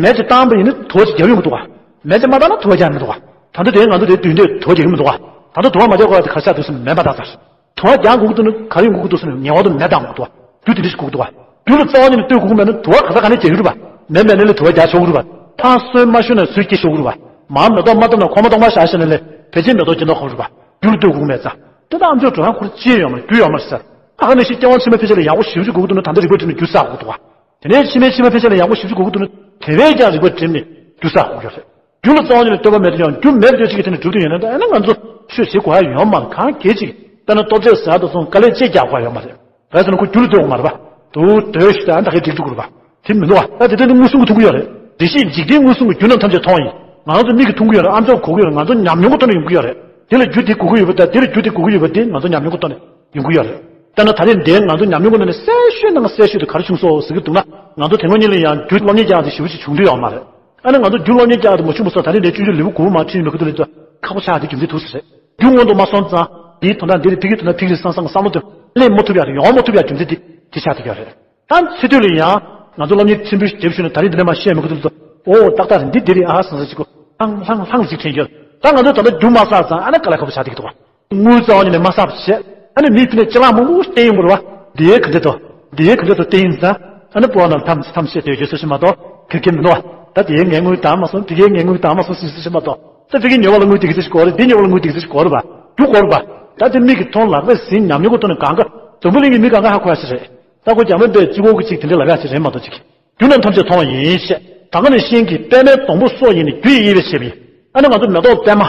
མེ་ཅིག་བཏང་པ་ཡིན་ན་དུ་བ་ཅིག་རྒྱབ་ཡོང་གི་འདུག་ག་མེ་ཅིག་མ་བཏང་ན་དུ་བ་རྒྱག་མི་འདུག་ག་ད་ལྟ་དེ་ང་ཚོ་དེ་མདུན་དེ་དུ་བ་རྒྱག་གི་མི་འདུག་ག་ད་ལྟ་དུ་བ་མ་རྒྱག་གོང་ལ་དེ་ག་ཤ་དུ་སུ་མེ་མ་བཏང་ཚར། དུ་བ་རྒྱག་དགོས་ཀྱི་འདུག་ན་ག་རེ་ཡོང་དགོས་ཀྱི་འདུག་ཟེར་ན་ངེས་པར་དུ་མེ་བཏང་དགོས་འདུག་ག་རྒྱུ་དེ་འདྲ་ཞིག་དགོས་ཀྱི་འདུག་ག་རྒྱུ་ལ་རྩ་བ་ཉིད་ནས་ལྟོས་དགོས་ཀྱི་མེད་ན་དུ་བ་ག་ས་ག་ནས་རྒྱག་གི་རེད་པ། མེ་མེད་ན་ལས་དུ་བ་རྒྱག་ཆོག་གི་རེད་པ། ཕར་སོན་མ་བཤུས་ན་སོན་སྐྱེ་ཆོག་གི་རེད་པ། མར་མེ་ཏོག་མ་བཏབ་ན་ཁོག་མ་སྟོང་པ་བཞག་བཞག་ནས་ལས་ཕལ་ཆེར་མེ་ཏོག་སྐྱེ་མདོག་ཁ་པོ་རེད་པ། རྒྱུ་ལ་ལྟོས་དགོས་ཀྱི་མེད་ཙང་། དེ་ལྟར་ཨ་མཆོག་འགྲོ་ཡང་ཁོར་ཅི་ཡོད་མ་རེད། རྒྱུ་ཡོད་མ་རེད་ཟེར། ད་ག་ནང་བཞིན་སྐྱེ་བ་ཕྱི་མ་ཕལ་ཆེར་ལ་ཡག་པོ་ཞེ་པོ་ཅིག་དགོས་ཀྱི་འདུག་ན་ད་ལྟ་རིག་པ་བསྒྲིམས་ནས་རྒྱུ་བསགས་དགོས་འདུག་ག་དེ་ནས་ཕྱི་མའི་ཕྱི་མ་ཕལ་ཆེར་ལ་ཡག་པོ་ཞེ་པོ་ཅིག་དགོས་ཀྱི་འདུག་ན་དེ་བས་ཀྱང་རིག་པ་བསྒྲིམས་ནས་རྒྱུ་བསགས་དགོས་ཀྱི་རེད། རྒྱུ་ལ་རྩ་བ་ཉིད་ནས་ལྟོས་པ་མེད་དུ་ཡང་རྒྱུ་མེད་དུ་ཅིག་གི་དེ་ནས་གྲུབ་དུས་ཡོད་ན་ད་ཨ་ནི་ང་ཚོ་ཆོས་བྱེད་དགོས་ཡ་ཡོད་མ་རེད། གང་གལ་ཅིག་དཔེར་ན་ལྟོ་ཆས་ཟ་དུ་སོང་དཀའ་ལས་ཅི་རྒྱག་དགོས་ཡ་ཡོད་མ་རེད། ག་རེ་ཟེར་ན་ཁོ་རྒྱུ་ལ་ལྟོས་དགོས་མ་རེད་པ། དུ་ལྟོས་ཤིག་ད་ད་གའི་འགྲིག་འགྲོ་གི་རེད་པ། དེ་མི་འདུག་ག་ད་དེ་དོན་དེ་མངོན་སུམ་གྱི་མཐོང་གི་ཡོད་རེད། རེ་ཞིག་འཇིག་རྟེན་མངོན་སུམ་གྱི་རྒྱུ་རྣམས་ཐམས་ཅད་མཐོང་བ་ཡིན། ང་ཚོ་མིག་གིས་མཐོང་གི་ཡོད་རེད། ཨ་མཆོག་གོ་གི་ཡོད་རེད། ང་ཚོ་ཉམས་མྱོང་གི་ཐོག་ནས་ཡོང་གི་ཡོད་རེད། དེ་ལ་རྒྱུ་དེ་དགོས་ཀྱི་ཡོད་པ་དང་དེ་ལ་རྒྱུ་དེ་དགོས་ཀྱི་ཡོད་པ་དེ་ང་ཚོ་ཉམས་མྱོང་གི་ཐོག་ནས་ཡོང་གི་ཡོད་རེད། དཔེར་ན་ད་རེས་འདིར་ང་ཚོ་ཉམས་མྱོང་གི་ནང་ནས་གསལ་ཤོས་ནང་གསལ་ཤོས་དེ་ག་རེ་བྱུང་སོང་ཟེར་གྱི་འདུག་ན། ང་ཚོ་དེ་སྔོན་ཉིད་ལ་ཡང་རྒྱུ་སློབ་གཉེར་རྒྱག་ཡག་དེ་ཞེ་པོ་ཅིག་བྱུང་འདོད་ཡོད་མ་རེད། ཨ་ནི་ང་ཚོ་རྒྱུ་སློབ་གཉེར་རྒྱག་ཡག་དེ་མ་བྱུང་བ་སོང་ད་རེས་འདིར་ཆུང་ཆུང་ལུས་པོ་གུག་མ་ཁྲིད་ཡིན་པ་ཁུ་ཐུ་ལི་ཏོ་ཁག་པོ་ཆགས་དེ་རྒྱུ་མཚན་ཐུག་ས་རེད། རྒྱུ་སྔོན་དུ་མ་སོང་ཙང་དེའི་དོན་དག་འདི་རེད། ཕ་གིའི་དོན་དག་ཕ་གི་རེད་བསམ་བསམ་བསམ་བློ་དེ་སླེབས་མ་ཐུབ་ཡག་དེ་ཡོང་མ་ཐུབ་ཡག་རྒྱུ་མཚན་དེ་དེ་ཆགས་བསྡད་ཡོད་རེད། ད་ཚེ་སྟོད་ལ་ཡང་ང་ཚོ་སློབ་གཉེར་ཆེན་པོ་ཞིག་བསྡད་བཞུགས་ནས་ད་རེས་འདི་འདྲ་མ་བཤད་མི་དགོས་དུས་ཙམ་ཨོ་ཏག་ཏག་རེད། འདི་འདི་རེད་ཨ་བསམ་ས་ཅིག་གོ་ལྷང་ལྷང་ལྷང་ཅིག་དྲན་གྱི་ཡོད། ད་ང་ཚོ་ད་ལྟ་རྒྱུ་མ་བསགས་ཙང་ཨ་ནི་དཀའ་ལས་ཁག་པོ་ཆགས་བསྡད་ཀྱི་འདུག་བ། དངུལ་རྩ་བ་ཉིད་ནས་མ་བསགས་པ་བྱས། ཨ་ནི་མིའི་ཕི་ནས་ཅ་ལག་མང་པོ་བསྟན་ཡོང་དགོས་རེད་བ། འདིའི་ག་འདྲ་འདུག་འདིའི་ག་འདྲ་འདུག་བསྟན་ཡིན་ཙང་ཨ་ནི་སྤོ་བ་ནང་ཐམས་ཐམས་ཤེས་དེ་ཡོད་ཚོད་ཞིག་མ་གཏོགས་ག་གེ་མི་འདུག་བ། ད་དེའི་ངའི་དངུལ་དག་མ་སོང་། ཕ་གིའི་ངའི་དངུལ་དག་མ་སོང་ཟེར་ཚོད་ཞིག་མ་གཏོགས། ད་ཕ་གིའི་ཉོ་བ་ལ་དངུལ་དེ་ག་ཚོད་ཞིག་དགོས་རེད། འདི་ཉོ་བ་ལ་དངུལ་དེ་ག་ཚོད་ཞིག་དགོས་རེད་བ། རྒྱུ་དགོས་རེད་བ། ད་དེ་མིག་གིས་མཐོང་ལག་པས་ཟིན་ཉམས་མྱོང་གི་ཐོག་ནས་གང་ག་འཛམ་བུ་གླིང་གི་མི་གང་ག་ཧ་གོ་ཡ་ཞིག་རེད། ད་ཁོ་རྒྱ་མི་པས་གཅིག་པོ་གི་གཅིག་དེ་འདྲ་ལབ་ཡ་ཞིག་རེད་མ་གཏོགས་ཅིག་རྒྱུ་རྣམས་ཐམས་ཅད་མཐོང་བ་ཡིན་ཞེས། ད་ག་ནང་བཞིན་གྱི་པདྨའི་སྡོང་པོ་སོགས་ཡིན་ནི་རྒྱུ་ཡི་དབྱེ་བས་བཤད་པ་ཡིན། ཨ་ནི་ང་ཚོ་མེ་ཏོག་པད་མ།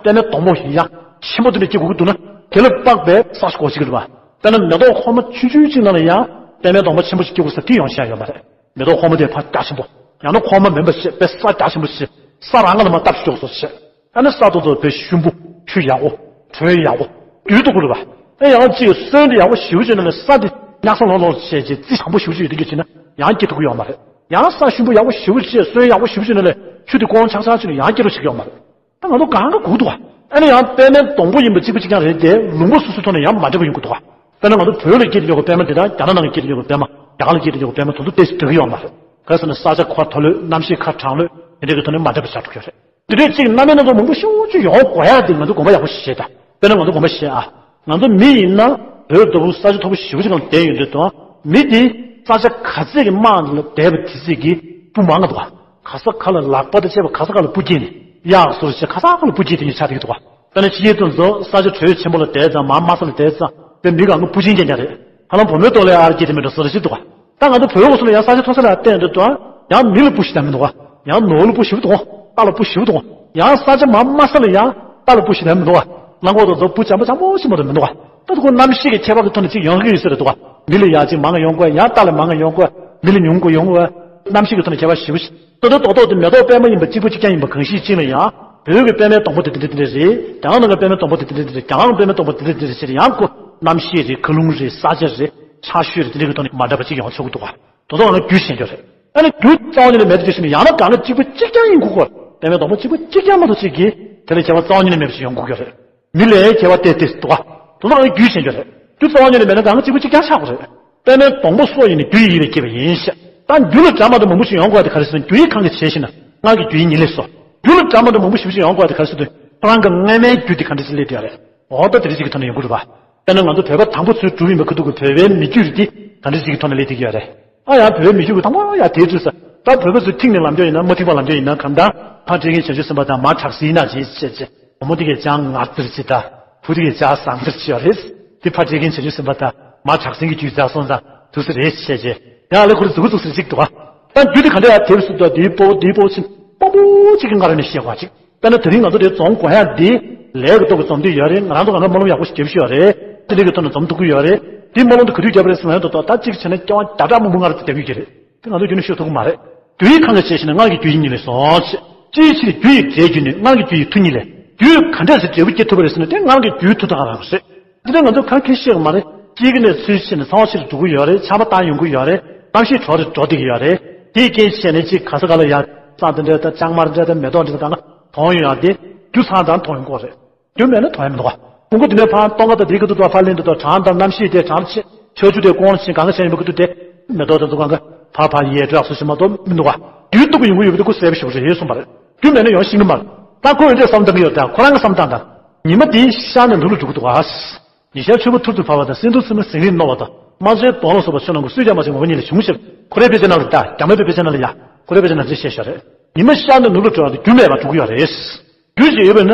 པད་མའི་སྡོང་པོ་ཡིན་ཡང་ཆེན་པོ་དེ་འདྲ་སྐྱེ་དགོས་ཀྱི་འདུག་ན། དེ་ལ་དཔག་པའི་ས་ཞིག་དགོས་ཀྱི་རེད་པ། དཔེར་ན་མེ་ཏོག་ཁོག་མ་ཆུང་ཆུང་གཅིག་ནང་ལ་ཡང་པད་མའི་སྡོང་པོ་ཆེན་པོ་ཞིག་སྐྱེ་དགོས་ས་དེ་ཡོང་ཤེས་ཡོད་མ་རེད། མེ་ཏོག་ཁོག་མ་དེ་ཕར་རྒྱ་ཆེན་པོ། ཡང་ན་ཁོག་མ་མིན་པ་ཞིག་པའི་ས་རྒྱ་ཆེན་པོ་ཞིག་ས་རང་ང་ལ་མར་བཏབ་ཤོག་སོ་ཞེས། ཨ་ནི་ས་དེ་ཚོ་བས་ཤུན་པོ། ཆུ་ཡག་པོ། དྲོད་ཡག་པོ། དུས་ཐུང་པོ་རེད་པ། ཨེ་ཡང་གཅིག་སོན་དེ་ཡག་པོ་ཞེ་པོ་ཅིག་ནང་ནས་ས་དེ་ཉག་ས་ལྷོང་ལྷོང་བྱས་རྗེས་རྩི་གང་པོ་ཞེ་པོ་ཅིག་ཡོད་དུས་ཀྱི་ཕྱིན་ན་ཡང་སྐྱེ་ཐུབ་ཀྱི་ཡོད་མ་རེད། ཡང་ས་ཤུན་པོ་ཡག་པོ་ཞེ་པོ་ཅིག་སོན་ཡག་པོ་ཞེ་པོ་ཅིག་ནང་ནས་ཆུ་དེ་ཀོང་ཆག་ཆག་ཅིག་ནས་ཡང་སྐྱེ་རོགས་བྱེད་ཀྱི་ཡོད་མ་རེད། ད་ང་ཚོ་གང་ག་གུག་འདུག་ག་ཨ་ནི་ཡང་པད་མའི་སྡོང་པོ་ཡིན་པ་གཅིག་པ་གཅིག་རྐྱང་རེད་དེ་ལུང་པ་སོ་སོའི་ཐོག་ནས་ཡང་མ་འདྲ་བ་ཡོང་གི་འདུག་ག་དཔེར་ན་ང་ཚོ་བོད་ལ་སྐྱེས་ཡོད་པའི་པད་མ་དེ་དང་རྒྱ་ནག་ནང་སྐྱེས་ཡོད་པའི་པད་མ། རྒྱ་གར་ལ་སྐྱེས་ཡོད་པའི་པད་མ་དེ་ཚོ་ཏོག་ཙམ་འདྲ་གི་ཡོད་མ་རེད། ག་རེ་ཟེར་ན་ས་ཆ་ཁ་ཐོར་ལོས། གནམ་གཤིས་ཁ་གྲང་ལོས། དེ་འདྲ་གི་ཐོག་ནས་མ་འདྲ་བ་ཆགས་འགྲོ་གི་ཡོད་རེད། དེ་འདྲའི་གཅིག་རྣམ་པའི་སྣ་ཚོགས་མང་པོ་ཞེ་པོ་ཅིག་ཡོང་དགོས་ཡ་དེ་ང་ཚོ་དགོངས་པ་ཡག་པོ་བཞེས་དང་། དཔེར་ན་ང་ཚོ་དགོངས་པ་བཞེས་ཨ། ང་ཚོ་མི་ཡིན་ན་བོད་ལྟ་བུ་ས་ཆ་མཐོ་པོ་ཞེ་པོ་ཅིག་ནང་བསྡད་ཡོད་འདོད་དང་། མི་དེ་ས་ཆ་ག་ཚད་ཀྱི་དམག་ལ་བསྡད་པ་དེ་ཚད་ཀྱི་སྤུ་མང་ང་འདུག་ག་ག་ས་ག་ལ་ལག་པ་དང་བཅས་པ་ག་ས་ག་ལ་སྤུ་སྐྱེས་ནས་གཡག་སོགས་བྱས་ག་ས་ག་ལ་སྤུ་སྐྱེས་དེ་ཉིད་ཆགས་བསྡད་ཀྱི་འདུག་ག་དཔེར་ན་ཕྱི་རྒྱལ་དུ་ཚོ་ས་ཆ་དྲོད་ཆེན་པོ་ལ་བསྡད་ཙང་མར་དམའ་ས་ལ་བསྡད་ཙང་དཔེ་མི་གང་ག་སྤུ་ཅན་རྐྱང་རྐྱང་རེད། ཧ་ལམ་བུ་མོའི་ཏོག་ལས་ཨར་སྐྱེས་དེ་མི་འགྲོ་ས་རེད་ཅེས་འདུག་ག་ད་ང་ཚོ་བོད་འོག་སུ་ལ་ཡང་ས་ཆ་མཐོ་ས་ལ་བལྟས་འདུག་དང་ཡང་མི་ལ་སྤུ་ཞིག་དང་མི་འདུག་ག་ཡང་ནོར་ལ་སྤུ་ཞིག་འདུག་ཨ་ལ་སྤུ་ཞིག་འདུག་ཡང་ས་ཆ་མར་དམའ་ས་ལ་ཡང་ཨ་ལ་སྤུ་ཞིག་དང་མི་འདུག་ག་གླང་གོག་དང་ཚོ་བུ་འཇམ་པོ་འཇམ་པོ་ཞིག་མ་གཏོགས་མི་འདུག་ག་ད་དུ་ཁོ་རྣམ་ཤེས་ཀྱི་ཁྱད་པར་གྱི་ཐོག་ནས་ཅིག་ཡོང་གི་ཡོད་ས་རེད་འདུག་ག་མི་ལ་ཡ་ཅིག་མང་ཡོང་དགོས། ཡང་རྟ་ལ་མང་ཡོང་དགོས། མི་ལ་ཉུང་དགོས་ཡོང་དགོས། རྣམ་ཤེས་ཀྱི་ཐོག་ནས་ཁྱད་པར་ཞེ་པོ་ཞིག་ད་ལྟ་རྡོག་རྡོག་དེ་མེ་ཏོག་པད་མ་ཡིན་པ་གཅིག་པ་གཅིག་རྐྱང་ཡིན་པ་གང་ཞིག་ཅིག་ལ་ཡང་བོད་ཀྱི་པད་མའི་སྡོང་པོ་དེ་དེ་འདྲ་དེ་འདྲ་རེད། རྒྱ་ནག་ནང་གི་པད་མའི་སྡོང་པོ་དེ་དེ་འདྲ་དེ་འདྲ་རེད། རྒྱ་ནག་པད་མའི་སྡོང་པོ་དེ་འདྲ་དེ་འདྲ་རེད་ཟེར་ཡང་ཁོ་རྣམ་ཤེས་རེད། མཁའ་རླུང་རེད། ས་ཆ་རེད། ཆར་ཞོད་རེད། དེ་འདྲ་གི་ཐོག་ནས་མ་འདྲ་བ་ཅིག་ཡོང་ཆོག་གི་འདུག་ག་དོ་དོ་ང་རྒྱུ་ཞེན་རྒྱུ་རེད། ཨ་ནི་རྒྱུ་རྩ་བ་ཉིད་ནས་མེད་དུ་བྱས་ནས་ཡང་ན་གང་ག་གཅིག་པ་གཅིག་རྐྱང་ཡིན་དགོས་ཀྱི་རེད། པད་མའི་སྡོང་པོ་གཅིག་པ་གཅིག་རྐྱང་མ་གཏོགས་ཅིག་གིས་དེ་ལ་ཁྱད་པར་རྩ་བ་ཉིད་ནས་མེད་པ་ཞིག་ཡོང་དགོས་ཀྱི་རེད། མི་ལས་ཁྱད་པར་ཏོག་ཙམ་འདུག་ག་དོ་དོ་ང་རྒྱུ་ཞེན་རྒྱུ་རེད། རྒྱུ་རྩ་བ་ཉིད་ནས་མེད་ན་གང་ག་གཅིག་པ་གཅིག་རྐྱང་ཆགས་དགོས་རེད། པད་མའི་སྡོང་པོ་སོགས་ཡིན་ནི་རྒྱུ་ཡི་ཡིད་ལས་སྐྱེས་པ་ཡིན་ཞེས། ད་རྒྱུ་ལ་འདྲ་མ་འདྲ་མང་པོ་ཞིག་ཡོང་དགོས་པ་དེ་ག་རེ་ཟེར་ན་རྒྱུ་ཡི་ཁམས་ཀྱི་བྱས་ཤིང་ན་སྔར་གྱི་རྒྱུ་ཡི་ཉེར་ལེན་སོ། རྒྱུ་ལ་འདྲ་མ་འདྲ་མང་པོ་ཞིག་ཡོང་དགོས་པ་དེ་ག་རེ་ཟེར་དུས་ཁོ་རང་གི་སྔ་མའི་རྒྱུ་དེ་ག་འདྲ་ཞིག་སླེབས་བསྡད་ཡོད་རེད། འོ་ད་དེ་རིགས་ཅིག་གི་ཐོག་ནས་ཡོང་གི་རེད་པ། དཔེར་ན་ང་ཚོ་བོད་པ་དང་པོ་ཚོའི་གྲུབ་ཡིན་པ་ཁ་ཐུག་གི་བོད་པའི་མི་རྒྱུད་དེ་ག་འདྲ་ཞིག་གི་ཐོག་ནས་སླེབས་བསྡད་ཀྱི་ཡོད་རེད། ཨ་ཡ་བོད་པའི་མི་རྒྱུད་ཀྱི་དང་པོ་ཡ་དེའི་དུས་ས་ད་བོད་པ་ཚོས་ཐིག་ནས་ལམ་རྒྱག་ཡིན་ན་མ་ཐིག་པ་ལམ་རྒྱག་ཡིན་ན་གང་ལྟར་ཕར་སྤྲད་མཁན་བྱང་ཆུབ་སེམས་དཔའ་དང་མར་དྲག་ཟིན་ན་ཅེས་བཤད་ཅེས་བུ་མོ་དེ་གས་ཅང་ངར་ཙིར་ཅི་ད་བུ་དེ་གས་ཅང་བཟང་ཙིར་ཅི་ཡོད་རེད། དེ་ཕར་སྤྲད་མཁན་བྱང་ཆུབ་སེམས་དཔའ་དང་མར་དྲག་ཟིན་གྱི་རྒྱུད་རྫ་སོང་ཙང་དུ་སི་རེད་བཤད་ཅེས་ཡང་ལས་ཁོ་རེ་ཟུག་གུ་ཟུག་སེ་ཅིག་འདུག་ག་ད་རྒྱུད་དེ་ག་འདྲ་ཡ་དེབ་སུ་ད་དེའི་པོ་དེའི་པོ་ཕྱིན་པོ་པོ་ཅིག་གི་ང་རང་ནས་བཤད་པ་ཅིག་དཔེར་ན་དེ་རིང་ང་ཚོ་དེ་རྫོང་དགོན་ཡག་འདི་ལས་ཀྱི་ཐོག་གི་འཛོམས་འདུས་ཡོད་རེད། ང་རང་ཚོ་གང་ག་སྨོན་ལམ་ཡག་པོ་ཞིག་རྒྱབ་ཤོག་ཡོད་རེད། དེ་འདྲ་གི་ཐོག་ནས་འཛོམས་ཐུབ་ཀྱི་ཡོད་རེད། དེ་སྨོན་ལམ་དེ་ག་དུས་རྒྱབ་རེད་ཟེར་ན་ཡང་ད་ད་གཅིག་བྱས་ན་སྐྱེ་བ་བརྒྱ་ཕྲག་མང་པོ་སྔར་དུ་བསྡད་ཀྱི་རེད། དེ་ང་ཚོ་རྒྱུན་ནས་ཤོད་ཐུབ་ཀྱི་མ་རེད། རྒྱུ་ཡི་ཁམས་ཀྱི་བྱས་ཤིང་ན་སྔར་གྱི་རྒྱུ་ཡི་ཉེར་ལེན་སོ། ཅིའི་ཕྱིར་རྒྱུ་ཡི་རྫས་རྒྱུ་ནི་སྔར་གྱི་རྒྱུ་ཡི་མཐུ་ཉིད་ལས། རྒྱུ་ག་འདྲ་ཞིག་འབྲས་བུ་སྐྱེ་ཐུབ་པ་རེད་ཟེར་ན་དེ་སྔར་གྱི་རྒྱུའི་མཐུ་དང་རང་རེད། འདི་ནི་ང་ཚོ་གང་གིས་ཤེས་ཀྱི་མ་རེད། གཅིག་གིས་ནས་ཚུལ་ཤེས་ནས་ཚ་བ་ཆེ་རུ་འགྲོ་གི་ཡོད་རེད། ཆམ་པ་བཏང་ཡོང་གི་ཡོད་རེད། གཏམ་བཤད་དྲོ་རུ་འགྲོ་བསྡད་ཀྱི་ཡོད་རེད། དེའི་རྐྱེན་བྱས་ནས་གཅིག་ག་ས་ག་ལ་ཡ་རྩྭ་འདི་འདྲ་དང་ལྕང་མར་འདྲ་དང་མེ་ཏོག་འདྲ་དང་མཐོང་ཡོང་ཡ་དེ་རྒྱུ་ཚང་དང་མཐོང་ཡོང་གི་རེད། རྒྱུ་མེད་ན་མཐོང་ཡ་མི་འདུག་ག་ཀུན་གོ་དེ་ནས་ཕར་སྟོང་ཁ་དང་དེའི་ཁ་ཐུག་ཏུ་ཕར་ལེན་དུ་དང་གྲང་དང་གནམ་གཤིས་དེ་གྲང་ཆེ་ཆར་ཆུ་དེ་སྐོང་ཞིང་གང་ག་བྱས་ཡོང་བའི་ཁ་ཐུག་དེ་མེ་ཏོག་དང་ཚོ་གང་ག་ཕར་ཕར་ཡལ་འགྲོ་ཡག་སུ་ཞིག་མ་གཏོགས་མི་འདུག་ག་རྒྱུའི་སྟོབས་ཀྱིས་ཡོང་གི་ཡོད་པ་དེ་ཁོ་གསལ་པོ་ཞིག་རེད་གསུངས་པ་རེད། རྒྱུ་མེད་ན་ཡང་ཤེས་ཀྱི་མ་རེད། ད་ཁོ་འོན་ཏེ་བསམ་བཏང་གི་ཡོད་ད་ཁོ་རང་གི་བསམ་བཏང་དང་། ཉི་མ་དེའི་ཤར་ནས་ནུབ་ལ་འགྲོ་གི་འདུག་ག་ཉི་ཤར་ཆུ་བོ་ཐུར་དུ་འཕར་བ་དང་། སེང་ལྡེང་སིལ་མ་ཟིང་རིང་རྣོ་བ་དང་། རྨ་བྱའི་སྡོང་ལ་སོགས་པ་ཆོས་རྣམས་ཀྱི་སུས་ཀྱང་མ་བྱས་ངོ་བོ་ཉིད་ལས་བྱུང་ཞེས་ཁོ་རའི་དཔེ་ཆ་ནང་ལ་ད་རྒྱ་མའི་དཔེ་ཆ་ནང་ལ་ཡ་ཁོ་རའི་དཔེ་ཆ་ནང་ལ་བཤད་ཤག་རེད། ཉི་མ་ཤར་ནས་ནུབ་ལ་འགྲོ་བ་དེ་རྒྱུ་མེད་པར་འགྲོ་གི་ཡོད་རེད། རྒྱུ་ཞིག་ཡོད་པས་ན་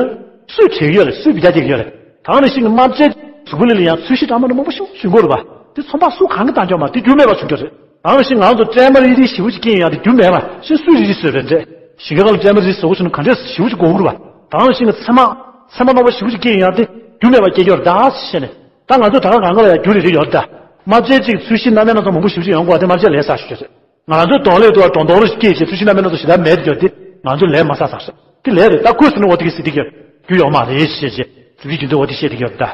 སུས་བྲེག་གི་ཡོད་རེད། སུས་འབུད་རྒྱག་བྱེད་ཀྱི་ཡོད་རེད། ད་ག་ནང་བཞིན་གྱི་རྨ་བྱའི་གཟུགས་པོ་ལ་ལ་ཡང་ཚོས་གཞི་འདྲ་མི་འདྲ་མང་པོ་ཞིག་བྱུང་གི་ཡོད་རེད་པ། དེ་ཚོང་པ་སུ་གང་གིས་བཏང་ཀྱང་མ་དེ་རྒྱུ་མེད་པར་བྱུང་གི་ཡོད་རེད། ད་ག་ནང་བཞིན་ང་ཚོ་སྲན་མ་རིལ་རིལ་ཞེ་པོ་ཅིག་སྐྱེས་ཡོང་ཡ་དེ་རྒྱུ་མེད་པ་ཤིང་སུས་རིལ་རིལ་བཟོས་པས་འདྲ། ཞིང་ཁ་ལ་སྲན་མ་རིལ་རིལ་བཟོ་དགོས་བྱུང་ན་ག་འདྲས་ཞེ་པོ་ཅིག་དགོས་ཀྱི་རེད་པ། ད་ག་ནང་བཞིན་གྱི་ཚེར་མ་ཚེར་མ་རྣོ་བ་ཞེ་པོ་ཅིག་སྐྱེས་ཡོང་ཡ་དེ་རྒྱུ་མེད་པར་སྐྱེ་ཀྱི་ཡོད་རེད་ད་ཟེར་ནས། ད་ང་ཚོ་ད་ག་གང་ག་ལ་ཡང་རྒྱུ་རེ་རེ་ཡོད་རེད་ད། རྨ་བྱའི་ཅིག་ཚོས་གཞི་སྣ་མིན་སྣ་ཚོགས་མང་པོ་ཞེ་པོ་ཅིག་ཡོང་གི་ཡོད་པ་དེ་རྨ་བྱའི་ལས་བསགས་ཞུ་རྒྱུ་རེད། ང་རང་ཚོའི་གདོང་ལས་དུ་བ་སྒྲོ་འདོགས་རུ་སྐྱེས་བྱས་ཚོས་གཞི་སྣ་མིན་སྣ་ཚོགས་ཞེ་དྲག་མེད་དུ་གྱུར་ཏེ་ང་ཚོ་ལས་མ་བསགས་ཚར་ཟེར། དེ་ལས་རེད་ད་ཁོས་ཟེར་ན་འོ་དེ་གི་ཟེར་དེ་གི་རྒྱུ་ཡོད་མ་རེད་ཞེས་བྱས་གྲུབ་ཀྱི་རྒྱུ་མཚན་འོ་དེ་བཤད་དེ་གི་ཡོད་ད།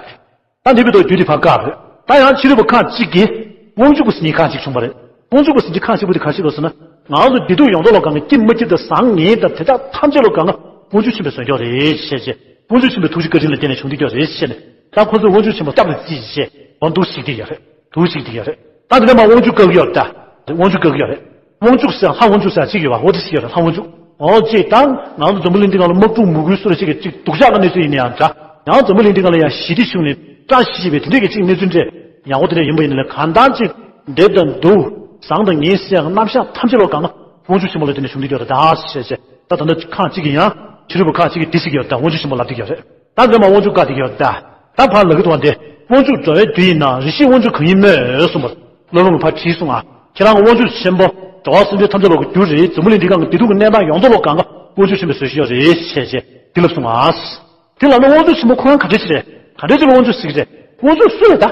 ད་འདི་བོད་དུ་རྒྱུ་དེ་ཕར་བཀག་རེད། ད་ཡང་ཕྱི་རོལ་པ་ཁག་ཅིག་གིས་དབང་ཕྱུག་པ་ཟེར་མཁན་ཁག་ཅིག་བྱུང་བ་རེད། དབང་ཕྱུག་པ་ཟེར་མཁན་ཁག་ཅིག་པོ་དེ་ག་ཅི་ལོ་ཟེར་ན། ང་ཚོ་བདེ་སྡུག་ཡོང་དོ་ལོ་གང་གི་སྐྱིད་མ་སྐྱིད་དང་བཟང་ངན་དང་དེ་དག་ཐམས་ཅད་ལོ་གང་ག་དབང་ཕྱུག་ཆེན་པོས་བཟོས་ཀྱི་རེད་ཞེས་བྱས། དབང་ཕྱུག་ཆེན་པོའི་ཐུགས་རྗེ་བཀའ་དྲིན་ལ་བརྟེན་ནས་བྱུང་བསྡད་ཀྱི་རེད་ཞེས་ནས། ད་ཁོ་ཚོས་དབང་ཕྱུག་ཆེན་པོ་སྐྱབས་ལ་བརྩིས་བྱས་འོ་འདུག་ཞིག་བསྡད་ཡོད་རེད། འདུག་ཞིག་བསྡད་ཡོད་རེད། ད་དེ་ནས་མ་དབང་ཕྱུག་བཀའ་གི་ཡོད་ད། དབང་ཕྱུག་བཀའ་གི་ཡོད་རེད། དབང་ཕྱུག་ཟེར་ལྷ་དབང་ཕྱུག་ཟེར་གཅིག་ཡོད་པ་འོ་དེ་ཞིག་ཡོད་རེད་ལྷ་དབང་ཕྱུག་འོ་ཅིག་ད་ང་ཚོ་འཛམ་བུ་གླིང་འདི་སྒང་ལ་དམག་འཁྲུག་མུ་གུའི་སོ་ར་ཞིག་གི་ཅིག་སྡུག་ཅག་གི་གནས་ཚུལ་ཡིན་ན་ཡང་འདྲ། ཡང་འཛམ་བུ་གླིང་འདི་སྒང་ལ་ཡང་ཞི་བདེ་ཤུགས་ནས་བཀྲ་ཤིས་ཤིས་པའི་དེ་འདྲས་ཀྱི་ཅིག་གནས་ཚུལ་འདྲས་ཡག་པོ་དེ་འདྲས་ཡིན་པ་ཡིན་ན་ལས་གང་ལྟར་ཅིག་བདེ་དང་སྡུག་བཟང་དང་ངན་ཟེར་ཡག་རྣམ་གཞག་ཐམས་ཅད་ལོ་གང་ག་དབང་ཕྱུག་ཆེན་པོ་ལ་བརྟེན་ནས་བྱུང་བསྡད་ཡོད་རེད་ད་ཞེས་བྱས། ད་ད་ལྟ་ཁག་ཅིག་གིས་ཡང་ཕྱི་རོལ་པ་ཁག་ཅིག་གིས་འདི་ཟེར་གྱི་ཡོད་རེད་ད། དབང་ཕྱུག་ཆེན་པོ་ལབ་བསྡད་ཀྱི་ཡོད་རེད། ད་འདི་མ་དབང་ཕྱུག་བཀའ་བསྡད་ཀྱི་ཡོད་རེད་ད། ད་ཕར་ལབ་ཀྱི་འདུག་བ་འདི། དབང་ཕྱུག་འགྲོ་བའི་རྒྱུ་ཡིན་ན་རེ་ཞིག་དབང་ཕྱུག་གང་ཡིན་སྨྲོས་གསུངས་པར། སློབ་དཔོན་གྱིས་ཕར་དྲིས་གསུངས་ང་། ཁྱེད་རང་གི་དབང་ཕྱུག་ཆེན་པོ་འགྲོ་བ་སེམས་ཅན་ཐམས་ཅད་ལོ་གི་རྒྱུ་རེད། འཛམ་བུ་གླིང་འདི་སྒང་གི་བདེ་སྡུག་གི་གནས་སྟངས་ཡོང་དོ་ལོ་གང་ག་དབང་ཕྱུག་ཆེན་པོས་བཟོས་ཤིག་ཡོད་རེད་ཞེས་བྱས་འདི་ལབ་གསུངས་ང་། དེ་ལབ་ན་དབང་ཕྱུག་ཆེན་པོ་ཁོ་རང་ག་འདྲ་ཅིག་རེད། ག་འདྲ་ཅིག་ལ་དབང་ཕྱུག་ཟེར་གི་རེད། དབང་ཕྱུག་སུ་རེད་ད།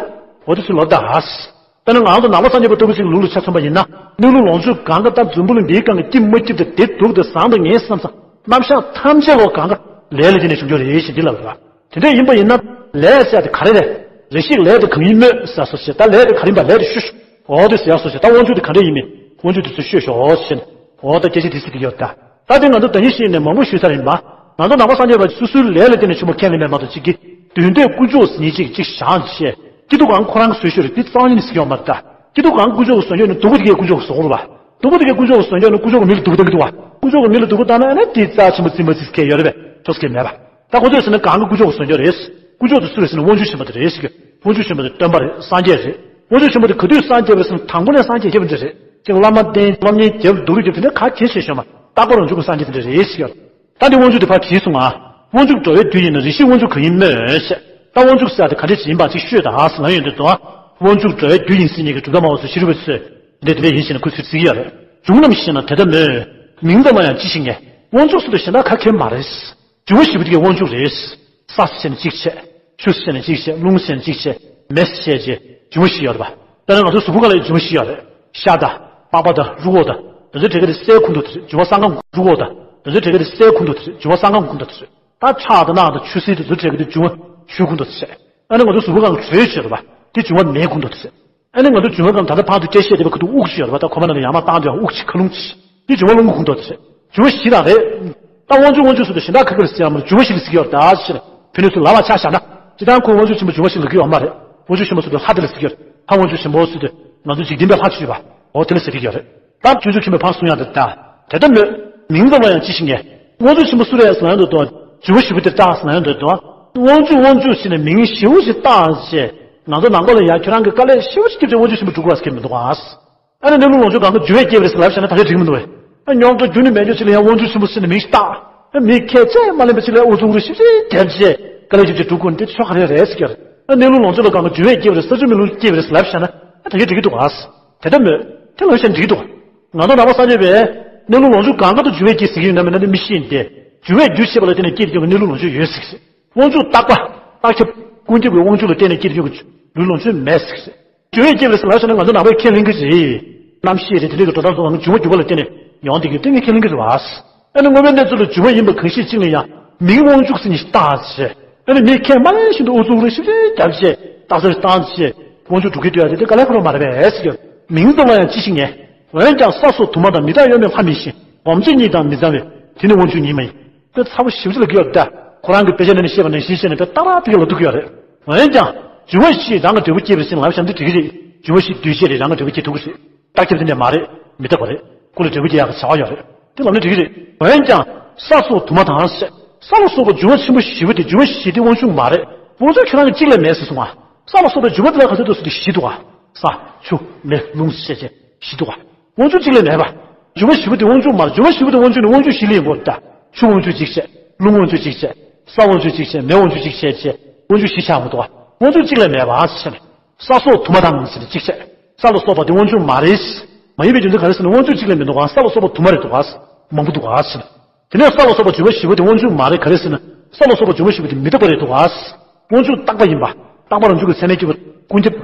འོ་དེ་ཚོ་ལབ་ད། དཔེར་ན་ང་ཚོ་ནང་པ་སངས་རྒྱས་པ་ལྟ་བུ་ཞིག་ལུགས་ལ་ཆ་མཚོན་པ་ཡིན་ན། གནས་ལུགས་ལོངས་སྤྱོད་གང་ག་ད་འཛམ་བུ་གླིང་འདིའི་སྒང་གི་སྐྱིད་མ་སྐྱིད་དང་བདེ་སྡུག་དང་བཟང་དང་ངན་བསམ་བསམ་རྣམ་གཞག་ཐམས་ཅད་ལོ་གང་ག་ལས་ལ་བརྟེན་ནས་བྱུང་རྒྱུ་རེད་ཞེས་འདི་ལབ་རེད་བ། དེ་འདྲ་ཡིན་པ་ཡིན་ན་ལས་ཟེར་ཡ་དེ་ག་རེ་རེད། རེ་ཞིག་ལས་དེ་གང་ཡིན་སྨྲོས་ཟེར་སོ་ཞེས་ད་ལས་དེ་ག་རེ་ཡིན་པ་ལས་དེ་ཤོད་ཤོག་འོ་དེ་ཟེར་ཡ་སོ་ཞེས་ད་དབང་ཕྱུག་དེ་ག་འདྲ་ཡིན་མིན་དབང་ཕྱུག་དེ་ཚོས་ཤོད་ཤོག་ཞེས་ནས་འོ་ད་སྐད་ཆ་དེ་ཟེར་གྱི་ཡོད་ད། ད་དེ་ང་ཚོ་ད་ཉིད་ཤེས་ནས་མང་པོ་ཞུས་ཚར་ཡིན་པ། ང་ཚོ་ནང་པ་སངས་རྒྱས་པ་སོ་སོའི་ལས་ལ་བརྟེན་ནས་བྱུང་བ་ཁས་ལེན་པའི་མ་གཏོགས་གཅིག་གིས་དུས་མཐའི་དཀོན་མཆོག་ཟེར་མཁན་ཅིག་ཅིག་བཞག་བྱས་སྐྱིད་སྡུག་གང་ཁོ་རང་གིས་བཟོས་ཤོར་རེད་དེ་རྩ་བ་ཉིད་ནས་ཟེར་གྱི་ཡོད་མ་རེད་ད། སྐྱིད་སྡུག་གང་དཀོན་མཆོག་གིས་བཟོས་ཡོད་ནི་སྡུག་པོ་དེ་གས་དཀོན་མཆོག་གིས་བཟོ་དགོས་རེད་པ། སྡུག་པོ་དེ་གས་དཀོན་མཆོག་གིས་བཟོས་ཡོད་ནི་དཀོན་མཆོག་གིས་མི་ལ་སྡུག་པོ་བཏང་གི་འདུག་བ། དཀོན་མཆོག་གིས་མི་ལ་སྡུག་པོ་བཏང་ན་ཨ་ནི་དེ་རྩ་ཆེན་པོ་བརྩི་མ་བརྩི་ཁྱད་ཡོད་རེད་པས་ཆོག་ཁྱད་མེད་པ། ད་ཁོ་ཚོས་ཟེར་ན་གང་གི་དཀོན་མཆོག་གིས་བཟོས་ཡོད་རེད། དཀོན་མཆོག་དེ་སུ་རེད་ཟེར་ན་དབང་ཕྱུག་ཆེན་པོ་དེ་རེད་ཟེར་གི། དབང་ཕྱུག་ཆེན་པོ་དེ་སྟོན་པ་རེད་སངས་རྒྱས་རེད། དབང་ཕྱུག་ཆེན་པོ་དེ་ག་དུས་སངས་རྒྱས་པ་རེད་ཟེར་ན་དང་པོ་ནས་སངས་རྒྱས་རྒྱབ་འདྲ་རེད། ཅིག་བླ་མ་བསྟེན་སློབ་གཉེར་རྒྱབ་སྡུག་རུ་རྒྱབ་དེ་འདྲ་ག་གེ་བྱས་ཤོད་མ་རྟག་པར་རང་བྱུང་གི་སངས་རྒྱས་དེ་འདྲ་རེད་ཟེར་གི། ད་འདི་དབང་ཕྱུག་དེ་ཕར་དྲིས་སོང་ང་། དབང་ཕྱུག་འགྲོ་བའི་རྒྱུ་ཡིན་ན་རེ་ཞིག་དབང་ཕྱུག་གང་ཡིན་སྨྲོས་ཞེས། ད་དབང་ཕྱུག་ཟེར་ཡ་དེ་ག་འདྲ་ཅིག་ཡིན་པ་ཅིག་ཤོད་དང་ཟེར་ལབ་ཡོང་དུས་དང་། དབང་ཕྱུག་འགྲོ་བའི་རྒྱུ་ཡིན་ཟེར་མཁན་གྱི་གྲུབ་མཐའ་སྨྲ་བ་ཚོ་ཕྱི་རོལ་པ་ཚོས་འདི་དེ་འདྲ་ཡིན་ཞེས་ན་ཁོས་ཚུར་བརྩི་གི་ཡོད་རེད། བྱུང་རྣམས་ཤེ་ན་དེ་ལྟ་མོད། མིང་ཙམ་མ་ཡང་ཅི་ཞིག་ངེས། དབང་ཕྱུག་ཟེར་དུས་གཞན་དག་ག་གེ་མ་རེད། བྱུང་བ་ཞེས་པ་དེ་གའི་དབང་ཕྱུག་རེད། ས་ཟེར་ནས་གཅིག་བྱས། ཆུ་ཟེར་ནས་གཅིག་བྱས། རླུང་ཟེར་ནས་གཅིག་བྱས། མེ་ཟེར་བྱས། འབྱུང་བ་བཞི་ཡོད་རེད་པ། དཔེར་ན་ང་ཚོ་གཟུགས་པོ་སྒང་ལ་འབྱུང་བ་བཞི་ཡོད་རེད། ཤ་དང་། པགས་པ་དང་། རུས་ཁོག་དང་། དེ་ཚོའི་གྲས་ཀ་དེ་སའི་ཁོངས་གཏོགས་དེ་རེད། འབྱུང་བ་སྲང་ཁམས། རུས་ཁོག་དང་། དེ་ཚོའི་གྲས་ཀ་དེ་སའི་ཁོངས་གཏོགས་དེ་རེད། འབྱུང་བ་སྲང་ཁམས་ཁོངས་གཏོགས་དེ་རེད། ད་ཁྲག་དང་རྣག་དང་ཆུ་སེར་དེ་ཚོའི་གྲས་ཀ་དེ་འབྱུང་བ་ཆུའི་ཁོངས་གཏོགས་དེ་རེད། ཨ་ནི་ང་ཚོ་གཟུགས་པོ་སྒང་ལ་དྲོད་ཡོད་རེད་པ། དེ་འབྱུང་བ་མེའི་ཁོངས་གཏོགས་དེ་རེད། ཨ་ནི་ང་ཚོ་འབྱུང་བའི་སྒང་ད་ལྟ་བར་དུ་སྐད་བཤད་བསྡད་པའི་ཁ་ཐུག་དབུགས་ཅིག་ཡོད་རེད་པ། ད་གོ་མ་ན་ན་ཡར་མར་བཏང་དུས་དབུགས་ཅིག་མཁའ་རླུང་ཅིག་དེ་འབྱུང་བ་རླུང་གི་ཁོངས་གཏོགས་དེ་རེད། འབྱུང་བ་བཞི་དང་རེད། ད་དབང་འབྱུང་དབང་འབྱུང་ཟེར་དུས་གཞན་དག་ཁ་ཁ་ལ་ཟེར་ཡ་མ་རེད། འབྱུང་བ་བཞི་ལ་ཟེར་གྱི་ཡོད་རེད། ད་ཕྱིར་ཕན་ཚུན་ལ་ལ་ཆ་བཞག་ན། སྤྱིར་བཏང་ཁོ་དབང་ཕྱུག་ཆེན་པོ་འབྱུང་བ་བཞི་ལ་གི་ཡོད་མ་རེད། དབང་ཕྱུག་ཆེན་པོ་ཟེར་དུས་ལྷ་དེ་ལ་ཟེར་གྱི་ཡོད་རེད། ལྷ་དབང་ཕྱུག་ཆེན་པོ་ཟེར་དུས་ང་ཚོ་འཇིག་རྟེན་པའི་ལྷ་བཅུ་པ། འོ་དེ་ལ་ཟེར་གྱི་ཡོད་རེད། ད་སྤྱོད་འཇུག་ཆེན་པོའི་ཕར་གསུང་ཡག་དེ་ད། དེ་ལྟ་མོད། མིང་ཙམ་ལ་ཡང་ཅི་ཞིག་ངེས། དབང་ཕྱུག་ཆེན་པོ་སུ་རེད་ཟེར་ན་ཡང་འདོད་དོ། འབྱུང་བ་བཞི་པོ་དེ་ལྟ་ཟེར་ན་ཡང་འདོད་དོ། དབང་ཕྱུག་དབང་ཕྱུག་ཟེར་ནས་མིང་ཞེ་པོ་ཞིག་བཏགས་བྱས། ང་ཚོ་ནང་པ་ལ་ཡང་ཁྱོད་རང་གི་དཀའ་ལས་ཞེ་པོ་ཞིག་བརྒྱབ་བྱས་དབང་ཕྱུག་ཆེན་པོ་སྒྲུབ་དགོས་ཟེར་གྱི་མི་འདུག་ག་ཨ་ནི་གནས་ལུགས་ལོངས་སྤྱོད་གང་ག་འབྱུང་བས་བསྐྱེད་པ་རེད་ཟེར་ལབ་བཞག་ན་ད་ག་འགྲིག་གི་མི་འདུག་བས། ཨ་རྙོག་དྲ་རྒྱུན་ནས་མེད་ཆོག་ཅིག་ལ་ཡང་དབང་ཕྱུག་ཆེན་པོ་ཟེར་ནས་མིང་ཞིག་བཏགས། ཨ་མི་ཁས་ཆེ་མ་ལེན་པ་ཅིག་ལ་ཨུ་ཚུགས་རེ་ཞིབ་ཞིབ་བརྒྱབ་བྱས་དཀའ་ལས་ཞིབ་ཅིག་སྒྲུབ་དགོས་འདི་ཆོ་ག་རེ་རེད་ཟེར་གྱི་རེད། ཨ་གནས་ལུགས་ལོངས་སྤྱོད་ལ་གང་ག་འབྱུང་བས་བསྐྱེད་པ་རེད། ས་ཆུ་མེ་རླུང་བསྐྱེད་པ་རེད་ཟེར་ལབ་བཞག་ན་ཨ་ད་ག་འགྲིག་གི་འདུག་ག་དེ་ལྟ་མོད། དེ་ལབ་བཞག་ན་འགྲིག་གི་འདུག་ག་ང་ཚོ་ནང་པ་སངས་རྒྱས་པས་གནས་ལུགས་ལོངས་སྤྱོད་གང་ག་དུ་འབྱུང་བས་བསྐྱེད་ཟེར་གྱི་ཡོད་ན་མེད་ན་མི་ཤེས་ཏེ། འབྱུང་བས་རྒྱུ་ཤེས་པ་ལ་བརྟེན་ནས་སྐྱེས་ཏེ་ཡོང་གི་གནས་ལུགས་ལོངས་སྤྱོད་ཡོད་ཟེར་གྱི་རེད། དབང་ཕྱུག་རྟག་པ། རྟག་ཁྱབ། ཀུན་ཁྱབ་ཀྱི་དབང་ཕྱུག་ལ་བརྟེན་ནས་སྐྱེས་ཏེ་ཡོང་གི་ལུས་ལོངས་སྤྱོད་མེད་ཟེར་གྱི་རེད། འབྱུང་བས་བསྐྱེད་པ་རེད་ཟེར་ལབ་བཞག་ན་ང་ཚོ་ནང་པས་ཁས་ལེན་གྱི་རེད། རྣམ་ཤེས་རེད། དེ་འདྲའི་གི་འགྲོ་སྟངས་སོགས་ལ་འབྱུང་བ་འགྱུར་བ་ལ་བརྟེན་ནས་ཡོང་བསྡད་ཀྱི་ཡོད་དེ་ངས་ཁས་ལེན་གྱི་རེད་བ། ཨ་ནི་དངོས་པོའི་གནས་ཚུལ་ལ་འབྱུང་བ་ཡིན་པ་གང་ཞིག་ཅིག་ལ་ཡང་མིང་དབང་ཕྱུག་ཟེར་ནས་བཏགས་བྱས། ཨ་ནི་མིས་ཁས་མ་ལེན་བཞིན་དུ་ཨུ་ཚུགས་རེ་ཞིབ་རེ་བརྒྱབ་བྱས་རྟགས་གསལ་བཏང་བྱས་དབང་ཕྱུག་སྒྲུབ་ཀྱི་འདུག་ཡ་དེ་དེ་དཀའ་ལས་ཁག་པོ་མ་རེད་པས་ཟེར་གྱི་ཡོད། མིང་ཙམ་ལ་ཡང་ཅི་ཞིག་ངེས། འོན་ཀྱང་ས་སོགས་དུ་མ་དང་མི་རྟག་གཡོ་མེད་ལྷ་མི་ཤེས་སྒོམ་བྱེད་གཉིས་དང་མི་འཚམ་པས་དེ་ནི་དབང་ཕྱུག་ཉིད་མ་ཡིན། དེ་ཚ་པོ་ཞེ་པོ་ཅིག་ལ་གི་ཡོད་ད། ཁོ་རང་གི་དཔེ་ཆ་ནང་ནས་བཤད་པ་ནང་བཞིན་བཤད་ནས་དེ་ཏག་ཏག་དེ་ག་ལ་ཐུག་གི་ཡོད་རེད། འོན་ཀྱང་འབྱུང་བ་བཞི་རང་གི་འབྲས་བུ་སྐྱེད་པ་ཟེར་ལབ་བཞག་ན་འགྲིག་གི་རེད། འབྱུང་བ་བཞི་འདུས་བྱས་རེད། རང་གི་འབྲས་བུ་སྐྱེད་ཐུབ་ཀྱི་རེད། རྟག་ཁྱབ་དེ་འདྲ་མ་རེད། མི་རྟག་པ་རེད། ཀུན་ལ་འབྲས་བུ་སྐྱེ་ཡག་གི་བྱ་བ་ཡོད་རེད། དེ་ལབ་ན་འགྲིག་གི་རེད། འོན་ཀྱང་ས་སོགས་དུ་མ་དང་ཟེར། ས་ལ་སོགས་པ་འབྱུང་བ་ཆེན་པོ་བཞི་པོ་དེ་འབྱུང་བ་བཞི་དེ་དབང་ཕྱུག་མ་རེད། དབང་ཕྱུག་ཁྱོད་རང་གི་གཅིག་ལས་མེད་ཟེར་གསུང་ང་། ས་ལ་སོགས་པའི་འབྱུང་བ་དེ་ལ་ག་ཚོད་འདུག་ཟེར་དུས་བཞི་འདུག་ག་ས། ཆུ། མེ། རླུང་ཟེར་བྱས་བཞི་འདུག་ག་དབང་ཕྱུག་གཅིག་ལས་མེད་པ། འབྱུང་བ་བཞི་པོ་དེ་དབང་ཕྱུག་མ་རེད། འབྱུང་བ་བཞི་པོ་དེ་དབང་ཕྱུག་ནི་དབང་ཕྱུག་བཞི་ལས་ཡོང་གི་རེད་ད། ཆུ་དབང་ཕྱུག་གཅིག་བྱས། རླུང་དབང་ཕྱུག་གཅིག་བྱས། ས་དབང་ཕྱུག་གཅིག་བྱས། མེ་དབང་ཕྱུག་གཅིག་བྱས་བྱས་དབང་ཕྱུག་བཞི་ཆགས་མི་འདུག་ག་དབང་ཕྱུག་གཅིག་ལས་མེད་པ་ཟེར་ནས། ས་སོགས་དུ་མ་དང་ཟེར་ནས་གཅིག་བྱས། ས་ལ་སོགས་པ་དེ་དབང་ཕྱུག་མ་རེད། མ་ཡིན་པའི་རྒྱུ་མཚན་ག་རེ་ཟེར་ན་དབང་ཕྱུག་གཅིག་ལས་མི་འདུག་ག་ས་ལ་སོགས་པ་དུ་མ་རེད་འདུག་ག་མང་པོ་འདུག་ག་ཟེར་ནས། དེ་ནས་ས་ལ་སོགས་པ་འབྱུང་བ་བཞི་པོ་དེ་དབང་ཕྱུག་མ་རེད། ག་རེ་ཟེར་ན། ས་ལ་སོགས་པ་འབྱུང་བ་བཞི་པོ་དེ་མི་རྟག་པ་རེད་འདུག་ག་དབང་ཕྱུག་རྟག་པ་ཡིན་པ། རྟག་པ་རང་བྱུང་གི་ཚད་མས་སྐྱེ་བ། ཀུན་ཁྱབ།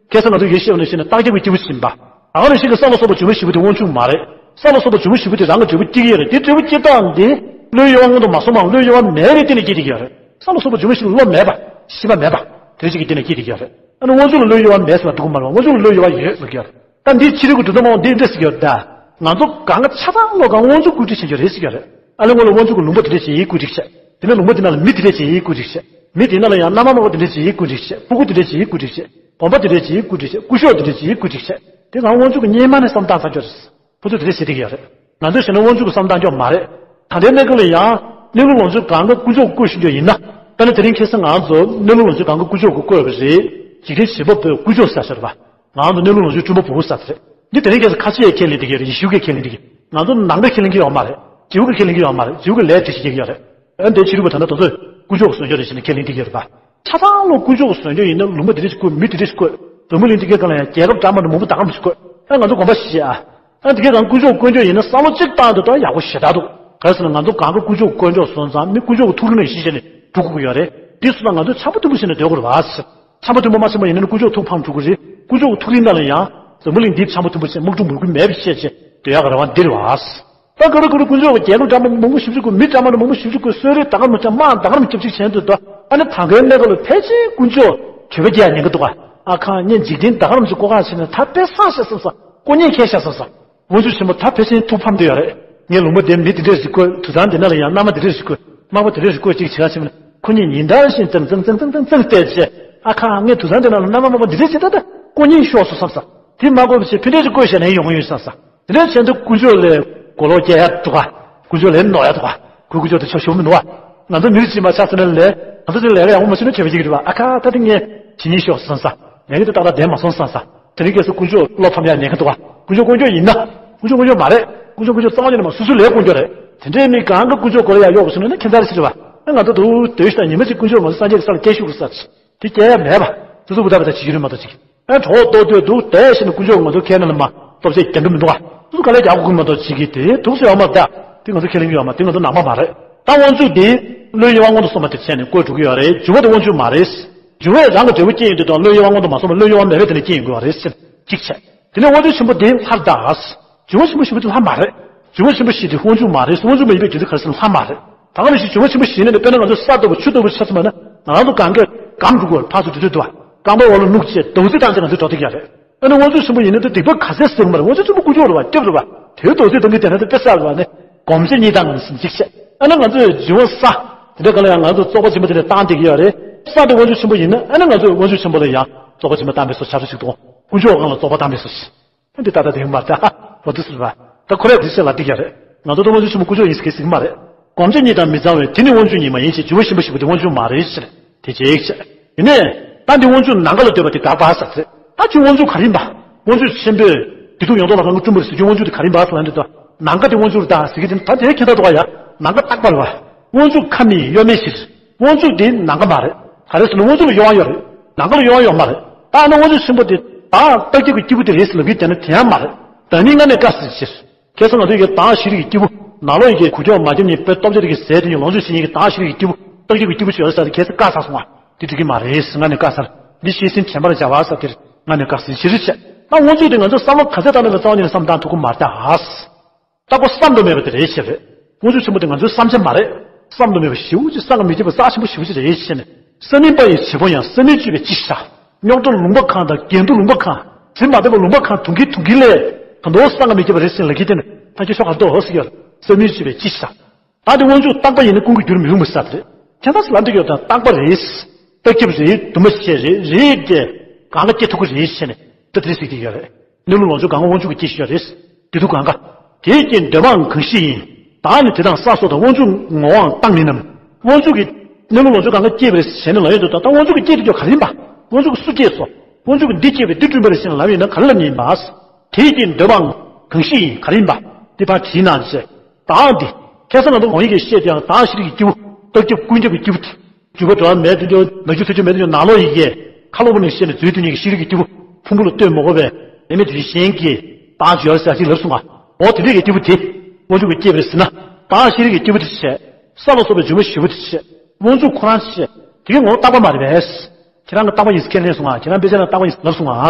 ཁ་སང་ང་ཚོ་ཡོད་ཤེས་པ་ནང་བཞིན་རྟག་ཁྱབ་ཀྱི་སྐྱེས་བུ་ཞིག་ཡིན་པ། ད་ག་ནང་བཞིན་གྱི་ས་ལ་སོགས་པ་འབྱུང་བ་བཞི་པོ་དེ་དབང་ཕྱུག་མ་རེད། ས་ལ་སོགས་པ་འབྱུང་བ་བཞི་པོ་དེ་རང་གི་འབྲས་བུ་སྐྱེ་གི་ཡོད་རེད། དེ་འབྲས་བུ་སྐྱེ་སྟངས་དེ། བློའི་གཡོ་བ་སྔོན་དུ་མ་སོང་བའམ་བློའི་གཡོ་བ་མེད་པའི་སྟེང་ནས་སྐྱེ་བསྡད་ཀྱི་ཡོད་རེད། ས་ལ་སོགས་པ་འབྱུང་བ་བཞི་བློ་མེད་པ། ཤེས་པ་མེད་པ། དེ་འདྲ་ཞིག་གི་སྟེང་ནས་སྐྱེ་བསྡད་ཀྱི་ཡོད་རེད། ཨ་ནི་དབང་ཕྱུག་ལ་བློའི་གཡོ་བ་མེད་ཟེར་ལབ་ཐུབ་ཀྱི་མ་རེད། དབང་ཕྱུག་ལ་བློའི་གཡོ་བ་ཡོད་ལབ་ཀྱི་ཡོད་རེད། ད་འདིའི་ཕྱི་རོལ་གྱི་གྲུབ་མཐའ་མང་པོ་འདི་འདྲ་ཟེར་གྱི་ཡོད་རེད་ད། ང་ཚོ་གང་ག་ཆ་ཚང་བློ་གང་དབང་ཕྱུག་བཀོད་སྒྲིག་བྱེད་རྒྱུ་རེད་ཟེར་གྱི་ཡོད་རེད། ཨ་ནི་སྔོན་ལ་དབང་ཕྱུག་གི་ལུང་པ་དེ་འདྲ་ཞིག་ཡིན་བཀོད་སྒྲིག་བྱས། དེ་ནས་ལུང་པ་དེ་ནང་ལ་མི་དེ་འདྲ་ཞིག་ཡིན་བཀོད་སྒྲིག་བྱས། མི་དེ་ནང་ལ་ཡང་མནའ་མ་མ་བུ་དེ་འདྲ་ཞིག་ཡིན་བཀོད་སྒྲིག་བྱས། ཕྲུ་གུ་དེ་འདྲ་ཞིག་ཡིན་བཀོད་སྒྲིག་བྱས། གོམ་པ་དེ་འདྲ་ཞིག་ཡིན་བཀོད་སྒྲིག་བྱས། སྐུ་གཞོགས་དེ་འདྲ་ཞིག་ཡིན་བཀོད་སྒྲིག་བྱས། དེ་ང་དབང་ཕྱུག་གི་སྔོན་མ་ནས་བསམ་བཏང་ཚར་རྒྱུ་རེད། ཁོ་ཚོས་དེ་འདྲ་བྱེད་བསྡད་ཀྱི་ཡོད་རེད། ང་ཚོས་བྱས་ན་དབང་ཕྱུག་གི་བསམ་བཏང་རྒྱུ་མ་རེད། ད་ལྟའི་གནས་སྐབས་ལ་ཡང་གནས་ལུགས་ལོངས་སྤྱོད་གང་ག་དཀོན་མཆོག་བཀོད་ཤེས་རྒྱུ་ཡིན་ན། ད་ནི་དེ་རིང་ཁ་སང་ང་ཚོ་གནས་ལུགས་ལོངས་སྤྱོད་གང་ག་དཀོན་མཆོག་གིས་བཀོད་པ་རེད། འཇིག་རྟེན་བྱེད་པ་པོས་དཀོན་མཆོག་ཟེར་ཤག་རེད་པ། ང་ཚོ་གནས་ལུགས་ལོངས་སྤྱོད་སྤྲུལ་པ་བུ་ཟེར་རེད། འདི་དེ་རིང་ཁ་སང་ཁ་ཆེ་ཡས་ཁས་ལེན་བསྡད་ཀྱི་རེད། ཡེ་ཤུ་གིས་ཁས་ལེན་བསྡད་ཀྱི། ང་ཚོ་ནང་པས་ཁས་ལེན་གྱི་ཡོད་མ་རེད། རྗེའུ་གིས་ཁས་ལེན་གྱི་ཡོད་མ་རེད། རྗེའུ་གིས་ལས་དེ་བྱེད་ཀྱི་ཡོད་རེད། ཨ་འདིའི་ཕྱི་རོལ་པ་ད་ལྟ་དེ་ཚོས་དཀོན་མཆོག་གི་བཟོ་བཅོས་རེད་ཟེར་ནས་ཁས་ལེན་བསྡད་ཀྱི་ཡོད་རེད་པ། ཆ་ཚང་ལོ་དཀོན་མཆོག་གི་བཟོ་བཅོས་ཡིན་ན་ལུང་པ་དེ་འདྲ་ཞིག་བཀོད། མི་དེ་འདྲ་ཞིག་བཀོད། འཛམ་བུ་གླིང་འདི་གའི་སྒང་ལ་ཡང་རྒྱལ་ཁབ་འདྲ་མི་འདྲ་མང་པོ་ད་ག་རང་ཞིག་བཀོད། ཨ་ང་ཚོ་དགོངས་པ་བཞེས་ཨ། ཨ་འདི་གའི་སྒང་དཀོན་མཆོག་དཀོན་མཆོག་ཡིན་ན་བསམ་བློ་གཅིག་བཏང་དུས་ད་ཡག་པོ་ཞེ་དྲག་འདུག་ག་རེ་ཟེར་ན་ང་ཚོ་གང་ག་དཀོན་མཆོག་དཀོན་མཆོག་སོང་ཙང་མི་དཀོན་མཆོག་གི་ཐུགས་རིག་ནང་བཞིན་བྱས་ནས་འགྲོ་དགོས་ཀྱི་ཡོད་རེད། འདི་སོང་ཙང་ང་ཚོས་འཆམ་པོ་མཐུན་པོ་བྱས་ནས་སྡོད་དགོས་རེད་པ། འཆམ་པོ་མཐུན་པོ་མ་བྱས་པ་ཡིན་ན་ནི་དཀོན་མཆོག་ཐུགས་ཕམ་འགྲོ་གི་རེད། དཀོན་མཆོག་གི་ཐུགས་རིག་ནང་ལ་ཡང་འཛམ་བུ་གླིང་འདི་འཆམ་པོ་མཐུན་པོ་བྱས་དམག་འཁྲུག་མུ་གེ་མེད་པ་བྱས་བྱས་སྡོད་ཡག་གི་རེ་བ་འདི་རེད་པ། ད་ག་རེ་ག་རེ་དཀོན་མཆོག་གི་རྒྱལ་ཁབ་འདྲ་མི་མང་པོ་ཞེ་པོ་ཅིག་བཀོད། མི་འདྲ་མི་འདྲ་མང་པོ་ཞེ་པོ་ཅིག་བཀོད། གསོད་རེས་ད་ག་རང་མི་འདྲ་དམག་ད་ག་རང་མི་འདྲ་ཅིག་བྱས་འདུག་ད་ཨ་ནི་ད་གའི་གནས་སྐབས་ལ་ཕལ་ཆེར་དཀོན་མཆོག་གྲོད་པ་རྒྱག་ཉེན་ཁ་འདུག་ག་ཨ་ཁ་ངས་འཇིག་རྟེན་ད་ག་རང་ཅིག་བཀོད་ག་བྱས་ན་ད་དཔེ་བསགས་ཤག་བསམ་ས། དཀོན་གཉེར་ཁྱེར་ཤག་བསམ་ས། དབང་ཕྱུག་ཆེན་པོ་ད་ཕལ་ཆེར་ཐུགས་ཕམ་བསྡད་ཡོད་རེད། ངས་ལུང་པ་དེ་མི་དེ་འདྲས་ཞིག་བཀོད། དུད་ཚང་དེ་ན་ལ་ཡང་མནའ་མ་དེ་འདྲས་ཞིག་བཀོད། དམག་དཔོན་དེ་འདྲས་ཞིག་བཀོད་ཅིག་བྱེད་ག་བྱས་ན་ཁོ་གཉིས་ཉིན་ལྟར་བཞིན་ཙང་ཙང་ཙང་ཙང་ཙང་བལྟས་བྱས། ཨ་ཁ་ངས་དུད་ཚང་དེ་ན་ལ་མནའ་མ་དམག་དཔོན་དེ་འདྲས་བྱེད་ད་ད་དཀོན་གཉེར་ཤོར་སོང་བསམ་ས། དེ་མ་དགོས་པ་བྱས་ཕན་འབྲས་ཅིག་བཀོད་བཞག་ན་ཡོང་གི་ཡོད་བསམ་ས། དེ་འདྲས་བྱས་འདུག་དཀོན་མཆོག་ལ་གོ་ལོག་རྒྱག་ཡ་འདུག་ག་དཀོན་མཆོག་ལ་ནོར་ཡ་འདུག་ག་ཁོའི་དཀོན་མཆོག་དེ་ཆོ་ཞུ་མི་འདུག་ག་ང་ཚོ་མི་རིགས་གཅིག་མ་ཆགས་ཟེར་ན་ལས་ང་ཚོ་དེ་ལས་ཀ་ཡག་པོ་མ་བྱས་ན་ཁྱད་པར་ཅིག་རེད་པ། ཨ་ཁ་ད་དེ་ངས་ཇི་སྙེད་ཤོག་བསམ་ས། ལས་ཀ་དེ་ཏག་ཏག་བསྡད་མ་སོང་བསམ་ས། དེ་རིང་ཁ་སང་དཀོན་མཆོག་བློ་ཕམ་ཡག་ཉེན་ཁ་འདུག་ག་དཀོན་མཆོག་དཀོན་མཆོག་ཡིན་ན། དཀོན་མཆོག་དཀོན་མཆོག་མ་རེད། དཀོན་མཆོག་དཀོན་མཆོག་རྩ་བ་ཉིད་ནས་མ་སོ་སོའི་ལས་དཀོན་མཆོག་རེད། དེ་འདྲའི་མི་གང་ག་དཀོན་མཆོག་སྐོར་ལ་ཡག་གཡོག་པོ་སོང་ན་ཁྱད་མཚར་ཞིག་རེད་པ། ཨ་ང་ཚོ་འདུག་སྡོད་ཤི་ད་ཉི་མ་གཅིག་དཀོན་མཆོག་ང་ཚོ་སངས་རྒྱས་ཀྱི་ས་ལ་སྐྱེལ་ཤོག་གི་ས་ཆེ། དེ་སྐྱེལ་ཡ་མེད་པ། སོ་སོ་བུ་ད་བ་ད་བྱེད་ཀྱི་རེད་མ་གཏོགས་ཅིག་ཨ་གྲོགས་ཏོག་ཏོ་འདུག་དེ་བཞིན་དུ་དཀོན་མཆོག་ང་ཚོ་ཁས་ན་ལ་མ་སྟོབས་ཆེ་རྒྱག་གི་མི་འདུག་ག་སོ་སོ་དཀའ་ལས་རྒྱག་དགོས་ཀྱི་མ་གཏོགས་ཅིག་གི་དེ་འདུག་སེ་ཡོད་མ་རེད། དེ་ང་ཚོ་ཁས་ལེན་གྱི་ཡོད་མ་རེད། དེ་ང་ཚོ་ནང་པ་མ་རེད། ད་དབང་ཕྱུག་དེ་བློའི་གཡོ་བ་སྔོན་དུ་སོང་བ་དེ་བྱས་ནས་བཀོད་འགྲོ་གི་ཡོད་རེད། འབྱུང་བ་དེ་དབང་ཕྱུག་མ་རེད། འབྱུང་བས་རང་གི་འབྲས་བུ་སྐྱེ་ཡོང་དུས་དང་བློའི་གཡོ་བ་སྔོན་དུ་མ་སོང་བར་བློའི་གཡོ་བ་མེད་པའི་དེ་ནས་སྐྱེ་ཡོང་དགོས་པ་རེད་ཟེར། གཅིག་བྱས། དེ་ནས་དབང་ཕྱུག་ཆེན་པོ་དེ་ལྷར་གདའ། འབྱུང་བ་ཆེན་པོ་བཞི་པོ་དེ་ལྷ་མ་རེད། འབྱུང་བ་ཆེན་པོ་བཞི་དེ་དབང་ཕྱུག་མ་རེད། དབང་ཕྱུག་མ་ཡིན་པའི་རྒྱུ་མཚན་ག་རེ་ཟེར་ན་ལྷ་མ་རེད། ད་ག་ནང་བཞིན་འབྱུང་བ་ཆེན་པོ་བཞི་ནི་དཔེར་ན་ང་ཚོ་ས་ལྟ་བུ་ཆུ་ལྟ་བུ་ཆགས་ཚུལ་མ་ན་ང་རང་ཚོ་གང་གས་སྒམ་འགྲོ་དགོས་ཕར་ཚུར་དུས་ཚོད་འདུག་བ། རྐང་པ་འོག་ལ་བླུགས་བྱས་རྡོག་རྫིས་བཏང་བྱས་ང་ཚོ་འགྲོ་ཐུབ་ཀྱི་རེད། ཨ་ནི་དབང་ཕྱུག་ཆེན་པོ་ཡིན་ན་དེ་སྡིག་པ་ག་ཚད་ཟེར་མ་རེད། དབང་ཕྱུག་ཆེན་པོ་དཀོན་མཆོག་རེད་བ། སྐྱབས་རེད་བ། དེའི་རྡོག་རྫིས་བཏང་གི་དེ་ན་དེ་དཔེ་གསར་བ་ནི་སྒོམ་བྱེད་གཉིས་དང་ཟིན་གཅིག་བྱས། ཨ་ནི་ང་ཚོས་འབྱུང་བ་ས། དེ་འདྲ་ག་ལ་ཡང་ང་ཚོ་བཙོག་པ་ཆེན་པོ་དེ་ནས་བཏང་བསྡད་ཀྱི་ཡོད་རེད། ས་དེ་དབང་ཕྱུག་ཆེན་པོ་ཡིན་ན་ཨ་ནི་ང་ཚོས་དབང་ཕྱུག་ཆེན་པོ་ལ་ཡང་བཙོག་པ་ཆེན་པོ་བཏང་བའི་བཟོ་ཆགས་སུ་ཞིག་དང་། དཀོན་མཆོག་སྒང་ལ་བཙོག་པ་བཏང་བའི་བཟོ་ཞིག་འདི་ལྟ་ལྟ་དེ་ཡིན་པར་ད་འོ་དུ་ཟེར་བ། ད་ཁོ་རས་དེ་བཤད་ལ་འགྲིག་ཡ་རེད། ང་ཚོ་ད་དབང་ཕྱུག་ཆེན་པོ་དཀོན་མཆོག་ཡིན་ཟེར་གི་ཟེར་གི་མ་རེད། སྒོམ་བྱེད་གཉིས་དང་མི་ཚང་བས་དེ་ནི་དབང་ཕྱུག་ཉིད་མ་ཡིན་ཞེས། འབྱུང་བ་ཆེན་པོ་བཞི་པོ་དེ་དབང་ཕྱུག་མ་རེད་ཟེར། དེ་གཅིག་བྱས། ཡིན་ནའི། ད་འདི་དབང་ཕྱུག་ནམ་མཁའ་ལ་འདོད་པ་དེ་དག་པ་ཟེར་ཚེ། ད་ཁྱོད་དབང་ཕྱུག་ག་རེ་ཡིན་པ། དབང་ཕྱུག་ཆེན་པོས་བདེ་སྡུག་ཡོངས་རྫོགས་ལ་རང་གིས་བསྐྲུན་པར་ཟེར་རྒྱུ་དབང་ཕྱུག་དེ་ག་རེ་ཡིན་པ་ཟེར་ལབ་འདུག་ད་ནམ་མཁའ་དེ་དབང་ཕྱུག་རེད་ད་ཟེར་གི་དེ་ད་དེ་ཁྱད་མཚར་འདུག་ག་ཡ། ནམ་མཁའ་རྟག་པ་རེད་བ། དབང་ཕྱུག་ཁ་མེད་གཡོ་མེད་ཞིག་དབང་ཕྱུག་དེ་ནམ་མཁའ་མ་རེད། ག་རེ་ཟེར་ན་དབང་ཕྱུག་ལ་གཡོ་བ་ཡོད་རེད། ནམ་མཁའ་ལ་གཡོ་བ་ཡོད་མ་རེད། ད་ཨ་ནི་དབང་ཕྱུག་ཆེན་པོ་དེ་ད་རྟག་ཁྱབ་ཀྱི་སྐྱེས་བུ་དེ་རེད་ཟེར་ལབ་གི་དེ་ནི་དེ་ཡང་མ་རེད། ད་ནི་སྔ་ནས་བཀའ་ཟེར་ཕྱིར། ཁ་སང་ང་ཚོའི་གི་དྭངས་ཤེས་རིག་གི་སྐྱེས་བུ་ནང་ལོགས་ཡི་གེ་གུ་ཅོག་མ་བརྒྱབ་ནས་དཔེ་སྟོབས་ཆེ་རིག་གི་ཟས་དེ་ཉིད་ལོངས་སྤྱོད་བྱེད་མཁན་གྱི་དྭངས་ཤེས་རིག་གི་སྐྱེས་བུ་རྟག་ཁྱབ་ཀྱི་སྐྱེས་བུ་ཞིག་ཡོད་ས་དེ་ཁ་སང་བཀའ་ཚར་སོང་བ། དེ་འགྲིག་གི་མ་རེད་ཟེར་སྔ་ནས་བཀའ་ཚར། འདི་ཤེས་ཟིན་དྲན་པར་བྱ་བ་ཟེར་དེར་སྔ་ནས་བཀའ་ཟིན་ཕྱིར་བྱས། ད་དབང་ཕྱུག་དེ་ང་ཚོ་བསམ་བློ་ག་ཚད་བཏང་ན་ལ་རྩ་བ་ཉིད་ནས་བསམ་བཏང་ཐུབ་ཀྱི་མ་རེད་ད། ད་ཁོ་བསམ་དུ་མེད་པ་དེ་རེད་ཞེས་རེད། དབང་ཕྱུག་ཆེན་པོ་དེ་ང་ཚོའི་བསམ་བྱ་མ་རེད། བསམ་དུ་མེད་པ་ཞེ་པོ་ཅིག་བསམ་གྱིས་མི་ཁྱབ་པ་རྩ་ཆེན་པོ་ཞེ་པོ་ཅིག་རེད་ཞེས་ནས། ས་མིན་པ་ཡི་བྱེད་པོ་ཡང་ས་མིན་སྤྱོད་པའི་ཅི་ཤ། རྙོག་དྲ་ལུང་པ་གང་དང་འགལ་འདུ་ལུང་པ་གང་། ཟིན་མ་ཐེབས་པ་ལུང་པ་གང་དུང་གི་དུང་གི་ལས། ད་དོ་བསམ་གྱིས་མི་ཁྱབ་པ་རེད་ཟེར་ལ་ཁྱི་དེ་ནི་ད་ཁྱི་ཤོག་གར་དོ་ཟེར་ཡོད། ས་མིན་སྤྱོད་པའི་ཅི་ཤ། ད་དེ་དབང་ཕྱུག་རྟག་པ་ཡིན་ན་ཀུན་གྱིས་བསྒྱུར་མི་རུང་བ་ཟེར་རེད། ཁྱད་མཚར་ལ་འདི་ཡོད་དང་རྟག་པ་རེད། རྟག་ཁྱབ་རེད། དུ་མ་ཤེས་རེད་རེད་དེ། གང་ག་སྐྱེ་ཐུབ་ཀྱི་རེད་ཟེར་ནས་ད་དེ་ཟེར་གྱི་ཡོད་རེད། གནས་ལུགས་ལོངས་སྤྱོད་གང་ག་དབང་ཕྱུག་གི་སྐྱེ་ཤེས་རེད། དེ་དུས་གང་ག་དེའི་རྐྱེན་འདོད་པའང་གང་ཞིག་ཡིན། བདག་ནི་དེ་དང་ས་སོགས་དང་། དབང་ཕྱུག་ངོ་བོའང་རྟག་མིན་ནམ། དབང་ཕྱུག་གི་གནས་ལུགས་ལོངས་སྤྱོད་གང་ག་སྐྱེས་པ་རེད་ཟེར་ནས་ལབ་ཡོད་འདུག་ད་ལྟ་དབང་ཕྱུག་གི་སྐྱེས་དེ་ཀྱང་ག་རེ་ཡིན་པ། དབང་ཕྱུག་གི་སུ་སྐྱེས་སོ། དབང་ཕྱུག་གི་འདི་སྐྱེས་པས་འདི་བསྐྲུན་པ་རེད་ཟེར་ནས་ལབ་ཡོད་ན་ག་རེ་ལབ་ནས་ཡིན་པ། དེའི་རྐྱེན་འདོད་པའང་གང་ཞིག་ཡིན་ག་རེ་ཡིན་པ། འདི་ཕར་དྲིས་ན་ཟེར། བདག་འདི། ཁ་སང་ང་ཚོ་ངོ་ཡི་གེ་བཤད་དེའང་དྭངས་ཤེས་རིག་གི་སྐྱེས་བུ། རྟག་ཁྱབ་ཀུན་ཁྱབ་ཀྱི་སྐྱེས་བུ་དེ། འཇུག་པ་འགྲོ་བ་མེད་དུ་འཇུག་ནག་འཇུག་ཚ་འཇུག་མེད་དུ་འཇུག་ནང་ལོགས་ཡི་གེ་ཁ་ལོ་བོ་ནས་བཤད་ནས་མཛོད་དུ་ཉིད་ཀྱི་ཤེས་རིག་གི་སྐྱེས་བུ་ཕུང་པོ་ལ་ལྟོས་མ་དགོས་པས་ལྡན་མིན་དུ་ཞེན་གྱིས་དྭངས་བརྗོད་ཟེར་ཅིག་ལབ་སོང་ང་། འོ་དེ་འདྲའི་གི་སྐྱེས་བུ་དེ། དབང་ཕྱུག་གི་སྐྱེས་པ་རེད་ཟེར་ན། དྭངས་ཤེས་རིག་གི་སྐྱེས་བུ་དེ་བྱས། ས་ལ་སོགས་པའི་འཇུག་པ་ཞེ་པོ་དེ་བྱས། དབང་ཕྱུག་ཁོ་རང་བྱས། དེ་གའི་ངོ་བོ་རྟག་པ་མ་རེད་པས། ཁྱེད་རང་གི་རྟག་པ་ཡིན་ཟེར་ཁས་ལེན་སོང་ང་། ཁྱེད་རང་དཔེ་ཆ་ནང་རྟག་པ་ཡིན་ཟེར་ལབ་སོང་ང་།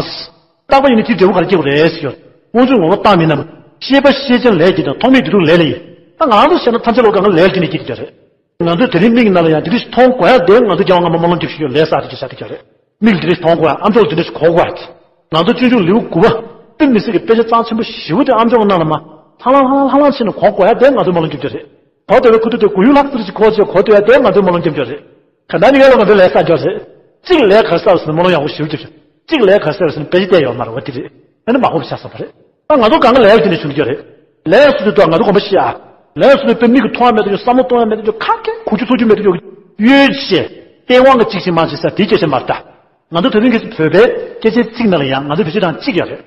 རྟག་པ་ཡིན་ན་དེའི་འབྲས་བུ་ག་རེ་སྐྱེ་དགོས་རེད་ཟེར་ཡོད། དབང་ཕྱུག་ངོ་བོ་རྟག་མིན་ནམ། ཤེས་པ་ཤེས་བྱ་ལས་ཀྱི་དང་ཐོག་མེད་བདེ་སྡུག་ལས་ལ་ཡིན། ད་ང་རང་ཚོ་བཤད་ན་ཐམས་ཅད་ལོ་གང་ག་ལས་ཀྱི་ནས་སྐྱེ་གི་རེད། ང་ཚོས་དེ་རིང་མིག་ནང་ལ་ཡང་འདི་འདྲ་ཞིག་མཐོང་དགོས་ཡ་དེ་ང་ཚོ་རྒྱལ་བ་ངག་དབང་སྨོན་ལམ་རྒྱབ་ཞིག་ཡོད་ལས་ས་དེ་ཅི་ཤ་དེ་ཀྱང་རེད། མིག་འདི་འདྲ་ཞིག་མཐོང་དགོས་ཡ་ཨ་མཆོག་འདི་འདྲ་ཞིག་གོ་དགོས་ཡ་དེ། ང་ཚོ་སྤྱོད་འཇུག་ལེའུ་དགུ་པ། དཔེ་མི་སྲིད་ཀྱི་དཔེ་ཆ་རྩ་ཆེན་པོ་ཞེ་པོ་དེ་ཨ་མཆོག་གི་ནང་ལ་མ། ལྷང་ལྷང་ལྷང་ལྷང་ལྷང་ལྷང་བྱས་ནས་གོ་དགོས་ཡ་དེ་ང་ཚོ་སྨོན་ལམ་རྒྱབ་རྒྱུ་རེད། གོ་བདེ་བའི་ཁུ་ཐུག་དེ་གུ་ཡུ་ལྷག་ཙམ་ཞིག་གོ་བྱས་གོ་བདེ་བ་དེ་ང་ཚོའི་སྨོན་ལམ་རྒྱབ་རྒྱུ་རེད། ག་ད་ནི་ཡོད་ལ་ང་ཚོའི་ལས་བསགས་རྒྱུ་རེད། གཅིག་ལས་ག་རེ་བསགས་ཟེར་ན་སྨོན་ལམ་ཡག་པོ་ཞེ་པོ་རྒྱབ་རྒྱུ། གཅིག་ལས་ག་རེ་བསགས་ཟེར་ན་དཔེ་ཆ་བལྟས་ཡོད་མ་རེད་བ་དེ་རེད། ཨ་ནི་མ་གོ་བ་ཆགས་སོང་བ་རེད། ད་ང་ཚོ་གང་ག་ལས་དེ་ནས་བྱུང་རྒྱུ་རེད། ལས་སུ་དུ་ང་ཚོ་གོམ་པ་ཤེས་ཨ། ལས་སུ་དུ་དཔེ་མིག་གིས་མཐོང་ཡ་མེད་དུ་བསམ་བློ་གཏོང་ཡ་མེད་དུ་ཁ་སྐད་གོ་རྒྱུ་ཚོར་རྒྱུ་མེད་དུ་ཡོད་ཀྱི་ཡོད་ཅེས། སྟེས་དབང་གི་གཅིག་ཅིག་མ་བྱེད་ས་དེའི་སྐད་ཆ་མ་རེད་ད། ང་ཚོ་དེ་རིང་གི་བོད་པའི་སྐད་ཆའི་ཚིག་ནང་ལ་ཡང་ང་ཚོ་བོད་ཆས་དང་གཅིག་ཡོད་རེད།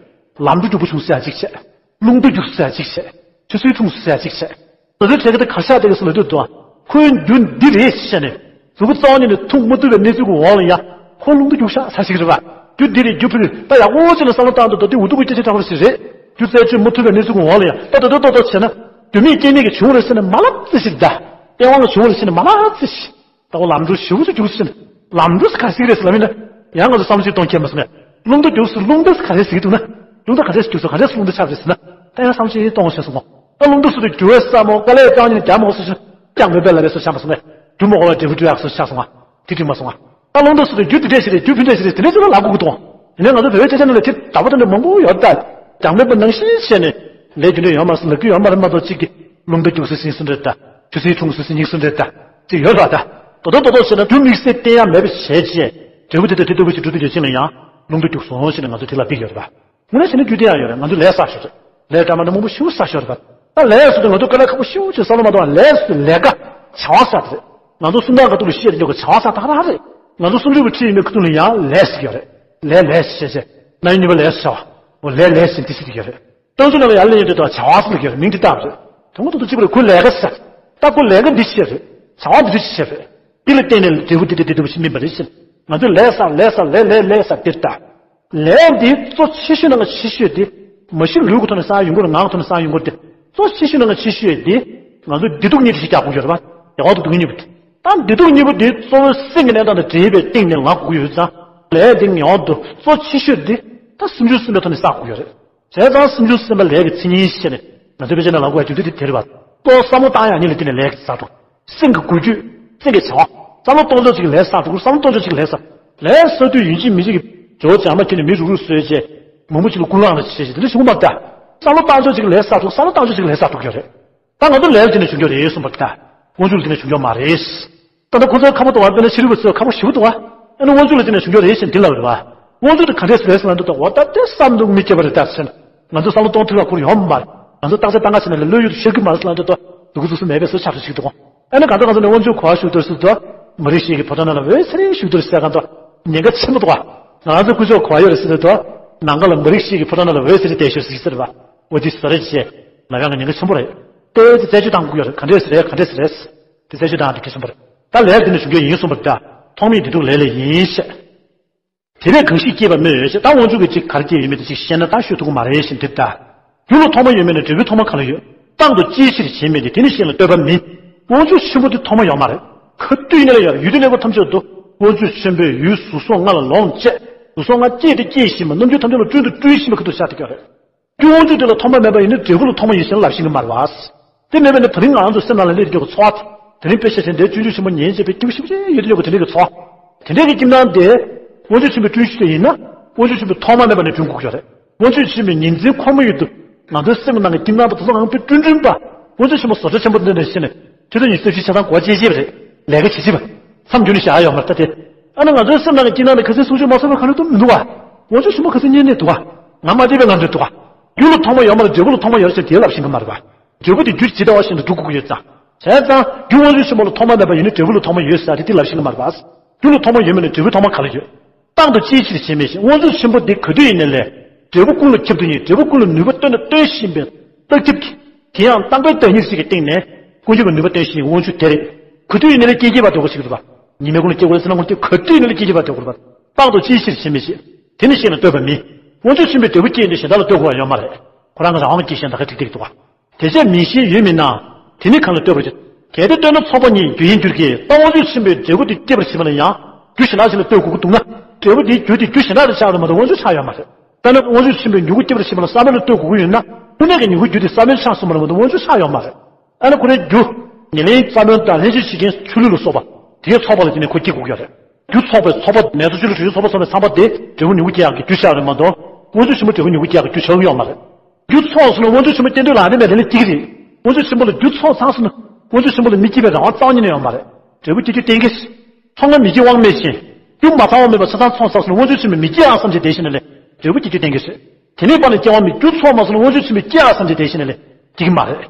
ལམ་འགྲོ་རྒྱུག་པོ་བྱུང་ཟེར་ཡ་གཅིག་བྱས། རླུང་རྟ་རྒྱུག་ཟེར་ཡ་གཅིག་བྱས། ཆུ་ཚོད་འཁྲུངས་ཟེར་ཡ་གཅིག་བྱས། དེ་ཚོའི་གྲས་ཀྱི་དེ་གར་ཤག་དེ་ག་སུ་ལ་ལྟོས་དང་། ཁོའི་རྒྱུ་འདི་རེད་ཟེར་ནས། གཟུགས་པོ་རྩ་བ་ཉིད་ནས་མཐོང་མ་ཐུབ་པའི་གནས་ཚུལ་གྱི་འོག་ལ་ཡང་ཁོ་རླུང་རྟ་རྒྱུག་ཤག་ས་ཞིག་རེད་པ། རྒྱུ་འདི་རེད་རྒྱུ་ཕུ་རེད་ད་ཡག་པོ་བྱས་ནས་བསམ་བློ་བཏང་དུས་ད་དེ་འུ་ཐུག་གི་སྐད་ཆ་དྲག་པོ་ཞིག་རེད། རྒྱུ་རྩད་གཅོད་མ་ཐུབ་པའི་གནས་ཚུལ་གྱི་འོག་ལ་ཡང་ད་ད་ད་ད་ད་བྱས་ན། རྒྱུ་མེད་རྐྱེན་མེད་ཀྱི་བྱུང་རེད་ཟེར་ནས་མ་ལབ་ཙི་ཞིག་ད། སྟེས་དབང་གིས་བྱུང་རེད་ཟེར་ནས་མ་ལབ་ཙི་ཞིག་ད་འོ་ལམ་འགྲོ་ཞེ་པོ་ཞིག་རྒྱུགས་ཟིན། ལམ་འགྲོ་ཟེར་ག་ཟིག་རེད་ཟེར་ལབ་ཡིན་ན། ཡང་ང་ཚོ་བསམ་བློ་ཞིག་གཏོང་མཁན་མ་སོང་ངས། རླུང་རྟ་རྒྱུགས་ཟེར་རླུང་རྟ་ཟེར་ག་རེ་ཟེར་གྱི་འདུག་ན། རླུང་རྟ་ག་འདྲས་རྒྱུགས་ཟེར་ག་འདྲས་རླུང་རྟ་ཆགས་རེད་ཟེར་ན། ད་ཡང་བསམ་བློ་ཞིག་གཏོང་ཤེས་སོང་ངོ་། ད་རླུང་རྟ་སུ་དུ་རྒྱུགས་བས་ས་མོ་དཀའ་ལས་བཏང་ཉིན་རྒྱ་མོ་སུ་ཞིག་ཀྱང་མེད་པའི་ལ་བས་སུ་ཆགས་མ་སོང་ངས། རྒྱུ་མོ་གོ་བ་འབྲས་བུ་འགྲོ་ཡག་སུ་ཆགས་སོང་ང་། དེ་དྲིས་མ་སོང་ང་། ད་རླུང་རྟ་སུ་དུ་རྒྱུ་དེ་འདྲས་ཞིག་རེད་རྒྱུ་ཕུ་འདྲས་ཞིག་རེད་དེ་འདྲས་ཅིག་ལ་ལབ་དགོས་ཀྱི་འདུག་ཡིན་ནའི་ང་ཚོ་བོད་པའི་སྐད་ཆ་ནང་ལ་དེ་འདྲ་པོ་དེ་འདྲ་མང་པོ་ཡོད་ད། ཀྱང་མེད་པ་ནང་བཞིན་བྱས་ནས། ལས་རྒྱུ་འབྲས་ཡོད་མ་རེད་ཟེར་ལབ་ཀྱི་ཡོད་མ་རེད་མ་གཏོགས་གཅིག་གིས་རླུང་རྟ་རྒྱུགས་ཟེར་ཟིན་སུ་འདྲས་ད། ཆུ་ཚོད་འཁྲུངས་སུ་ཟིན་ཉིག་སུ་འདྲས་ད། ཅིག་ཡོད་ར་ད། དོ་དོ་དོ་དོ་ཟེར་ན་དུ་དམིགས་བསལ་བསྟན་ཡ་མེད་པ་བྱས་རྗེས། འབྲས་བུ་དེ་ལྟ་དེ་ལྟ་བུ་ཞིག་འགྲུབ་ཐུབ་རྒྱུ་ཅིག་ལ་ཡང་། རླུང་རྟ་རྒྱུགས་སོང་ཞེས་ནས་ང་ཚོ་དེ་ལ་འབིགས་ཡོད་རེད་པ། དངོས་གནས་བྱས་ན་རྒྱུ་དེ་ཡང་ཡོད་རེད་ང་ཚོ་ལས་བསགས་ཤོར་རེད། ལས་འདྲ་མ་འདྲ་མང་པོ་ཞེ་པོ་བསགས་ཤོར་རེད་པ། ད་ལས་སུ་དུ་ང་ཚོ་དཀའ་ལས་ཁག་པོ་ཞེ་པོ་ཅིག་བསམ་བློ་མ་གཏོང་བ་ལས་སུ་དུ་ལས་ཀ་བྱ་བ་བསགས་རེད། ང་ཚོ་སུམ་རྟགས་ཀྱི་ཐོག་ལ་བཤད་རྒྱུ་གི་བྱ་བ་བསགས་ད་ག་རང་རེད། ང་ཚོ་སུམ་ཅུ་པའི་ཁྲིད་ཡིན་པའི་ཁུ་ཐུག་ལ་ཡང་ལས་ཟེར་གྱི་ཡོད་རེད། ལས་ལས་ཟེར་བྱས། ན་ཡོད་གཉིས་པ་ལས་ཟེར་བ། འོ་ལས་ལས་ཟེར་འདི་ཟེར་གྱི་ཡོད་རེད། ཏང་ཙུའུ་ནང་ལ་ཡར་སླེབས་ཡོང་དུས་ད་བྱ་བ་ཟེར་གྱི་ཡོད་རེད་མིང་འདི་བཏགས་པ་རེད། དོན་ངོ་ཐོག་ཏུ་གཅིག་པ་རེད་ཁོས་ལས་ཀ་ཟེར། ད་ཁོས་ལས་ཀ་འདི་བྱས་རེད། བྱ་བ་འདི་འདྲ་ཞིག་བྱས་རེད། འདི་ལ་བརྟེན་ནས་འབྲས་བུ་འདི་འདི་འདི་འདྲ་བ་ཞིག་སྨིན་པ་རེད་ཟེར། ང་ཚོས་ལས་བསགས་ལས་བསགས་ལས་ལས་ལས་བསགས་འདིར་ལྟ། ལས་འདི་གཙོ་ཆེ་ཤོས་ནང་གི་ཆེ་ཤོས་དེ། མ་གཞི་ལུས་ཀྱི་ཐོག་ནས་བསགས་ཡོང་གི་རེད་ངག་གི་ཐོག་ནས་བསགས་ཡོང་གི་རེད་དེ། གཙོ་ཆེ་ཤོས་ནང་གི་ཆེ་ཤོས་དེ། ང་ཚོས་བདེ་སྡུག་གཉིས་དེ་ཞིག་རྒྱག་དགོས་ཀྱི་རེད་པ། རྒྱག་པ་དང་སྡུག་བསྔལ་གཉིས་པོ་དེ། ད་བདེ་སྡུག་གཉིས་པོ་དེ་གཙོ་བོ་སེམས་ཀྱི་གནས་སྟངས་དང་འབྲེལ་བའི་སྟེང་ནས་ལངས་དགོས་ཀྱི་ཡོད་ཙང་། ལས་དེ་ངེས་པར་དུ་གཙོ་ཆེ་ཤོས་དེ་ད་སེམས་བྱུང་སེམས་པའི་ཐོག་ནས་བསགས་དགོས་ཀྱི་རེད། བྱས་ཙང་སེམས་བྱུང་སེམས་པ་ལས་ཀྱི་མཚན་ཉིད་ཞེས་ནས་ང་ཚོའི་དཔེ་ཆ་ནང་ལབ་དགོས་པའི་རྒྱུ་མཚན་དེ་དེ་རེད་པ། ལྟོ་བསམ་བློ་བཏང་ཡག་ཉིད་ལ་བརྟེན་ནས་ལས་ཀྱི་བསགས་འགྲོ། སེམས་ཀྱི་འགུལ་སྐྱོད། སེམས་ཀྱི་བྱ་བ། བསམ་བློ་གཏོང་ཕྱོགས་གཅིག་ལས་བསགས་འགྲོ། བསམ་བློ་གཏོང་ཕྱོགས་གཅིག་ལས་བསགས། ལས་བསགས་དུས་ཡིན་གཅིག་མིན་གཅིག་གི་ཇོ་བོ་རྗེས་མ་ཁྱེར་ནས་མི་རུག་རུག་གསོས་བྱས། མང་པོ་གཅིག་ལ་ཀུན་སློང་ལ་བྱས་བྱས་དེ་འདྲ་བྱུང་མ་རེད་ད། བསམ་བློ་བཏང་ཕྱོགས་གཅིག་ལས་བསགས་འགྲོ། བསམ་བློ་བཏང་ཕྱོགས་གཅིག་ལས་བསགས་འགྲོ་གི་ཡོད་རེད། ད་ང་ཚོ་ལས་ལ་བརྟེན་ནས་བྱུང་རྒྱུ་རེད་གསུངས་པ་རེད་ད། དབང་ཕྱུག་ལ་བརྟེན་ནས་བྱུང་རྒྱུ་མ་རེད། ད་ལྟ་ཁོ་ཚོའི་ཁ་པོ་འདུག་བ། དཔེར་ན་ཕྱི་རོལ་པ་ཚོས་ཁ་པོ་ཞེ་པོ་འདུག་བ། ཨ་ནི་དབང་ཕྱུག་ལ་བརྟེན་ནས་བྱུང་རྒྱུ་རེད་ཟེར་འདི་ལབ་རེད་བ། དབང་ཕྱུག་དེ་ག་འདྲས་སེ་རེད་ཟེར་ན་འདི་ལྟ་བ་ད་དེ་བསམ་འདུག་མི་སྐྱེ་བ་རེད་ད་ཟེར་ན། ང་ཚོ་བསམ་བློ་གཏོང་ཐུབ་ཡག་ཁུར་ཡོང་མ་རེད། ང་ཚོ་བརྟག་དཔྱད་བཏང་ག་ཟེར་ན་ལས་བློ་ཡུལ་དུ་ཤར་གི་མ་རེད་ཟེར་ན་འདི་ལྟ་སྡུག་གུ་སུ་སུ་མེད་པའི་བཟོ་ཆགས་ཤིག་འདུག་ཨ་ནི་གང་ལྟར་ང་ཚོ་ནས་དབང་ཕྱུག་གོ་བ་ཞུ་དུས་སུ་ད་མི་རིགས་ཤིག་གི་ཕོ་བྲང་ནང་ལ་འོད་ཚེ་རིང་བཞུགས་དུས་ཟེར་གང་ལྟར་ཉེན་ཁ་ཆེན་པོ་འདུག་བ། ང་ཚོ་ཀུན་སྤྱོད་གོ་བ་ཡོད་རེད་ཟེར་དུས་ད་ནང་ཁ་ལ་མི་རིགས་ཤིག་གི་ཕོ་བྲང་ནང་ལ་འོད་ཚེ་རིང་བསྡད་ཤོག་ཟེར་ཟེར་བ། འོ་དེ་བཟོ་རེད་ཅེས་ལབ་ཡག་གི་ཉེན་ཁ་ཆེན་པོ་རེད། ལྟོས་དེ་རྩད་གཅོད་བཏང་དགོས་ཀྱི་རེད། ག་འདྲས་རེད་ག་འདྲས་རེད། དེ་རྩད་གཅོད་བཏང་དེ་གལ་ཆེན་པོ་རེད། ད་ལས་དེ་ནི་བྱུང་རྒྱུ་ཡིན་གསུངས་པ་འདྲ། ཐོག་མེད་བདེ་སྡུག་ལས་ལས་ཡིན་ཞེས། དེ་ལས་གང་ཞིག་སྐྱེས་པ་སྨོས་ཞེས། ད་དབང་ཕྱུག་གི་གཅིག་གར་སྐྱེས་ཡོད་མེད་དེ་གཅིག་ཤེས་ན་ད་ཤོད་ཐུབ་ཀྱི་མ་རེད་ཞེས་འདི་ལྟ། རྒྱུ་ལ་ཐོག་མ་ཡོད་མེད་ན་འབྲས་བུའི་ཐོག་མ་གང་ལ་ཡོད། རྟག་ཏུ་ཅིའི་ཕྱིར་ཞེས་སྨྲས་ཏེ། དེ་ནི་ཤེས་ན་ལྟོས་པ་མིན། དབང་ཕྱུག་ཆེན་པོ་འདི་ཐོག་མ་ཡོད་མ་རེད། ག་དུས་ཡིན་ན་ཡང་ཡུལ་དུས་གནས་སྐབས་ཐམས་ཅད་དུ་དབང་ཕྱུག་ཆེན་པོས་ཡུལ་གཟུགས་སོགས་ལྔ་ལ་ལོངས་སྤྱད། གཟུགས་སོགས་ལྔ་སྐྱེས་ཏེ་སྐྱེས་བཞིན་པ། རྣམ་འགྱུར་ཐམས་ཅད་ལ་བསྐྲུན་དུ་བསྐྲུན་བཞིན་པ་ག་དུས་ཤར་ཏེ་ཀྱང་རེད། རྒྱུ་དབང་ཕྱུག་དེ་ལ་ཐོག་མ་མེད་པ་ཡིན་ན་འབྲས་བུ་ལ་ཐོག་མ་ཡོད་ཟེར་ལབ་ཤེས་ཀྱི་མ་རེད་བ། དེ་མེད་པས་ན་ད་རིང་ང་རང་ཚོ་སེམས་ནང་ལ་སླེབས་ཀྱི་ཚོར་བ་དེ། དེ་རིང་དཔེ་ཆ་བྱས་འདིར་སྤྱོད་འཇུག་ཆེན་པོ་ཉན་བྱས་པའི་སྐྱིད་པོ་ཞེ་པོ་ཅིག་ཡོད་དེ་ཡོད་པ་དེ་འདྲ་གི་ཚོར་བ། དེ་འདྲ་གི་སྐྱིད་སྣང་དེ་དབང་ཕྱུག་ཆེན་པོས་བསྐྲུན་ཤེས་ཀྱི་ཡིན་ན། དབང་ཕྱུག་ཆེན་པོས་ཐོག་མ་མེད་པ་ནས་བསྐྲུན་དགོས་ཀྱི་རེད། དབང་ཕྱུག་ཆེན་པོའི་ཉིན་མཚན་ཁོར་མོ་ཡུལ་དུ་ང་ཚོའི་སེམས་ནང་གི་སྐྱིད་སྣང་དེ་ཚོ་ཨང་དཔེ་བསྐྲུན་བསྐྲུན་པ། དབང་ཕྱུག་ཆེན་པོ་བཟོ་གྲྭ་ཆེན་པོ་འདི་ནས་ཕྱིན་ནས་ཆུ་ཚོད་ཉི་ཤུ་རྩ་བཞི་ཆ་ཚང་སྒོ་ཕྱེ་ཕྱེ་བ་རེད། ལས་ཀ་བྱེད་བྱེད་པ། མཚམས་རྒྱུ་ནས་བཞག་ཡོད་མ་རེད་ད་དེ། ཨ་ན་ང་ཚོའི་སེམས་ནང་གི་སྐྱིད་སྣང་དེ་ཁ་སང་གསུང་ཆོས་མ་གསུངས་པ་ག་ནས་ཐོབ་མི་འདུག་བ། དབང་ཕྱུག་ཆེན་པོ་ཁ་སང་བརྙན་ནས་འདུག་བ། ང་མ་བདེ་བའི་ངང་དུ་འདུག་བ། རྒྱུ་ལ་ཐོག་མ་ཡོད་མ་རེད། འབྲས་བུ་ལ་ཐོག་མ་ཡོད་ཟེར་དེ་ལབ་ཤེས་ཀྱི་མ་རེད་བ། འབྲས་བུ་དེ་རྒྱུ་ཇི་ལྟ་བ་བཞིན་དུ་འགྲུབ་དགོས་ཀྱི་ཡོད་ཙང་། བྱས་ཙང་རྒྱུ་དབང་ཕྱུག་ཆེན་པོ་ལ་ཐོག་མ་མེད་པ་ཡིན་ན་འབྲས་བུ་ལ་ཐོག་མ་ཡོད་ཟེར་དེ་དེ་ལབ་ཤེས་ཀྱི་མ་རེད་བ། རྒྱུ་ལ་ཐོག་མ་ཡོད་མེད་ནི་འབྲས་བུའི་ཐོག་མ་ག་ལ་ཡོད། རྟག་ཏུ་ཅིའི་ཕྱིར་ཞེས་སྨྲས་ཤིང་། དབང་ཕྱུག་ཆེན་པོ་འདི་ག་དུས་ཡིན་ནའི་ལས་འབྲས་བུ་ཀུན་ལ་ཁྱབ་ཏུ་ཉེ། འབྲས་བུ་ཀུན་ལ་ནུས་པ་སྟོན་ན་སྟོན་བཞིན་པའི་རྟག་ཁྱབ་ཀྱི། དེ་ཡང་རྟག་པའི་བདག་ཉིད་ཅིག་གི་སྟེང་ནས་ཀུན་ཁྱབ་ཀྱི་ནུས་པ་སྟོན་བཞིན་པའི་དབང་ཕྱུག་དེ་རེད། ག་དུས་ཡིན་ནའི་ལས་སྐྱེ་སྐྱེ་བར་འགྲོ་དགོས་ཞིག་རེད་པ། ཉི་མའི་གུང་ལ་སྐྱེ་དགོས་ཟེར་ན་འོང་དེ་ག་དུས་ཡིན་ནའི་ལས་སྐྱེ་སྐྱེ་བར་འགྲོ་དགོས་རེད་པ། རྟག་ཏུ་ཅིའི་ཕྱིར་ཞེས་སྨྲས་ཤིང་། དེ་ནི་ཤེས་ན་ལྟོས་པ་མིན། དབང་ཕྱུག་ཆེན་པོས་འབྲས་བུ་སྐྱེས་ཏེ་གཞན་དག་ལ་ལྟོས་དགོས་པ་ཡོད་མ་རེད། ཁོ་རང་གི་རང་དབང་སྐྱེས་གཞན་དག་གི་ཏིག་ཏིག་འདུག་བ། དེ་བྱས་མིན་ཞེན་ཡོད་མིན་ན། དེ་ནི་གང་ལ་ལྟོས་པར་བྱེད། གལ་ཏེ་ལྟོས་ན་ཚོགས་པ་ཉིད་རྒྱུ་ཡིན་འགྱུར་གྱི། ད་དབང་ཕྱུག་ཆེན་པོས་འབྲས་བུ་དེ་སྐྱེད་པར་བྱེད་པ་ལ་ཡང་རྒྱུ་གཞན་དག་ཞིག་ལ་ལྟོས་དགོས་ཀྱི་འདུག་ན། འབྲས་བུ་དེའི་རྒྱུ་དེ་རྒྱུ་གཞན་དག་ལ་ཆགས་པ་མ་གཏོགས་དབང་ཕྱུག་ཆགས་ཡོད་མ་རེད། དཔེར་ན་དབང་ཕྱུག་ཆེན་པོས་མྱུ་གུ་སྐྱེད་པར་བྱེད་པ་ལ་ས་བོན་ལ་ལྟོས་དགོས་ཀྱི་ཡོད་ན། དངོས་གནས་ཀྱི་མྱུ་གུ་རྒྱུ་དེ་ས་བོན་ཆགས་སོང་བ་ལ་མ་གཏོགས་དབང་ཕྱུག་ཆགས་ཡོད་མ་རེད། ཨ་ནི་ཁོ་རའི་རྒྱུ། ཉེར་ལེན་ས་བོན་དང་ལྷན་ཅིག་བྱེད་མཁན་ཆུ་ལུད་ལ་སོགས་པ། དེའི་ཚོགས་པ་ལ་བརྟེན་ནས་ཁོ་སྐྱེ་དགོས་ཀྱི་རེད། རྒྱུ་ཚོགས་པའི་ཚོགས་པ་མེ་ཏོག་ཆུ་ལུད་དྲི་ཆུ་ཚོགས་པ་ཚང་མའི་ཚང་པ་དེ་འབྲས་བུ་མྱུ་གུ་སྐྱེ་ཡག་གི་རྒྱུ་ཆགས་རེད་མ་གཏོགས། དབང་ཕྱུག་ཆེན་པོ་འབྲས་བུ་མྱུ་གུ་སྐྱེ་ཡག་གི་རྒྱུ་ཆགས་ཀྱི་ཡོད་མ་རེད། རྒྱུ་ཚོགས་སོང་ན་དབང་ཕྱུག་ཆེན་པོ་སྐྱེ་འདོད་ལ་ནི་མེད་དེ་ནི་སྐྱེ་གི་རེད། དབང་ཕྱུག་ཆེན་པོ་ལ་རྒྱུ་ཚོགས་ཚང་སོང་ན་དབང་ཕྱུག་ཆེན་པོ་ལ་མི་སྐྱེ་བའི་རང་དབང་རྩ་བ་ཉིད་ནས་ཡོད་མ་རེད། འབྲས་བུ་སྐྱེ་རྒྱུ་གཏན་འཁེལ། ཚོགས་ལྔ་མི་སྐྱེ་དབང་མེད་ཅིང་། རྒྱུ་མ་ཚང་བ་མེད་པ་ཆ་ཚང་ཚོགས་ཚང་སོང་ན་དབང་ཕྱུག་ཆེན་པོས་མི་སྐྱེ་ཨང་བསམ་གྱི་དེ་བཞིན་ལས། འབྲས་བུ་སྐྱེ་རྒྱུ་གཏན་འཁེལ་ཞེས། དེ་ནི་པ་ནི་སྐྱེ་དབང་མེད། རྒྱུ་ཚོགས་མ་སོང་ན་དབང་ཕྱུག་ཆེན་པོས་སྐྱེ་ཨང་བསམ་གྱི་དེ་བཞིན་ལས། སྐྱེ་གི་མ་རེད།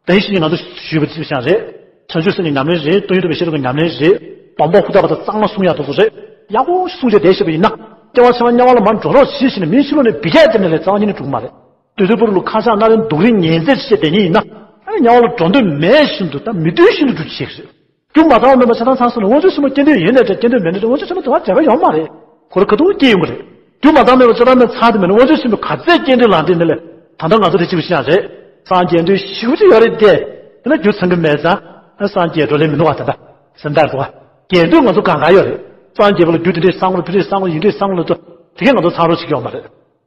དེ་བཞིན་ང་ཚོ་ཞུས་པ་ཅིག་ཀྱང་རེད། བྱང་ཆུབ་སེམས་ཀྱི་ཉམས་ལེན་རེད། སྟོང་ཉིད་རྟོགས་པའི་ཤེས་རབ་ཀྱི་ཉམས་ལེན་རེད། བམ་པོ་ཧུར་ཐག་པ་དང་གཙང་མ་གསུང་ཡག་དེ་ཚོ་རེད། ཡག་པོ་ཞིག་གསུང་བྱས་བསྡད་ཤེས་པ་ཡིན་ན། སྐྱེ་བ་ཕྱི་མ་དམྱལ་བ་ལ་མར་འགྲོ་རོགས་བྱེད་ཞེས་ནས་མིའི་ཕྱི་ལོགས་ནས་འབུད་རྒྱག་བརྒྱབ་ནས་ལས་རྩ་བ་ཉིད་ནས་འགྲུབ་ཀྱི་མ་རེད། དུས་ཚོད་བར་དུ་ཁ་ཤགས་སྣ་རལ་སྡུག་རུས་ཉལ་འཛེར་བྱས་བསྡད་མཁན་ཡིན་ན། ཨ་ནི་དམྱལ་བ་ལ་འགྲོ་འདོད་མེད་བཞིན་དུ་དང་མི་འདོད་བཞིན་དུ་འགྲོ་བྱེད་ཀྱི་རེད། རྒྱུ་མ་ཚང་བ་མེད་པ་ཆ་ཚང་ཚང་སོང་ན་དབང་ཕྱུག་ཆེན་པོ་སྐྱེ་འདོད་ཡོད་ནའི་འདྲ་སྐྱེ་འདོད་མེད་ནའི་འདྲ་དབང་ཕྱུག་ཆེན་པོ་དེ་བ་འབྲེལ་བ་ཡོད་མ་རེད། ཁོ་རང་ཁ་ཐུག་སྐྱེ་ཡོང་གི་རེད། རྒྱུ་མ་ཚང་མེད་པ་ཆ་ཚང་མེད་ཚར་དུ་མེད་ན་དབང་ཕྱུག་ཆེན་པོས་ག་ཚད་སྐྱེ་འདོད་ལངས་དེ་ནི་ལས། ད་ལྟ་ང་ཚོ་དེ་གཅིག་པུ་ཤེས་ཡ་རེད། སངས་རྒྱས་འདོད་ཞེ་པོ་ཅིག་ཡོད་རེད་དེ། དེ་ལ་རྒྱུ་ཚང་གི་མེད་ཙང་། ཨ་སངས་རྒྱས་འགྲོ་ལེ་མི་འདུག་བ་ད་ལྟ། སེམས་ཐག་འགྲོ་བ། རྒྱས་འདོད་ང་ཚོ་གང་ག་ཡོད་རེད། སངས་རྒྱས་པ་ལ་རྒྱུ་དེ་འདྲས་གསང་བ་ལ་དེ་འདྲས་གསང་བ་ཡིན་འདྲས་གསང་བ་ལ་ཏོ། དེ་གས་ང་ཚོ་ཚང་རོགས་བྱེད་ཀྱི་ཡོད་མ་རེད།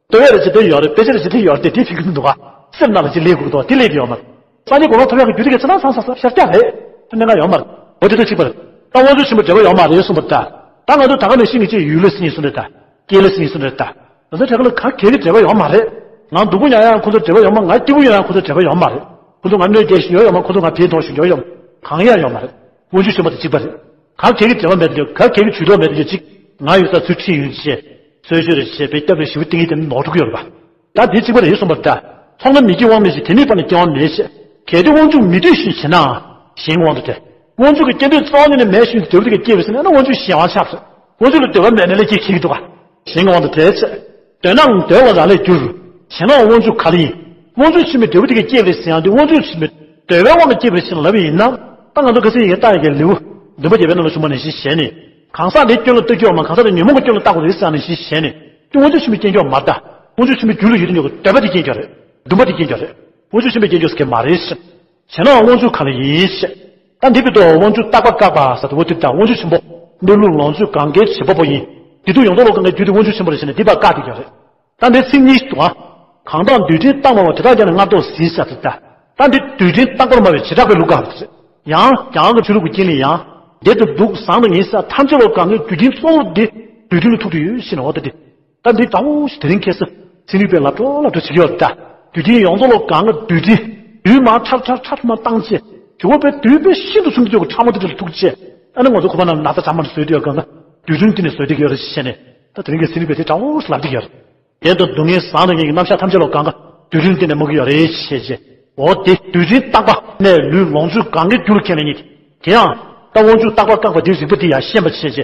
ལྟོ་བས་ལ་ཇི་ལྟར་ཡོད་རེད། དཔེ་ཆ་ལ་ཇི་ལྟར་ཡོད་རེད་དེ་དེ་ཕན་གི་མི་འདུག་ག་སེམས་ནང་ལ་ཅི་ལས་དགོས་འདུག་དེ་ལས་ཀྱི་ཡོད་མ་རེད། སངས་རྒྱས་གོ་འཕང་ཐོབ་ཡག་གི་རྒྱུ་དེ་གས་ཆ་ཚང་ཚང་ཚང་ཤར་རྒྱག་རེད། ཨ་གནད་འགག་ཡོད་མ་རེད། འོ་དེ་ཚོ་གཅིག་པ་རེད། ད་དབང་ཕྱུག་ཆེན་པོ་འབྲེལ་བ་ཡོད་མ་རེད་གསུངས་པ་ད། ད་ང་ཚོ་ད་ག་ནས་ཤིང་གི་ཅིག་ཡུལ་ལ་སྲིད་ཡིན་གསུངས་རེད་ད། སྐྱེས་ལ་སྲིད་ཡིན་གསུངས་རེད་ད། ང་ཚོ་དེ་ག་ལ་ག་གེ་གི་འབྲེལ་བ་ཡོད་མ་རེད། ང་སྡུག་པོ་མྱངས་ཡག་ཁོ་ཚོ་འབྲེལ་བ་ཡོད་མ། ང་སྐྱིད་པོ་ཡོང་ཡག་ཁོ་ཚོ་འབྲེལ་བ་ཡོད་མ་རེད། ཁོ་ཚོ་ང་གནོད་སྐྱེལ་བཞིན་ཡོད་ཡོད་མ། ཁོ་ཚོ་ང་ཕན་ཐོགས་བཞིན་ཡོད་ཡོད་མ། གང་ཡང་ཡོད་མ་རེད། དབང་ཕྱུག་ཆེན་པོ་དང་གཅིག་པ་རེད། ག་གེ་གི་འབྲེལ་བ་མེད་དུས་ག་གེ་གི་ཇུས་གཏོགས་མེད་དུས་གཅིག་ང་ཡོད་ས་ཚུར་ཁྲིད་ཡོང་བྱས། གསོལ་མཆོད་རེ་བྱས་པའི་སྐྱབས་རེ་ཞུ་བའི་ཏིང་ངེ་དེ་ནི་ནོར་འགྲོ་གི་ཡོད་རེད་པ། ད་དེ་གཅིག་པ་རེད་གསུངས་པ་འདྲ། ཚོགས་ལྔ་མི་སྐྱེ་དབང་མེད་ཅིང་། དེ་མེད་པ་ནི་སྐྱེ་དབང་མེད་ཅེས། གལ་ཏེ་དབང་ཕྱུག་མི་འདོད་བཞིན་བྱེད་ནའང་གཞན་གྱི་དབང་དུ་བྲལ། དབང་ཕྱུག་གི་སྐྱེ་འདོད་རྩ་བ་ཉིད་ནས་མེད་བཞིན་དུ་འབྲས་བུ་དེ་གས་སྐྱེས་པས་ཟེར་ན་ཨ་ནི་དབང་ཕྱུག་གཞན་དབང་ཆགས་པ་རེད། དབང་ཕྱུག་ལ་འདོད་པ་མེད་ན་ལས་སྐྱེ་ཁྱེར་གྱི་འདུག་ག་གཞན་གྱི་དབང་དུ་བྲལ་ཅེས། འདོད་ནའང་འདོད་པ་རག་ལས་འགྱུར། བྱེད་ནའང་དབང་ཕྱུག་ག་ལ་ཡིན། དབང་ཕྱུག་ཆེན་པོས་འབྲས་བུ་དེ་གས་སྐྱེས་པས་ཟེར་ཡང་དེ་དབང་ཕྱུག་ཆེན་པོས་འདོད་པའི་དབང་ལ་སྐྱེས་པ་རེད་ཟེར་ལབ་པ་ཡིན་ན། ད་ང་ཚོ་ཁ་སང་ཡི་གེ་ལྟ་ཡི་གེ་ལེའུ་བདུན་པ་བརྒྱད་པའི་ནང་ལ་གསུངས་པ་ནང་བཞིན་བྱས་ནས། གང་ཟག་དེའི་སྐྱོན་ལ་ལྟ་རྒྱུ་ཡོད་མ། གང་ཟག་དེ་ཉོན་མོངས་ཀྱི་སྐྱོན་ལ་ལྟ་དགོས་རེད་ཟེར་ནང་བཞིན་བྱས་ནས། དེ་དབང་ཕྱུག་ཆེན་པོའི་སྐྱོན་ཡོད་མ་རེད་ད། དབང་ཕྱུག་ཆེན་པོའི་རྒྱུད་ལ་ཡོད་དུ་ཉོ་གི་འདོད་པ་དེ་སྐྱོན་ཡོད་རེད། འདུན་པ་དེ་སྐྱོན་ཡོད་རེད། དབང་ཕྱུག་ཆེན་པོའི་སྐྱོན་ཡོད་ཟེར་གྱི་མ་རེད་ཟེར། བྱས་ནའང་དབང་ཕྱུག་ག་ལ་ཡིན་ཞེས། ད་འདི་བི་དོ་དབང་ཕྱུག་རྟག་པ་བཀག་པ་ཟེར་དུ་བོ་དེ་ད་དབང་ཕྱུག་ཆེན་པོ། གནས་ལུགས་ལོངས་སྤྱོད་གང་གའི་བྱེད་པ་པོ་ཡིན། བདེ་སྡུག་ཡོངས་རྫོགས་ལ་གང་གའི་རྒྱུ་དེ་དབང་ཕྱུག་ཆེན་པོ་རེད་ཟེར་ནས་འདི་བ་བཀག་དེ་ཀྱང་རེད། ད་འདི་ཚིག་གཉིས་འདུག་ཨ། གང་དག་འདུས་སྤྲིན་རྟག་མ་བ་དེ་དག་ཀྱང་ནི་སྔར་ལྡོག་ཟིན་ས་དེ་ད། ད་འདི་འདུས་སྤྲིན་རྟག་པར་སྨྲ་བའི་བྱེ་བྲག་པའི་ལུགས་དགག་རེད། ཡང་རྒྱ་གར་གྱི་ཆོས་ལུགས་ཀྱི་དཀྱིལ་ནས་ཡང་། བདེ་དང་སྡུག་བཟང་དང་ངན་ས་ཐམས་ཅད་ལ་གང་གའི་རྒྱུ་རྐྱེན་གཙོ་བོ་འདི་འདུས་སྤྲིན་ལ་ཐུག་ཏུ་ཡོད་ཞེས་ནས་འོ་ད་འདི། ད་འདི་ལྟ་བུ་ཞིག་དེ་རིང་ཁ་སང་ཚན་རིག་པས་ལབ་འགྲོ་ལབ་འགྲོ་བྱེད་ཀྱི་ཡོད་ད། རྡུལ་ཕྲན་ཡོངས་རྫོགས་ལ་གང་ག་རྡུལ་ཕྲན་རྡུལ་མ་ཁྲབ་ཁྲབ་ཁྲབ་མ་བཏང་བྱས། དེ་འོ་པའི་རྡུལ་དཔེ་ཤིན་ཏུ་ཆུང་དུ་ཡོད་ཀྱི་ཕྲ་མོ་དེ་འདྲ་ལ་ཐུག་བྱས། ཨ་ནི་ང་ཚོ་ཁོ་པ་ན་ན་ཚ་ཚང་མ་ལ་བཟོས་དུས་ཡོད་གང་ག་རྡུལ་ཕྲན་དེ་ནས་བཟོས་བསྡད་ཀྱི་ཡོད་རེད་ཅེས་བྱས་ནས། ད་དེ་རིང་གི་ཚན་རིག་པས་དེ་ལྟ་བུ་ཞིག་ལབ་བསྡད་ཀྱི་ཡོད་རེད། བདེ་དང་སྡུག་བསྔལ་བཟང་དང་ངན་གྱི་རྣམ་གཞག་ཐམས་ཅད་ལ་གང་ག་རྡུལ་ཕྲན་དེ་ནས་སྨྲ་གི་ཡོད་རེད་ཅེས་བྱས། འོ་དེ་རྡུལ་ཕྲན་རྟག་པ་གནས་ལུས་ལོངས་སྤྱོད་གང་གའི་རྒྱུ་ལ་ཁས་ལེན་ཉིད། དེ་ཡང་ད་དབང་ཕྱུག་རྟག་པ་བཀག་པ་དེའི་རིགས་པ་དེ་ཡང་ཤེས་པ་བྱས་བྱས།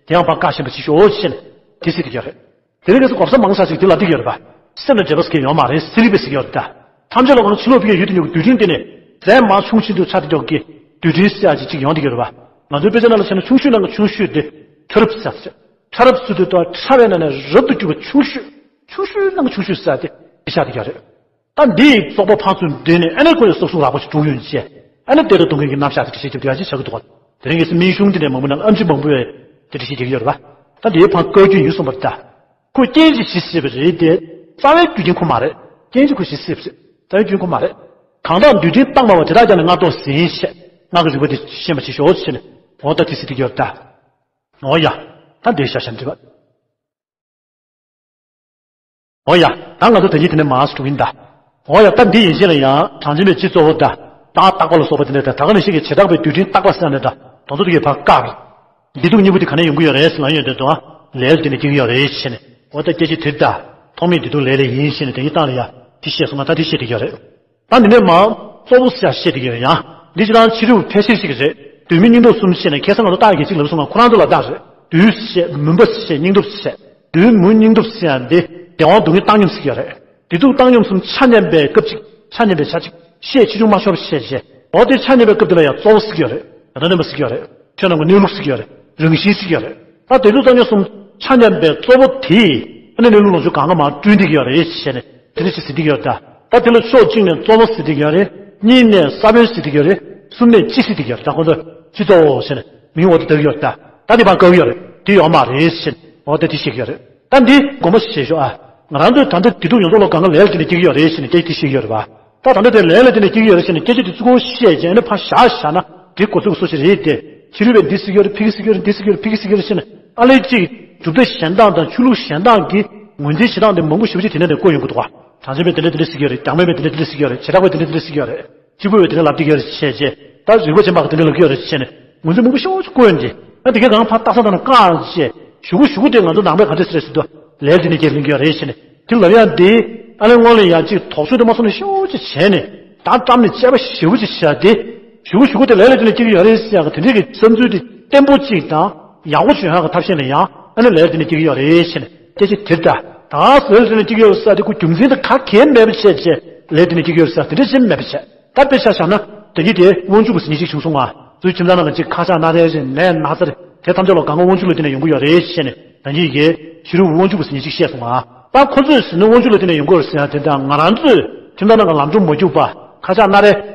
དེ་ཡང་ཕར་བཀག་ཤེས་པ་བྱེད་ཤོག་ཅེས་ནས་དེ་ཟེར་གྱི་ཡོད་རེད། དེ་རིང་ཁ་སང་གོ་ས་མང་ས་ཞིག་དེ་ལབ་བསྡད་ཀྱི་ཡོད་རེད་པ། སེམས་ལ་འདྲེས་པ་ཟེར་གྱི་ཡོད་མ་རེད། ཚན་རིག་པས་ཟེར་གྱི་ཡོད་རེད་ད། ཐམས་ཅད་ལ་གང་ཕྱི་ལོགས་ཕ་གིའི་ཡུལ་དུ་ཡོད་རྡུལ་ཕྲན་དེ་ནི་རྫས་མ་ཆུང་ཆུང་དུ་ཆགས་བསྡད་ཀྱི་རྡུལ་ཕྲན་ཟེར་ཡ་ཅིག་ཅིག་ཡོང་བསྡད་ཀྱི་ཡོད་རེད་པ། ང་ཚོའི་དཔེ་ཆ་ནང་ལ་བྱས་ན་ཆུང་ཤོས་ནང་གི་ཆུང་ཤོས་དེ་ཕྲ་རབ་ཟེར་ཚེ། ཕྲ་རབ་ཟེར་དུས་ད་ཕྲ་བའི་ནང་ནས་རབ་ཏུ་གྱུར་པ་ཆུང་ཤོས། ཆུང་ཤོས་ནང་གི་ཆུང་ཤོས་ཟེར་ཡ་དེ་དེ་ཆགས་བསྡད་ཀྱི་ཡོད་རེད། ད་འདི་ཡི་བཙོག་པ་ཕར་ཚུར་འདྲེས་ནས་ཨ་ནི་ཁོ་ཡི་སོ་སོ་རགས་པ་ཞིག་འགྲོ་ཡོང་བྱས། ཨ་ནི་བདེ་དང་སྡུག་བསྔལ་གྱི་རྣམ་གཞག་དེ་འགྲེལ་བཤད་རྒྱབ་དུས་ཡ་ཅིག་བྱ་གི་འདུག་ག་དེ་རིང་གི་སྨན་གཞུང་འདི་ནས་མང་པོ་ནང་ཨེམ་ཆི་མང་པོས་དེ་འགྲེལ་བཤད་རྒྱག་གི་ཡོད་རེད་པ། ད་འདིའི་ཕར་བཀའ་བཀྱོན་ཡིན་གསུངས་པ་རེད་ད། ཁོས་རྐྱེན་གྱིས་གཞི་གསོས་པ་རེད་དེ། རྩ་བའི་རྒྱུ་རྐྱེན་ཁོ་མ་རེད། རྐྱེན་གྱིས་ཁོ་གཞི་གསོས་པ་རེད། རྩ་བའི་རྒྱུ་རྐྱེན་ཁོ་མ་རེད། གང་དག་འདུས་སྤྲིན་རྟག་མ་བ་དེ་དག་ཀྱང་ནི་སྔར་ལྡོག་ཟིན་ཞེས། སྔར་གྱི་རིགས་པ་དེ་ཤེས་པ་བྱེད་ཤོག་ཅེས་ནས་འོ་ད་དེ་ཟེར་གྱི་ཡོད་རེད་ད། འོ་ཡ། ད་འདི་ཤ་ཤ་འདྲི་བ། འོ་ཡ། ད་ང་ཚོ་ད་གིན་དེ་ནས་མར་འགྲོ་གི་ཡིན་ད། འོ་ཡ། ད་འདི་ཡིན་ཞེས་ལ་ཡང་གྲངས་ཅན་པའི་སྤྱི་གཙོ་བོ་ད། བདག་རྟག་པ་ལ་སོགས་པ་དེ་འདྲ་ད། ད་ག་ནང་བཞིན་གྱི་བྱེ་བྲག་པའི་རྡུལ་ཕྲན་རྟག་པ་ཟེར་ནས་ད། དོན་ཚོ་དེ་གའི་བར་བཀག་བདེ་སྡུག་གཉིས་པོ་དེ་ག་ནས་ཡོང་གི་ཡོད་རེད་ཟེར་ལབ་ཡོང་དུས་དང་། ལས་ལ་བརྟེན་ནས་སྐྱེ་གི་ཡོད་རེད་ཞེས་ནས། འོ་ད་སྐད་ཆ་དེ་ད། ཐོག་མེད་བདེ་སྡུག་ལས་ལས་ཡིན་ཞེས་ནས་དེ་གའི་སྟེང་ལ་ཡ། དེ་བཤད་སོང་ང་ད་དེ་བཤད་བསྡད་ཀྱི་ཡོད་རེད། ད་འདི་ནས་མར་གཙོ་བོ་ཟེར་བཤད་བསྡད་ཀྱི་ཡོད་ཡང་། འདི་ཅི་རང་ཕྱི་རོལ་ཕལ་ཆེར་ཞིག་རེད། རྡུལ་མུན་སྙིང་སྟོབས་གསུམ་ཞེས་ནས་ཁ་སང་ང་ཚོ་རྟགས་ཀྱི་གཅིག་ལབ་སོང་ང་ཁོ་རང་ཚོ་ལ་རྟགས་རེད། རྡུལ་ཞེས་མུན་པ་ཞེས་སྙིང་སྟོབས་ཞེས། རྡུལ་མུན་སྙིང་སྟོབས་ཟེར་ཡང་འདི་བདེ་བ་སྡུག་བསྔལ་བཏང་སྙོམས་ཟེར་གྱི་ཡོད་རེད། བདེ་སྡུག་བཏང་སྙོམས་གསུམ་ཆ་མཉམ་པའི་སྐབས་གཅིག་ཆ་མཉམ་པའི་ཆ་གཅིག་ཤས་ཆེ་ཆུང་མ་ཤོར་བ་ཤས་ཆེ། འོ་དེ་ཆ་མཉམ་པའི་སྐབས་དེ་ལ་ཡང་གཙོ་བོ་ཟེར་གྱི་ཡོད་རེད། ཡང་ན་གནོན་པ་ཟེར་གྱི་ཡོད་རེད། ཁྱོད་རང་གི་གནས་ལུགས་ཟེར་གྱི་ཡོད་རེད། རང་བཞིན་ཟེར་གྱི་ཡོད་རེད། ད་བདེ་སྡུག་བཏང་སྙོམས་གསུམ་ཆ་མཉམ་པའི་གཙོ་བོ་དེས་ཨ་ནི་གནས་ལུགས་ལོངས་སྤྱོད་གང་ག་མར་བསྐྲུན་བསྡད་ཀྱི་ཡོད་རེད་ཞེས་ནས་དེ་འདྲ་ཞིག་ཟེར་བསྡད་ཀྱི་ཡོད་རེད་ད། ད་དེ་ལ་ཕྱོགས་གཅིག་ནས་གཙོ་བོ་ཟེར་བསྡད་ཀྱི་ཡོད་རེད། གཉིས་ནས་ས་བོན་ཟེར་བསྡད་ཀྱི་ཡོད་རེད། གསུམ་ནས་སྤྱི་ཟེར་བསྡད་ཀྱི་ཡོད་རེད། ད་ཁོ་ཚོ་སྤྱི་གཙོ་བོ་ཞེས་ནས་མིང་འོ་དེ་བཏགས་ཀྱི་ཡོད་རེད་ད། ད་དེ་ཕར་བཀག་གི་ཡོད་རེད། དེ་ཡོད་མ་རེད་ཞེས་ནས་འོ་དེ་དེ་བཤད་ཀྱི་ཡོད་རེད། ད་འདི་དགོངས་པ་བཞེས་ཤོག་ཨ། ང་རང་ཚོས་ད་ལྟ་བདེ་སྡུག་ཡོངས་རྫོགས་ལ་གང་ག་ལས་ལ་བརྟེན་ནས་སྐྱེ་གི་ཡོད་རེད་ཞེས་ནས་སྐད་ཆ་དེ་བཤད་ཀྱི་ཡོད་རེད་པ། ད་ད་ལྟ་དེ་ལས་ལ་བརྟེན་ནས་སྐྱེ་གི་ཡོད་རེད་ཞེས་ནས་སྐད་ཆ་དེ་ཚིག་གོ་བཤད་རྗེས་ཨ་ནི་ཕར་བཞག་བཞག་ན་དེ་གོ་ཚུགས་སོ་ཞིག་རེད་དེ། ཕྱི་རོལ་པས་འདི་ཟེར་གྱི་ཡོད་རེད། ཕ་གི་ཟེར་གྱི་ཡོད་རེད། འདི་ཟེར་གྱི་ཡོད་རེད། ཕ་གི་ཟེར་གྱི་ཡོད་རེད་ཞེས་ནས་ཨ་ལས་ཅིག་གྲུབ་མཐའ་གཞན་དག་དང་ཆོས་ལུགས་གཞན་དག་གི་ངོས་འཛིན་བྱེད་སྟངས་དེ་མང་པོ་ཞེ་པོ་ཅིག་དེ་འདྲ་ནས་བཀོད་ཡོང་གི་འདུག་ག་གྲངས་ཅན་པས་དེ་འདྲ་དེ་འདྲ་ཟེར་གྱི་ཡོད་རེད། རྒྱ་དམར་པས་དེ་འདྲ་དེ་འདྲ་ཟེར་གྱི་ཡོད་རེད། བྱེ་བྲག་པས་དེ་འདྲ་དེ་འདྲ་ཟེར་གྱི་ཡོད་རེད། སྤྱི་བོ་བས་དེ་འདྲ་ལབ་བསྡད་ཀྱི་ཡོད་རེད་བྱས་རྗེས་ད་རིག་པ་ཅན་པ་གིས་དེ་འདྲ་ལབ་ཀྱི་ཡོད་རེད་བྱས་ནས་ངོས་འཛིན་མང་པོ་ཤོག་ཅིག་བཀོད་ཡོང་དུས་ཨ་དེ་གའི་སྒང་ཕར་ལྟ་ས་དང་ནི་བཀག་བྱས་གཞུག་གུ་གཞུག་གུ་དེ་ང་ཚོ་ནང་པས་ག་འདྲ་ཟེར་རེད་ཟེར་དུས་ལས་དེ་ནས་སྐྱེ་ལེན་གྱི་ཡོད་རེད་བྱས་ནས་དེ་ལབ་ཡག་འདི་ཨ་ནི་སྔོན་ལ་ཡང་ཅིག་དོགས་གཅོད་དེ་མ་སོང་ནས་ཤོག་ཅིག་བྱས་ནས་ད་བཀྲམ་ནས་དཔྱད་པ་ཞེ་པོ་ཅིག་བྱས་ཏེ་གཞུག་གུ་གཞུག་གུ་དེ་ལས་ལ་དེ་ནས་སྐྱེ་གི་ཡོད་རེད་ཟེར་ཡག་གི་དེ་འདྲའི་གི་བསམ་ཚུལ་དེ་བརྟན་པོ་ཅིག་དང་ཡག་པོ་བྱུང་ཡག་གི་ཐབས་ཤེས་ལ་ཡང་ཨ་ནི་ལས་དེ་ནས་སྐྱེ་གི་ཡོད་རེད་བྱས་ནས་སྐད་ཆ་དེ་ལྟ་ད་ཟེར་ལས་དེ་ནས་སྐྱེ་གི་ཡོད་རེད་ཟེར་དེ་ཁོ་རྒྱུ་མཚན་དེ་ག་གེ་མེད་པ་བྱས་བྱས་ལས་དེ་ནས་སྐྱེ་གི་ཡོད་རེད་ཟེར་དེ་འདྲ་བྱས་མེད་པ་བྱས། ད་དཔེ་ཆ་བཞག་ན་དེ་གི་དེ་དབང་ཕྱུག་པ་ཟེར་མཁན་ཅིག་བྱུང་སོང་ང་། ཚུར་ཁྱིམ་ཚང་ནང་ལ་ཅིག་ཁ་ཆག་སྣ་རལ་རེད་ནད་ན་ཚ་རེད་དེ་ཐམས་ཅད་ལ་གང་ག་དབང་ཕྱུག་ལ་བརྟེན་ནས་ཡོང་གི་ཡོད་རེད་ཞེས་ནས་ད་གི་གི་ཕྱི་རོལ་དབང་ཕྱུག་པ་ཟེར་མཁན་ཅིག་བཤད་སོང་ང་། ད་ཁོ་ཚོས་ཟེར་ན་དབང་ཕྱུག་ལ་བརྟེན་ནས་ཡོང་གི་ཡོད་རེད་ཟེར་ཡང་དེ་འདྲ་ང་རང་ཚོས་ཁྱིམ་ཚང་ནང་གི་ལམ་འགྲོ་མ་རྒྱུག་པ་ཁ་ཆག་སྣ་རལ་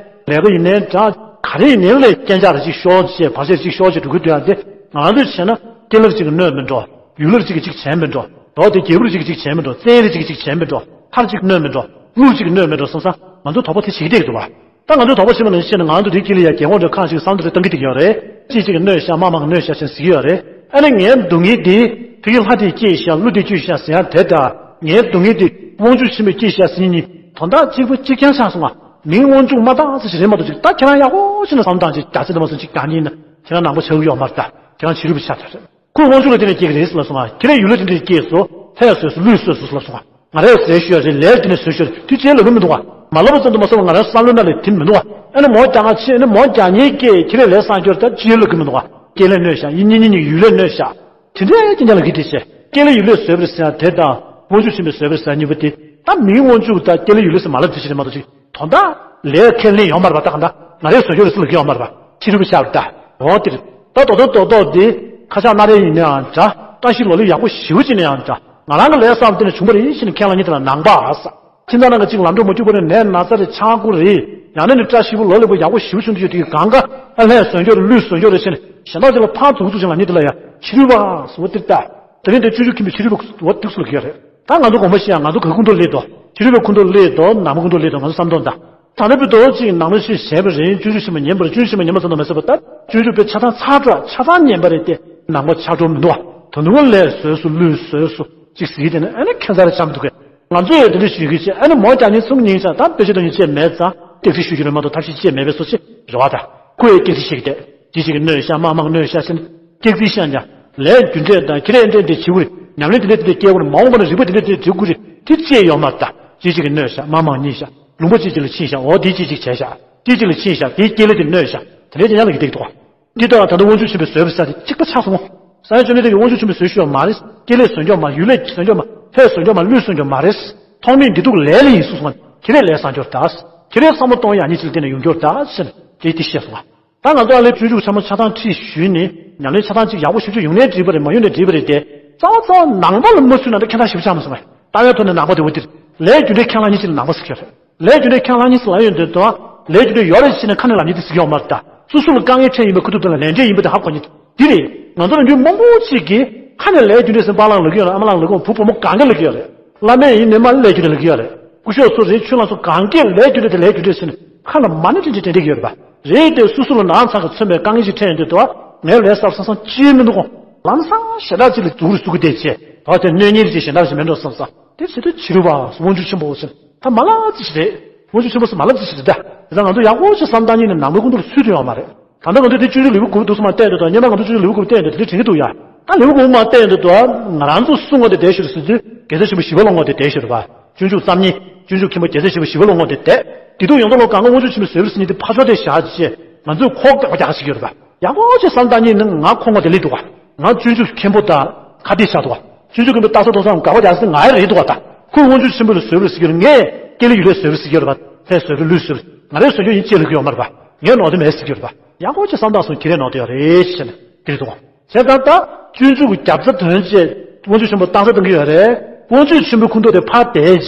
ལས་ཀ་ཡིན་ནའི་འདྲ་ག་རེ་ཡིན་ནའི་ལས་རྐྱེན་ཆག་རེ་ཅིག་ཤོར་བྱས་བར་ཆད་ཅིག་ཤོར་བྱས་འགྲོ་གི་འདུག་ཡང་དེ་ང་རང་ཚོས་བྱས་ན་སྐྱེ་ལར་ཅིག་གི་གནོད་མི་འགྲོ། ཡུལ་ལ་གཅིག་གཅིག་བྱས་མི་འགྲོ། རོགས་དེ་རྒྱལ་པོར་གཅིག་གཅིག་བྱས་མི་འགྲོ། བཙན་རེ་གཅིག་གཅིག་བྱས་མི་འགྲོ། མཐར་གཅིག་གནོད་མི་འགྲོ། ཀླུ་གཅིག་གནོད་མི་འགྲོ་བསམ་ས་ང་ཚོ་དོགས་པ་དེ་བྱེད་ཀྱི་བསྡད་ཀྱི་འདུག་བ། ད་ང་ཚོས་དོགས་པ་བྱེད་པ་ནང་བཞིན་ང་ཚོ་དེའི་དཀྱིལ་ལ་ཡ་རྒྱལ་འགོང་འདྲ་ཁ་ཅིག་བསམ་དེ་རེ་བཏང་གི་བསྡད་ཀྱི་ཡོད་རེད། གཅིག་གཅིག་གིས་གནོད་ཤག་མ་མང་གིས་གནོད་ཤག་ཅེས་ཟེར་གྱི་ཡོད་རེད། ཨ་ནི་ངའི་སྡུག་བསྔལ་དེ་ཕ་གི་ལྷ་དེས་སྐྱེས་ཤག་ཀླུ་དེས་སྐྱེས་ཤག་ཟེར་ཡ་དེ་འདྲ་ངའི་སྡུག་བསྔལ་དེ་དབང་ཕྱུག་ཆེན་པོས་སྐྱེས་ཤག་ཟེར་མཁན་གཉིས་དོན་དག་གཅིག་པ་གཅིག་རྐྱང་ཆགས་སོང་ང་། མིང་དབང་ཕྱུག་མ་བཏགས་ཟེར་ཞིག་རེད་མ་གཏོགས་ཅིག་ད་ཁྱེད་རང་ཡག་པོ་ཞིག་ནས་བསམ་བློ་བཏང་ཅིག་རྒྱ་ཆེ་འདི་མ་སོང་ཅིག་རྒྱ་ཉིན་ན་ཁྱེད་རང་ནང་པ་ཆགས་ཀྱི་ཡོད་མ་རེད་ད་ཁྱེད་རང་ཕྱི་རོལ་པ་ཆགས་ཐུབ་རེད། ཁོས་དབང་ཕྱུག་ལ་བརྟེན་ནས་སྐྱེས་ཀྱི་རེད་ཟེར་ལབ་སོང་ང་། ཁྱེད་རང་ཡུལ་ལ་བརྟེན་ནས་སྐྱེས་སོ། ལྷས་བཟོས་སོ་ཀླུས་བཟོས་སོ་ཟེར་ལབ་སོང་ང་། ང་རས་ཟས་ཞུ་ཡ་རེད། ལས་བརྟེན་ནས་ཟས་ཞུ་ཡ་རེད། དེ་ཅིའི་ལབ་ཀྱི་མི་འདུག་ག་མ་ལབ་པ་ཙམ་དུ་མ་ཟད་པར་ང་རའི་བསམ་བློའི་ནང་ལ་དེ་མི་འདུག་ག་ཨ་ནི་མོ་རྒྱ་ང་ཆེ་ཨ་ནི་མོ་རྒྱ་ཉིན་སྐྱེས་ཁྱེད་རས་ལས་བསགས་རྒྱུ་རེད། ད་ཅིའི་ལབ་ཀྱི་མི་འདུག་ག་སྐྱེས་ལས་གནོད་ཤག་ཡིན་གཉིས་གཉིས་གཉིས་ཡུལ་ལས་གནོད་ཤག་དེ་འདྲའི་རྐྱེན་ཅན་ལ་གི་དེ་བྱས། སྐྱེས་ལས་ཡུལ་ལས་བཟོས་པ་རེད་ཟེར་ཡ་དེ་དང་དབང་ཕྱུག་ཆེན་པོས་བཟོས་པ་རེད་ཟེར་ཡ་གཉིས་པོ་དེ་ད་མིང་དབང་ཕྱུག་དང་སྐྱེས་ལས་ཡུལ་ལས་ཟེར་མ་ལབ་དེ་བྱས་རེད་མ་གཏོགས་ཅིག་དོན་དག་ལས་ཁས་ལེན་ཡོད་མ་རེད་པ། ད་ག་འདྲ་ང་རས་བཟོ་རྒྱུ་རེད་ཟེར་ལབ་ཀྱི་ཡོད་མ་རེད་པ། ཕྱི་རོལ་པ་ཆགས་རེད་ད། འོ་དེ་རེད། ད་རྡོག་རྡོག་རྡོག་རྡོག་དེ་ཁ་ཆག་སྣ་རལ་ཡིན་ནའང་འདྲ། བཀྲ་ཤིས་ལོ་ལེགས་ཡག་པོ་ཞེ་པོ་ཅིག་ཡིན་ནའང་འདྲ། ང་རང་གི་ལས་བསགས་པ་དེ་ནས་བྱུང་བ་རེད་ཟེར་ནས་ཁས་བླངས་ཉིན་དེ་ལ་ནང་པ་ཟེར། ཁྱིམ་ཚང་ནང་གི་གཅིག་ལམ་འགྲོ་མ་བཅུག་པ་རེད། ནད་ན་ཚ་རེད། ཆག་སྒོ་རེད། ཡང་ན་ནི་བཀྲ་ཤིས་པོ་ལོ་ལེགས་པོ་ཡག་པོ་ཞེ་པོ་བྱུང་དུས་ཡོད་དུས་གང་ག་ཨ་ལྷས་བཟོས་འཇོག་རེད། ལུས་བཟོས་འཇོག་རེད་ཟེར་ནས་གཞན་དག་ཅིག་ལ་ཕར་འཛུགས་འཛུགས་ཅིག་ལ་ཉིད་དེ་ལ་ཡ་ཕྱི་རུ་བ་སོ་དེ་ལྟ། དེ་རིང་དེ་སྤྱོད་འཇུག་ཁྱིམ་པའི་ཕྱི་རུ་བ་འོ་ཏིག་སུ་ལ་གི་ཡ་རེད། ད་ང་ཚོ་དགོངས་པ་བཞེས་ཡ། ང་ཚོ་ག་ཁུང་དུ་སླེབས་དོ། ཕྱི་རུ་བའི་ཁུང་དུ་སླེབས་དོ། ནང་པའི་ཁུང་དུ་སླེབས་དོ། བསམ་བློ་ད། ད་ལྟ་བུ་དོ་གཅིག་ནང་ལོ་ཞིག་བྱས་པ་རེད། སྤྱོད་འཇུག་ཆེན་པོ་ཉན་པ་རེད། སྤྱོད་འཇུག་ཆེན་པོ་ཉན་པ་ཙམ་དུ་མ་ཟད་པ་ད་སྤྱོད་འཇུག་པའི་ཆ་ཚང་ཚར་འགྲོ། ཆ་ཚང་ཉན་པ་རེད་དེ་ནང་པ་ཆགས་འགྲོ་མི་འདུག་བ། ད་ནུ་བ་ལས་བཟོས་སུ་ལུས་བཟོས་སུ་གཅིག་ཟིག་དེ་ནི་ཨ་ནི་ཁྱད་མཚར་ཆགས་མི་འདུག་གས། ང་ཚོས་དེ་འདྲ་ཞུ་གི་ཆེ་ཨ་ནི་མོ་རྒྱག་ཉིན་གསུམ་ཉིན་ཤ་ད་དཔེ་ཆ་དང་ཉིན་ཆད་མེད་ཙང་ཏེག་ཏེག་ཞུ་རྒྱུ་རེད་མ་གཏོགས་ཐབས་ཤེས་ཅེས་མེད་པའི་སོ་ཆེ་རེ་བ་ད། ཁོས་ཏེག་ཏེག་ཤེས་ཀྱི་དེ་དེ་ཞིག་གི་གནོད་ཤ་མ་མང་གནོད་ཤ་ཟེར་ནས་ཏེག་ཏེག་ཤ་ཉ་ལས་རྒྱུ་འབྲས་དང་ཁྱི་རེ་འདྲེ་འདྲེ་བྱེད་དགོས་རེད། ཉམས་ལེན་དེ་འདྲ་དེ་འདྲ་སྐྱེལ་དགོས་རེད། མ་འོངས་པ་ན་རིག་པ་དེ་འདྲ་དེ་འདྲ་སྒྲིག་དགོས་རེད། དེ་ཅེས་ཡོད་མ་རེད་ད། དེ་ཞིག་གི་གནོད་ཤ་མ་མང་གནོད་ཤ། ལུང་པ་གཅིག་གཅིག་ལ་ཕྱིན་ཤག་འོ་དེ་གཅིག་གཅིག་བྱས་ཤག་དེ་གཅིག་ལ་དེ་གནོད་ཤ་དེ་འདྲའི་དེ་ཡང་ལ་གི་བསྡད་འདུག་འདི་ལྟར་ད་ལྟ་དབང་ཕྱུག་ཆེན་པོས་བཟོས་པའི་ས་དེ་གཅིག་པ་ཆགས་སོང་ངོ་། སངས་རྒྱས་བཅོམ་ལྡན་འདས་ཀྱིས་དབང་ཕྱུག་ཆེན་པོས་བཟོས་ཤོག་མ་རེད། སྐྱེ་ལས་བཟོས་འཇོག་མ། ཡུལ་ལས་བཟོས་འཇོག་མ། ལྷས་བཟོས་འཇོག་མ། ལུས་བཟོས་འཇོག་མ་རེད། ཐོག་མའི་འདི་དུག་ལས་ལས་ཡིན་གསུངས་སོང་། ཁྱེད་རས་ལས་བཟང་འགྱུར་ད། ཁྱེད་རས་བསམ་བློ་གཏོང་ཡག་ཉིད་ཅིག་ལ་བརྟེན་ནས་ཡོང་འགྱུར་ད་ཟེར་ནས་དེ་དེ་བཤད་སོང་བ། ད་ང་ཚོ་ཨ་ལས་སྤྱོད་འཇུག་ཚང་མ་ཆ་ཚང་ཁྲིད་ཞུས་ནས་ཉམས་ལེན་ཆ་ཚང་གཅིག་ཡག་པོ་ཞིབ་ཞིབ་ཡོང་ནའི་འགྲིག་པ་རེད། མ་ཡོང་ནའི་འགྲིག་པ་རེད་དེ། རྩ་བ་རྩ་བ་ནང་པ་ལ་མ་ཚུད་ན་འདི་ཁྱད་མཚར་ཞིབ་ཆགས་མ་སོང་བས། ལྟ་བའི་ཐོག་ནས་ནང་པ་དེ་འོ་དེ་རེད། ལས་རྒྱུ་འབྲས་ཁས་བླངས་ཉིད་ཅིག་ལ་ནང་པ་ཟེར་གྱི་རེད། ལས་རྒྱུ་འབྲས་ཁས་བླངས་ཉིད་ཟེར་ལབ་ཡོང་དུས་དོ། ལས་རྒྱུ་འབྲས་ཡོད་རེད་ཟེར་ནས་ཁ་ནས་ལབ་ཉིད་དེ་ཟེར་གྱི་ཡོད་མ་རེད་ད། སོ་སོ་ལ་དཀའ་ངལ་འཕྲད་ཡིན་པའི་ཁུ་ཐུག་དེ་ལ་ལས་འབྲས་ཡིན་པ་དེ་ཧ་གོ་ཉིད་འདི་རེད། ང་ཚོ་ནམ་རྒྱུན་མང་པོ་ཅིག་གིས་ཁ་ནས་ལས་རྒྱུ་འབྲས་ཟེར་པཱ་ལགས་ལབ་ཀྱི་ཡོད་རེད། ཨ་མ་ལགས་ལབ་ཀྱི་ཡོད། བུ་བུ་མོ་གང་ག་ལབ་ཀྱི་ཡོད་རེད། བླ་མས་ཡིན་ནས་མ་ལས་རྒྱུ་འབྲས་ལབ་ཀྱི་ཡོད་རེད། སྐུ་ཞབས་སུ་རེད། ཆོས་ལ་སོགས་གང་གས་ལས་རྒྱུ་འབྲས་དེ་ལས་རྒྱུ་འབྲས་ཟེར་ནས་ཁ་ལ་མ་ཎི་ཏྲིན་ཏྲིན་དྲན་བསྡད་ཀྱི་ཡོད་རེད་པ། རེད་དེ་སོ་སོ་ལ་ནང་ཚང་གི་མཚོན་པའི་དཀའ་ངལ་ཞིག་འཕྲད་ཡོང་དུས་དོ། ངས་ལས་བསགས་བསགས་བསམ་ཅི་མི་འདུག་གོ། ལམ་སང་ཞེ་དྲག་ཅིག་ལ་འཛུགས་རུ་བཟོ་གི་བསྡད་བྱས་ད་དེ་གནོད་ཉེན་ཅིག་ཞེ་དྲག་ཞིག་མེད་འགྲོ་བསམ་ས། དེ་ཟེར་དུས་ཕྱི་རུ་བ་དབང་ཕྱུག་ཆེན་པོ་ཟེར་ད་མ་ལག་ཅིག་རེད། དབང་ཕྱུག་ཆེན་པོ་ཟེར་མ་ལག་ཅིག་རེད་ད། དེ་ཚོ་ང་ཚོ་ཡག་པོ་ཅིག་བསམ་བཏང་ཉིད་ནས་ནང་པའི་ཀུན་ཏུ་ལ་ཚུད་དུ་ཡོད་མ་རེད། ད་ལྟ་ང་ཚོ་དེ་སྤྱོད་འཇུག་ལེའུ་དགུ་པ་འདུག་སེ་མར་བལྟས་འདུག་དང་སྔོན་མ་ང་ཚོ་སྤྱོད་འཇུག་ལེའུ་དགུ་པ་བལྟས་འདུག་དེ་འདྲ་དྲན་གྱི་འདུག་ཡ། ད་ལེའུ་དགུ་པ་མར་བལྟས་འདུག་དང་ང་རང་ཚོ་གསུང་བ་དེ་བསྡད་ཤོར་ཟེར་དུས་རྒྱལ་སྲས་ཆེན་པོ་ཞི་བ་ལྷ་དབང་དེ་བསྡད་ཤོར་བ། སྤྱོད་འཇུག་རྩོམ་མཁན་སྤྱོད་འཇུག་མཁན་པོ་རྒྱལ་སྲས་ཆེན་པོ་ཞི་བ་ལྷ་དབང་དེ་བསྡད། དེ་དུས་ཡོངས་རྫོགས་ལ་གང་ག་དབང་ཕྱུག་ཆེན་པོས་བཟོས་པ་ཟེར་མཁན་དེ་ཕར་ཕྱོགས་དེ་བཞག་བྱས་ང་ཚོས་ཁོག་རྒྱག་པ་རྒྱག་ཞིག་ཡོད་རེད་པ། ཡག་པོ་ཅིག་བསམ་བཏང་ཉིད་ནི་ང་ཁོ་ངོ་དེ་སླེབས་འདུག་ག། ང་སྤྱོད་འཇུག་མཁན་པོ་དང་ཁ་གཏད་བཞག་འདུག་ག། སྤྱོད་འཇུག་མཁན་པོ་ལྟ་ས་མཐོང་ས་དགག་པ་རྒྱག་ས་ང་རེད་འདུག་ག། ད་ཁོས་དབང་ཕྱུག་ཆེན་པོ་ལ་བཟོས་པ་རེད་ཟེར་གྱི་རེད། ངས་སྐྱེ་ལས་ཡུལ་ལས་བཟོས་པ་རེད་ཟེར་གྱི་རེད་པ། ལྷས་བཟོས་པའི་ལུས་བཟོས་པ་རེད། ང་རས་བཟོས་རྒྱུ་ཡིན་ཅེས་ལབ་ཀྱི་ཡོད་མ་རེད་པ། ངས་ནོར་དེ་མེད་ཟེར་གྱི་ཡོད་རེད་པ། ཡག་པོ་ཅིག་བསམ་བཏང་སོང་། ཁྱེད་རས་ནོར་དེ་ཡོད་རེད་ཟེར་ནས་དེ་རེད་འདུག་ག། བྱས་ཙང་ད་སྤྱོད་འཇུག་གི་རྒྱབ་རྩ་དོན་བྱས་དབང་ཕྱུག་ཆེན་པོ་བཏང་ས་གཏོང་གི་ཡོད་རེད། དབང་ཕྱུག་ཆེན་པོའི་ཁུངས་གཏོགས་དེ་ཕར་དེད་བྱས་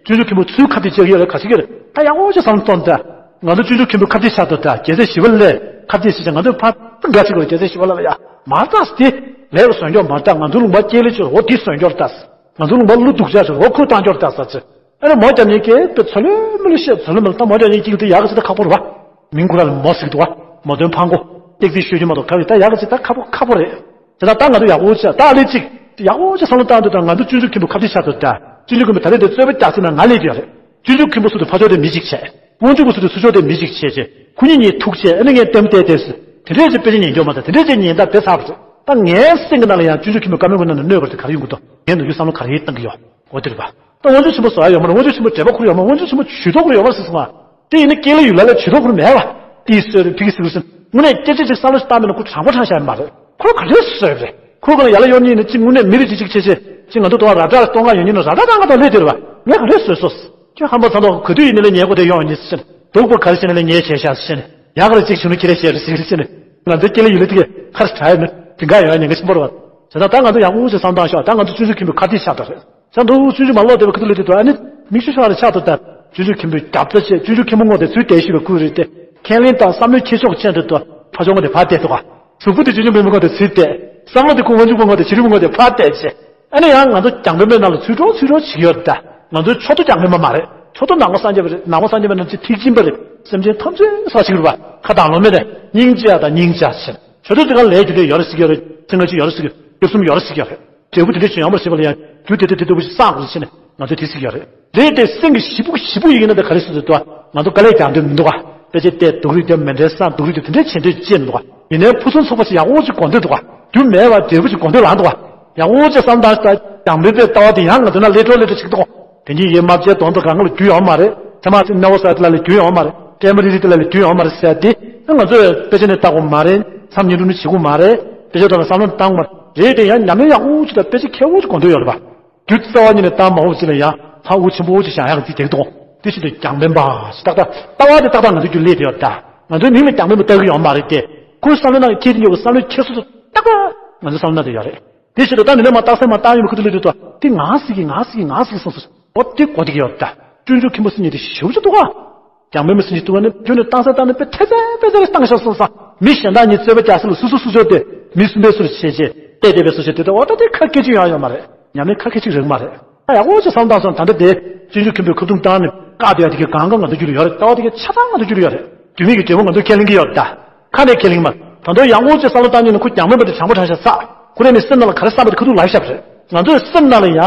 སྤྱོད་འཇུག་མཁན་པོ་ཚུར་ཁ་གཏད་བཅག་གི་ཡོད་རེད། ག་ཟེར་གྱི་རེད། ད་ཡག་པོ་ཅིག་བསམ་བློ་གཏོང་དང་། ང་ཚོ་སྤྱོད་འཇུག་མཁན་པོ་ཁ་གཏད་བཞག་འདུག་ད། རྒྱལ་སྲས་ཞི་བ་ལྷས་ཁ་གཏད་བྱས་ཙང་ང་ཚོས་ཕར་དགའ་ཅིག་གོ། རྒྱལ་སྲས་ཞི་བ་ལྷ་ལ་ཡ་མ་རེད་ད་ཟེར་ཏེ་ལས་ལ་བཟོ་འཇོག་མ་རེད་ད། ང་ཚོའི་ལུང་པ་སྐྱེ་ལེ་ཆོས་འོ་དེ་བཟོ་འཇོག་རེད་ད། ང་ཚོའི་ལུང་པ་ཀླུ་སྡུག་ཅག་ཆོས་འོ་ཁོས་བཏང་འཇོག་རེད་ད་ཟེར་ཅིག། ཨ་ནི་མོ་རྒྱབ་ཉེ་སྐད་དཔེ་ཚ་ལོས་མི་ལོས་བཤད། ཚ་ལོས་མི་ལོས་ད་མོ་རྒྱབ་ཉེ་སྐད་དེ་ཡག་གི་ཟེར་ད་ཁག་པོ་རེད་བ། མིང་ཁོ་ར་ལ་མོ་ཟེར་གི་འདུག་བ། མོ་དོན་ཕང་གོ། ཏེག་ཏེག་ཤོད་རྒྱུ་མ་གཏོགས་ཁ་བའི་ད་ཡག་གི་ཟེར་ད་ཁག་པོ་ཁག་པོ་རེད། དེ་ད་ད་ང་ཚོ་ཡག་པོ་བྱས་ད་ཨ་ལེ་གཅིག་ཡག་པོ་བྱས་བསམ་བློ་བཏང་དུས་ད་ང་ཚོ་སྤྱོད་འཇུག་མཁན་པོ་ཁ་གཏད་བཞག་འདུག་ད། སྤྱོད་འཇུག་མཁན་པོ་ད་རེས་དེ་རྩོད་པ་རྒྱག་ཟེར་ན་ང་ལས་དེ་ཡོད་རེད། སྤྱོད་འཇུག་མཁན་པོ་ཚུར་དུ་ཕར་ཕྱོགས་དེ་མི་གཅིག་བྱས། དབང་ཕྱུག་པོ་ཚུར་དུ་ཚུར་ཕྱོགས་དེ་མི་གཅིག་བྱས་བྱས་ཁོ་གཉིས་གཉིས་ཐུག་བྱས། ཨ་ནི་ངས་ལྟད་མོ་བལྟས་བལྟས་སུ་དེ་འདྲས་ཀྱི་དཔེ་ཆ་ཉན་རྒྱུ་མ་ད། དེ་འདྲས་ཀྱི་ཉན་ད་དཔེ་ཚར་བ་རེད། ད་ངའི་སེམས་ཀྱི་ནང་ལ་ཡང་སྤྱོད་འཇུག་མཁན་པོ་བཀའ་མོལ་གྱི་ནང་ནས་གནོད་པ་དེ་ག་རེ་ཡོང་གི་འདུག་ངས་ནོར་རྒྱུ་བསམ་བློ་ག་རེ་བཏང་གི་ཡོད། འོ་དེ་རེད་པ། ད་དབང་ཕྱུག་ཆེན་པོ་བཟོ་ཡ་ཡོད་མ་རེད། དབང་ཕྱུག་ཆེན་པོ་འབྲེལ་བ་ཁུར་ཡོད་མ་རེད། དབང་ཕྱུག་ཆེན་པོ་ཇུས་གཏོགས་ཁུར་ཡོད་མ་རེད་ཟེར་སོང་ང་། དེ་ཡིན་ན་སྐྱེ་ལེ་ཡུལ་ལ་ལ་ཇུས་གཏོགས་ཁུར་མེད་པ། དེའི་སྲོལ་རེད། ཕ་གི་སྲོལ་རེད། དངོས་གནས་སྐད་ཆ་ཅིག་བསམ་བློ་ཞིག་བཏང་མེད་ན་ཁོ་དྲང་པོ་དྲང་བཞག་ཡོད་མ་རེད། ཁོ་ག་རེ་བཟོས་པ་རེད། ཁོ་ག་ལ་ཡར་ལ་གཡོག་གཉིས་ནི་གཅིག་དངོས་གནས་མི་རིགས་གཅིག་གཅིག་བྱས་བྱས་གཅིག་ང་ཚོ་དུང་བ་ར་ཏྲ་སྟོང་ཁ་ཡོད་ཉིན་ནི་ར་ཏྲ་ཏང་ཁ་དང་སླེབས་དེ་རེད་པ། ངས་ག་རེ་བཟོས་སོ། ཁྱོད་ཧམ་པ་ཚ་མདོག་ག་དུས་ཡིན་ནི་ལ་ཉལ་གོ་དེ་ཡོང་ཡིན་ཟེར། སྡུག་པ་ག་རེ་བྱས་ནི་ལ་ཉལ་བྱས་ཤག་ཟེར། ཡག་ག་རེ་གཅིག་བྱུང་ནི་ཁྱེད་རས་བཤད་རེད་ཟེར་ཟེར། ང་ཚོ་སྐྱེ་ལེ་ཡུལ་ལ་དེ་གས་ཁ་རེ་དྲག་ཡོད་ན་དེ་འགའ་ཡོང་ཡ་ཉེན་ཁ་ཆེན་པོ་རེད་པ། བྱས་ཙང་ད་ང་ཚོ་ཡག་པོ་ཞིག་བསམ་བཏང་ཤོག་ད་ང་ཚོ་སྤྱོད་འཇུག་མཁན་པོའི་ཁ་གཏད་ཆགས་འགྲོ་རེད། ས་འདུག་སྤྱོད་འཇུག་མ་ལོག་བསྡད་པའི་ཁུ་ཐུག་ལ་དེ་དུ་ཨ་ནི་མིག་ཆུ་ཤོར་རེ་ཆགས་འདུག་ད་སྤྱོད་འཇུག་མཁན་པོའི་རྒྱབ་རྩ་བྱས་སྤྱོད་འཇུག་མཁན་པོ་ངོ་དེ་ཚུར་དེ་ཞུ་བའི་ཁུལ་རེད་དེ། ཁས་ལེན་དང་བསམ་བློ་འཁྱེར་ཕྱོགས་ཅན་དུ་དུ་ཕ་ཕྱོགས་ངོ་དེ་ཕར་བལྟས་འདུག་ག་གཟུགས་པོ་དེ་སྤྱོད་འཇུག་མཁན་པོ་ངོ་དེ་ཚུར་བལྟས། བསམ་བློ་དེ་ཁོ་དབང་ཕྱུག་པོ་ངོ་དེ་ཕྱི་རོལ་པོ་ངོ་དེ་ཕར་བལྟས་བྱས། ཨ་ནི་ཡང་ང་ཚོ་རྒྱང་འབོད་པའི་ནང་ལ་ཚུར་འགྲོ་ཚུར་འགྲོ་བྱེད་ཀྱི་ཡོད་རེད་ད། ང་ཚོའི་ཕྱོགས་གཏོགས་རྒྱང་འབོད་པ་མ་རེད། ཕྱོགས་གཏོགས་ནང་པ་སངས་རྒྱས་པ་རེད། ནང་པ་སངས་རྒྱས་པ་ནང་བཞིན་ཐེག་ཆེན་པ་རེད། སེམས་ཅན་ཐམས་ཅད་ཟེར་བ་ཞིག་རེད་པ། ཁ་དང་ལོ་མེད་ནས་སྙིང་རྗེ་དང་སྙིང་རྗེ་ཟེར། ཕྱོགས་གཏོགས་དེ་ག་ལས་རྒྱུ་འབྲས་ཡོད་རེད་ཟེར་གྱི་ཡོད་རེད། ཚེ་སྔ་ཕྱི་ཡོད་རེད་ཟེར་གྱི་ཡོད། སྐྱབས་གསུམ་ཡོད་རེད་ཟེར་གྱི་ཡོད་རེད། འབྲས་བུ་དེ་འདྲ་ཞིག་ཡོང་བར་བྱེད་པ་ལ་ཡང་རྒྱུ་དེ་དེ་དེ་ལྟ་བུ་ཞིག་བསགས་དགོས་ཟེར་ནས་ང་ཚོས་དེ་ཟེར་གྱི་ཡོད་རེད། རེད་དེ་སེམས་ཀྱི་ཞེ་པོ་ཞེ་པོ་ཡིན་ན་ད་ག་རེ་ཟེར་ཟེར་དུས་ང་ཚོ་དཀའ་ལས་རྒྱག་འདོད་མི་འདུག་ག་དཔེ་ཆ་བལྟས་སྡུག་རུས་དེ་མེ་འདྲའི་ས་སྡུག་རུས་དེ་དེ་འདྲའི་བྱེད་འདོད་ཅེས་མི་འདུག་ག་ཡིན་ནའི་ཕུན་སུམ་ཚོགས་པ་ཞིག་ཡག་པོ་ཅིག་དགོས་འདོད་འདུག་ག་རྒྱུ་མེད་པ་འབྲས་བུ་ཅིག་དགོས་འདོད་ལངས་འདུག་ག་ཡག་པོ་ཅིག་བསམ་བཏང་ད་རྒྱང་འབོད་པའི་ལྟ་བ་དེ་ཡང་ང་ཚོ་ན་ལས་འཕྲོ་ལས་འཕྲོ་ཅིག་འདུག་དེ་ཉིད་ཡེ་མ་བྱས་དོན་དུ་གང་ག་ལ་རྒྱུ་ཡོང་མ་རེད། ཚད་མ་ནེའུ་སའེ་ལ་ལ་རྒྱུ་ཡོང་མ་རེད། ཀྲེ་མ་རི་རི་ཏི་ལ་ལ་རྒྱུ་ཡོང་མ་རེད་ཟེར་ཏེ། ང་ཚོས་དཔེ་ཆ་ནས་ལྟ་དགོས་མ་རེད། མཚམས་ཉིན་དྲུག་ནས་བྱེད་དགོས་མ་རེད། དཔེ་ཆ་ཐོག་ལ་བསམ་བློ་བཏང་དགོས་མ་རེད། དེ་ཡང་ཉམས་ལེན་ཡག་པོ་ཅིག་དང་དཔེ་ཆ་མཁས་པོ་ཅིག་དགོས་འདོད་ཡོད་རེད་པ། རྒྱུ་རྩ་བ་ཉིད་ནས་བཏང་མ་འོངས་ཅིག་ལ་ཡང་ཕ་འུ་ཆེན་པོ་ཅིག་བཞག་ཡག་ཅིག་དེ་གཏོང་། དེ་བཞིན་དུ་རྒྱང་འབེན་པ་ཞིག་ཏག་ཏག་ལྟ་བ་དེ་ཏག་ཏག་ང་ཚོ་རྒྱུད་ལས་དེ་ཡོད་ད། ང་ཚོའི་མིང་ལ་རྒྱང་འབེན་པ་ལྟ་གི་ཡོད་མ་རེད་དེ། ཁོའི་བསམ་བློ་ནང་ཁྱེད་དེ་ཉོ་བའི་བསམ་བློའི་འཁྱེར་སོ་ཏག་ཏག་ང་ཚོའི་བསམ་བློ་ནང་དེ་ཡོད་རེད། དེ་བཞིན་དུ་ད་ནི་ནས་མ་ཏག་སེ་མ་ཏག་ཡིན་པའི་ཁུ་ཐུ་ལུ་དུ་ཏོ་དེ་ང་ཟིག་གི་ང་ཟིག་གི་ང་ཟིག་གི་སོང་སོང་འོ་དེ་གོ་དེ་གི་ཡོད་ད། སྤྲུལ་ཆུང་མཁན་པོ་སེམས་ཉིད་དེ་ཞེ་པོ་ཅིག་འདུག་ག། རྒྱང་མེད་མི་སེམས་ཉིད་འདུག་ག་ནི་ཁྱོད་ནི་བཏང་ས་བཏང་ནི་དཔེ་ཐེ་ཚད་དཔེ་ཚད་རེ་བཏང་ཤག་སོང་ཙང་། མི་གཞན་དག་གཉིས་རྩོད་པ་རྒྱག་ས་ལ་སོ་སོ་སོ་སོ་དེ་མི་གསུམ་པའི་སུ་རེ་བྱས་རྗེས་བལྟས་བལྟས་པའི་སུ་བྱས་དེ་ལྟ་བ་ད་དེ་ཁ་སྐད་ཅིག་ཡང་ཡོད་མ་རེད། ཉམས་ལེན་ཁ་སྐད་ཅིག་རེད་མ་རེད། ད་ཡག་པོ་ཅིག་བསམ་བཏང་སོང་། ད་ལྟ་དེ་སྤྲུལ་ཆུང་མཁན་པོའི་ཁ་ཐུག་བཏང་ནས་བཀག་བསྡད་ཡ་དེ་གའི་གང་ག་ང་ཚོ་རྒྱུད་ལ་ཡོད་རེད། ལྟ་བ་དེ་གའི་ཆ་ཚང་ང་ཚོ་རྒྱུད་ལ་ཡོད་རེད། རྒྱུ་མེད་ཀྱི་འབྲས་བུ་ང་ཚོ་ཁས་ལེན་གྱི་ཡོད་ད། ཁ་ནས་ཁས་ལེན་མ། ད་དུང་ཡག་པོ་ཅིག་བསམ་བློ་བཏང་ཉིན་ནི་ཁོ་རྒྱང་མེད་པ་དེ་དྲང་པོ་དྲང་བཞག་ཚ། ཁོ་རེ་ནི་སེམས་ནང་ལ་ག་རེ་བསམ་པ་དེ་ཁ་ཐུག་ལབ་ཤག་རེད། ང་ཚོའི་སེམས་ནང་ལ་ཡང་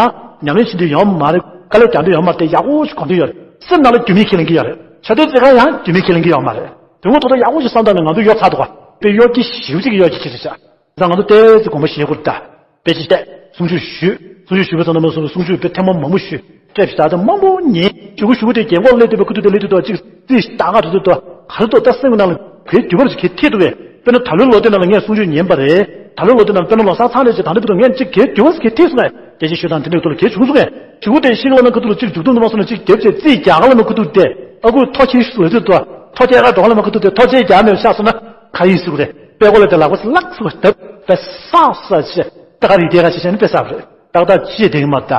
ཉམས་ལེན་བྱེད་འདོད་ཡོད་མ་རེད། དཀའ་ལས་རྒྱག་འདོད་ཡོད་མ་རེད། དེ་ཡག་པོ་ཞིག་གོ་འདོད་ཡོད་རེད། སེམས་ནང་ལ་རྒྱུ་མེད་ཁས་ལེན་གྱི་ཡོད་རེད། ཆ་དོན་ཙེ་ག་ཡང་རྒྱུ་མེད་ཁས་ལེན་གྱི་ཡོད་མ་རེད། དེ་ངོ་ཐོག་ཐོག་ཡག་པོ་ཞིག་བསམ་བཏང་ནས་ང་ཚོ་གཡོ་ཚར་འདུག་ག། དཔེ་གཡོ་སྐྱེ་ཞེ་པོ་ཅིག་གི་གཡོ་སྐྱེ་ཅིག་རེད་ཤག། ད་ང་ཚོ་ཏོག་ཙམ་དགོངས་པ་བཞེས་དགོས་རེད་ད། དཔེ་ཅིག་བལྟས། གསུང་ཆོས་ཞུས། གསུང་ཆོས་ཞུས་པའི་ཚང་མ་སོང་གསུང་ཆོས་དཔེ་ཐེངས་མ་མང་པོ་ཞུས། སྤྲད་པའི་ད་ལྟ་མང་པོ་ཉན། ཞུ་གུ་ཞུ་གུ་དེ་རྒན་གོག་སླེབས་དུས་པའི་ཁུ་ཐུག་དེ་སླེབས་དུས་དོ་གཅིག་རྩིས་ད་ག་ཐུག་ཐུག་དོ་ག་རེ་དོ་ད་སེམས་ནང་ལ་གལ་འགྱུར་བ་ཞིག་གལ་ཐེབས་འདུག་གས། དཔེར་ན་ད་ལོའི་ལོ་དེ་ནང་ལ་ངས་གསུང་ཆོས་ཉན་པ་རེད། ད་ལོའི་ལོ་དེ་ནང་དཔེར་ན་ལོ་གསར་ཚང་རེད་ཅེས་ད་ལྟ་བར་དུ་ངས་གཅིག་གལ་འགྱུར་བ་ཞིག་གལ་ཐེབས་སོང་ངས། དེ་ཅིག་ཞུ་དང་དེ་འདྲའི་ཐོག་ལ་གལ་བྱུང་སོང་ངས། ཞུ་གུ་དེ་ཤིང་ལ་ན་ཁུ་ཐུག་ལ་གཅིག་མཇུག་སྡོམ་དུ་མ་སོང་ན་གཅིག་རྒྱབ་བྱས་རྩིས་རྒྱག་ག་ལ་ན་ཁུ་ཐུག་དེ་ཨ་ཁུ་ཐོ་ཁྱི་ཞིག་ལ་དུས་དོ་ཐོ་ཁྱི་ག་འགྲོ་ག་ལ་ན་ཁུ་ཐུག་དེ་ཐོ་ཁྱི་རྒྱག་མེད་ཤག་སོང་ན་ག་ཡིན་ཟེར་གི་རེད། དཔེ་ཀོ་ལ་དེ་ལག་པ་ལག་ཟེར་བ་ལྟབ་པས་ས་ས་ཆེ། ད་ག་རིགས་དེ་ག་ཞིག་བྱས་ན་དཔེ་ས་རེད། ཏག་ཏག་ཅི་བྱེད་དེ་གི་མ་ད།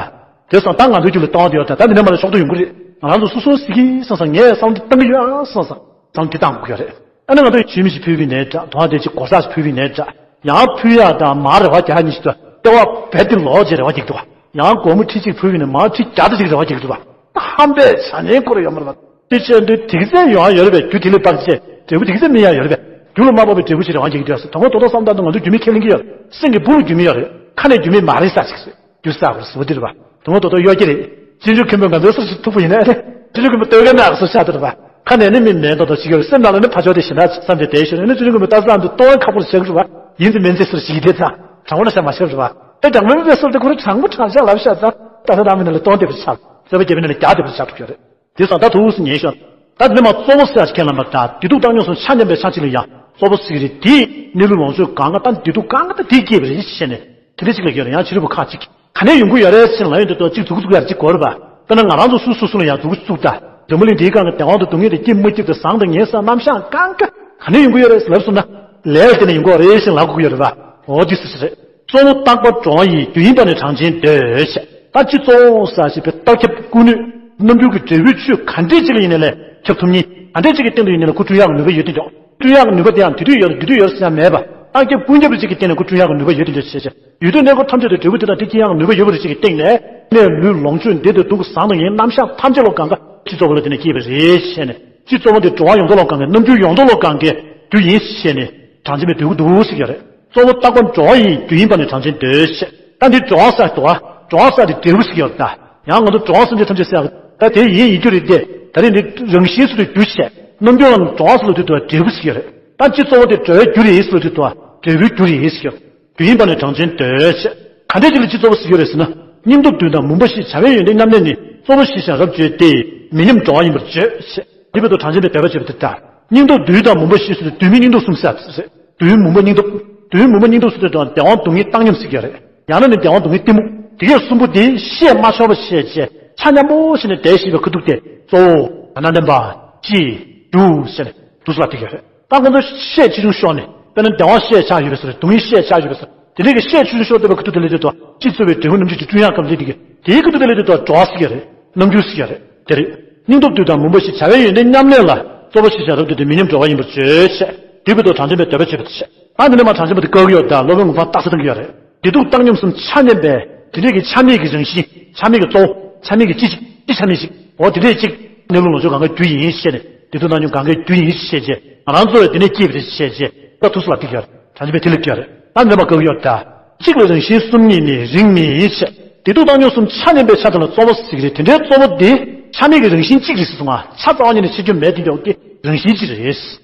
དེ་སང་ད་ང་ཚོའི་རྒྱུད་ལ་གཏོང་བསྡད་ཡོད་ད། ད་འདི་ནས་མ་ལ་ཤོག་ཐུག་ཡོང་གི་རེད། ང་རང་ཚོ་སོ་སོ་སི་ཀི་སང་སང་ངས་བསམ་བློ་བཏང་གི་ཡོད་ཨ་སང་སང་བསམ་བློ་དེ་བཏང་དགོས་ཀྱི་རེད། ཨ་ནི་ང་ཚོས་ཆུ་མིག་ཅིག་ཕུལ་བའི་ནས་འདྲ་དོང་དེ་ཅིག་གོ་ས་ཅིག་ཕུལ་བའི་ནས་འདྲ་ཡང་ཕུལ་ཡག་དང་མར་རེ་བ་རྒྱག་ཉིན་ཞིག་ཏུ་ལྟེ་བ་བེད་དེ་ལོག་ཅེས་རེ་བ་རྒྱག་འདུག་བ། ཡང་སྒོར་མོ་ཁྲི་གཅིག་ཕུལ་བའི་ནས་མར་ཁྲི་བརྒྱ་དང་ཅིག་རེ་བ་རྒྱག་འདུག་བ། ཧམ་པས་བྱ་ཉན་ཁོ་ར་ཡོད་མ་རེད་བ། དེ་བྱས་དུས་དེ་ཚད་ཡོང་ཡ་ཡོད་རེད་པས། རྒྱུ་དེ་ལས་དཔག་ཚད་འབྲས་བུ་དེ་ཚད་སྨིན་ཡ་ཡོད་རེད་པས། རྒྱུ་ལ་མ་བབ་པའི་འབྲས་བུ་ཞིག་རེ་བ་རྒྱག་གི་འདུག་ཟེར། དོ་དགོང་དོ་དགོང་བསམ་བཏང་དུས་ང་ཚོ་རྒྱུ་མེད་ཁས་ལེན་གྱི་ཡོད་རེད། སེམས་ཀྱི་སྦུག་ལ་རྒྱུ་མེད་ཡོད་རེད། ཁ་ནས་རྒྱུ་མེད་མ་རེད་ས་ཅིག་རེད། རྒྱུ་ས་བར་ཟིན་པ་འདི་རེད་པ། དོ་དགོང་དོ་དོ་གཡོ་སྐྱེ་རེད། སྤྲུལ་ཆུང་མཁན་པོས་ང་ཚོའི་སར་ཞིག་ཐུག་པ་ཡིན་ན་ཨེ་རེད། སྤྲུལ་ཆུང་མཁན་པོ་ལྟོས་ག་ན་ཨ་སོ་ཤ་དེ་རེད་པ། ཁ་ནས་ནི་མི་མེད་མདོག་མདོག་ཅིག་ཡོད་རེད། སེམས་ནང་ལ་ནི་ཕ་ཆོག་དེ་ཞེ་དྲག་བསམ་སྟེ་བསྡད་ཤོར་ནས་ནི་སྤྲུལ་ཆུང་མཁན་པོས་ལྟ་ས་འདི་གཏོང་ཁག་པོ་ཞིག་བྱེད་ཀྱི་རེད་པ། ཡིན་ཙི་མིན་ཙི་སར་ཞིག་དེ་ཚ་དྲང་པོ་ན་ཤ་མ་ཤར་རེད་པ། ཨེ་དྲང་མོ་མི་པའི་སར་དེ་ཁོ་རང་དྲང་པོ་དྲང་བཞག་ལབ་ཤག་ཙང་ད་ས་ནང་མི་ནི་ལ་གཏོང་བསྡད་པ་ཆགས། རྩོད་པ་རྒྱབ་པའི་ནི་ལ་རྒྱག་བསྡད་པ་ཆགས་འགྲོ་གི་ཡོད་རེད། དེ་ཙང་ད་ཐུགས་སུ་ཉན་ཤོག་ད་འདི་མ་གཙོ་བོ་ཟེར་ཡ་ཁས་ལེན་པ་དང་བདེ་སྡུག་བཏང་སྙོམས་སུ་ཆ་མཉམ་པའི་ཆ་གཅིག་ལ་ཡང་གཙོ་བོ་ཟེར་གྱི་རེད། དེའི་གནས་ལུགས་ལོངས་སྤྱོད་གང་ག་དང་བདེ་སྡུག་གང་ག་དང་དེས་སྐྱེས་པ་རེད་ཞེས་ནས་དེ་འདྲ་ཅིག་ལ་ཡོད་རེད། ཡང་ཕྱི་རོལ་པ་ཁག་ཅིག་ག་ནས་ཡོང་གི་ཡོད་རེད་ཟེར་ལབ་ཡོང་དུས་ཏོག་ཅིག་འཛུགས་འཛུགས་ཡར་ཅིག་གོ་རེད་པ། དཔེར་ན་ང་རང་ཚོ་སུ་སུ་སུ་ལ་ཡང་འཛུགས་འཛུགས་ད་འཛམ་བུ་གླིང་འདིའི་སྒང་གི་བདེ་བ་དང་སྡུག་བསྔལ་དང་སྐྱིད་མ་སྐྱིད་དང་བཟང་དང་ངན་ས་རྣམ་གཞག་གང་ག་ག་ནས་ཡོང་གི་ཡོད་རེད་ཟེར་ལབ་སོང་ན་ལས་ལ་བརྟེན་ནས་ཡོང་གི་ཡོད་རེད་ཟེར་ལབ་དགོས་ཀྱི་ཡོད་རེད་པ། འོ་དེ་སུ་སུ་རེད། གཙོ་བོ་རྟག་པ་འགྲོ་བ་ཡི་རྒྱུ་ཡིན་པ་ནི་གྲངས་ཅན་འདོད་ཞེས། ད་སྤྱི་གཙོ་བོ་ཟེར་ཞེས་པའི་རྟག་ཁྱབ་ཀུན་ནུས་རྣམ་འགྱུར་གྱི་འབྲས་བུའི་ཆོས་ག་འདྲས་ཅིག་ལ་ཡིན་ནའི་ལས་ཁྱབ་ཐུབ་ཉིན་ག་འདྲས་ཅིག་གི་སྟེང་དུ་ཡིན་ནའི་ལས་ཁོ་བསྐྲུན་ཡག་གི་ནུས་པ་ཡོད་དེ་འཇོག་བསྐྲུན་ཡག་གི་ནུས་པ་དེ་ཡང་དེ་དུས་ཡོད་རེད་དེ་དུས་ཡོད་རེད་ཟེར་ཡ་མེད་པ། རྟག་ཁྱབ་ཀུན་ཁྱབ་ཅིག་གི་སྟེང་ནས་ཁོ་བསྐྲུན་ཡག་གི་ནུས་པ་ཡོད་དེ་འཇོག་བྱས་བྱས་ཡོད་དུས་གནས་སྐབས་ཐམས་ཅད་དུ་འབྲས་བུ་དེ་དང་དེ་སྐྱེ་ཡག་གི་ནུས་པ་ཡོད་པ་རེད་ཅིག་གི་སྟེང་ནས་གནས་ལུས་ལོངས་སྤྱོད་བདེ་དང་སྡུག་བཟང་དང་ངན་རྣམ་གཞག་ཐམས་ཅད་ལོ་གང་ག་སྤྱི་གཙོ་བོ་ལ་དེ་ནས་སྐྱེས་པ་རེད་བྱས་ནས་སྤྱི་གཙོ་བོ་དེ་འགྲོ་བ་ཡོངས་རྫོགས་ལོ་གང་གའི་རྣམ་འགྱུར་ཡོངས་རྫོགས་ལོ་གང་གའི་རྒྱུ་ཡིན་བྱས་ནས་གྲངས་ཅན་པའི་འདོད་དགུ་འདུག་ཟེར་གྱི་ཡོད་རེད། གཙོ་བོ་རྟག་པ་འགྲོ་བ་ཡི་རྒྱུ་ཡིན་པ་ནི་གྲངས་ཅན་འདོད་ཞེས། ད་འདི་འགྲོ་བ་ཟེར་འདུག་བ། འགྲོ་བ་ཟེར་དེ་འབྲས་བུ་ཟེར་གྱི་ཡོད་རེད་ད། ཡང་ང་ཚོ་འགྲོ་བ་སེམས་ཅན་ཐམས་ཅད་ཟེར་ཡག་ད་དེ་ཡིན་ཡིན་རྒྱུ་རེད་དེ། ད་རེས་འདི་རང་བཞིན་སུ་དུ་རྒྱུ་བྱས། རྣམ་འགྱུར་ལ་འགྲོ་བ་ཟེར་ལ་དུས་དུ་བ་འབྲས་བུ་ཟེར་གྱི་ཡོད་རེད། ད་སྤྱི་གཙོ་བོ་དེ་འགྲོ་བའི་རྒྱུ་རེད་ཟེར་ལ་དུས་དུ་བ་འབྲས་བུའི་རྒྱུ་རེད་ཟེར་གྱི་ཡོད་རེད། རྒྱུ་ཡིན་པ་ནི་གྲངས་ཅན་འདོད་ཞེས། ག་འདྲས་ཅིག་ལ་སྤྱི་གཙོ་བོ་ཟེར་གྱི་ཡོད་རེད་ཟེར་ན། སྙིང་སྟོབས་འདུས་དང་མུན་པ་ཞི་བྱ་བའི་ཡོན་ཏན་མཉམ་གནས་ནི་གཙོ་བོ་ཞེས་བྱ་རབ་བརྗོད་དེ་མི་མཉམ་འགྲོ་བ་ཡིན་པར་བརྗོད་ཞེས། འདི་བོད་དུ་གྲངས་ཅན་པའི་འདོད་པ་བརྗོད་པ་དེ་ལྟར། སྙིང་སྟོབས་འདུས་དང་མུན་པ་ཞི་ཟེར་དུས་མི་སྙིང་སྟོབས་གསུམ་ཟེར་ཡ་རེད། འདུས་མུན་པ་སྙིང་སྟོབས། འདུས་མུན་པ་སྙིང་སྟོབས་ཟེར་དུས་དང་བདེ་བ་སྡུག་བསྔལ་བཏང་སྙོམས་ཟེར་གྱི་རེད། ཡང་ན་ནི་བདེ་བ་སྡུག་བསྔལ་གཏི་མུག་དེ་གས་གསུམ་པོ་དེ་ཤས་མ་ཆོག་པ་བྱས་རྗེས་ཆ་མཉམ་པོ་ཞིག་ནས་བསྡད་ཤེས་པའི་ཁ་ཐུག་དེ་གཙོ་བོ་ཨ་ན་ནན་པ་ཅི་རྒྱུ་ཟེར་ནས་འདུག་སེ་ལ་དེ་གས་རེད། ད་ཁོང་ཚོ་ཤས་ཆེ་ཆུང་ཤོར་ནས་དཔེར་ན་བདེ་བ་ཤས་ཆགས་ཡོད་པའི་ཟེར་སྡུག་བསྔལ་ཤས་ཆགས་ཡོད་པའི་ཟེར་དེ་འདྲའི་གི་ཤས་ཆེ་ཆུང་ཤོར་བསྡད་པའི་ཁ་ཐུག་དེ་ལ་དེ་དང་སྤྱི་གཙོ་བའི་འབྲས་བུ་རྣམ་འགྱུར་གྱི་བསྐྲུན་ཡག་སྐབས་འདི་དེ་གི་དེའི་ཁ་ཐུག་དེ་ལ་དེ་དང་འགྲོ་བ་ཟེར་གྱི་རེད། རྣམ་འགྱུར་ཟེར་གྱི་རེད། དེ་རེད། སྙིང་སྟོབས་འདུས་དང་མུན་པ་ཞི་བྱ་བའི་ཡོན་ཏན་མཉམ་གནས་ལ་གཙོ་བོ་ཞེས་བྱ་རབ་ཏུ་དེ་མི་མཉམ་འགྲོ་བ་ཡིན་པར་བརྗོད་ཅེས་འདི་བོད་དུ་གྲངས་ཅན་པའི་འདོད་པ་བརྗོད་པ་དེ་བྱས། ཨ་འདི་ནས་མ་གྲངས་ཅན་པ་དེ་བཀག་གི་ཡོད་ད། སློབ་དཔོན་ངོ་མཚར་རྟགས་གསལ་བཏང་གི་ཡོད་རེད། བདེ་སྡུག་བཏང་སྙོམས་གསུམ་ཆ་མཉམ་པའི་དེ་འདྲས་ཀྱི་ཆ་མེད་ཀྱི་རང་བཞིན་ཆ་མེད་ཀྱི་གཙོ་བོ་ཆ་མེད་ཀྱི་ཅི་ཅི་ཆ་མེད་ཞིག་འོ་དེ་འདྲས་ཅིག་གནས་ལུགས་ལོངས་སྤྱོད་གང་གའི་རྒྱུ་ཡིན་ཞེས་ནས་བདེ་སྡུག་བཏང་སྙོམས་གང་གའི་རྒྱུ་ཡིན་ཞེས་བྱས་ང་རང་ཚོ་ཡང་དེ་ནས་སྐྱེས་པ་རེད་ཞེས་བྱས་ད་ཐུགས་སུ་ལ་ཏིག་ཡོད་རེད། གྲངས་ཅན་པའི་དེ་ལ་ཡོད་རེད། ད་འདི་ནས་མ་བཀག་གི་ཡོད་ད། གཅིག་ལ་རང་བཞིན་གསུམ་གཉིས་ནི་རིགས་མིན་ཞེས། བདེ་སྡུག་བཏང་སྙོམས་གསུམ་ཆ་མཉམ་པའི་ཆ་དེ་ལ་གཙོ་བོ་ཟེར་གྱི་རེད། དེ་འདྲའི་གཙོ་བོ་དེ་ཆ་མེད་ཀྱི་རང་བཞིན་གཅིག་རེད་ཟེར་སོང་ང་། ཆ་རྩ་བ་ཉིད་ནས་ཕྱེ་རྒྱུ་མེད་དེ་འདྲ་བོ་དེ་རང་བཞིན་གཅིག་རེད།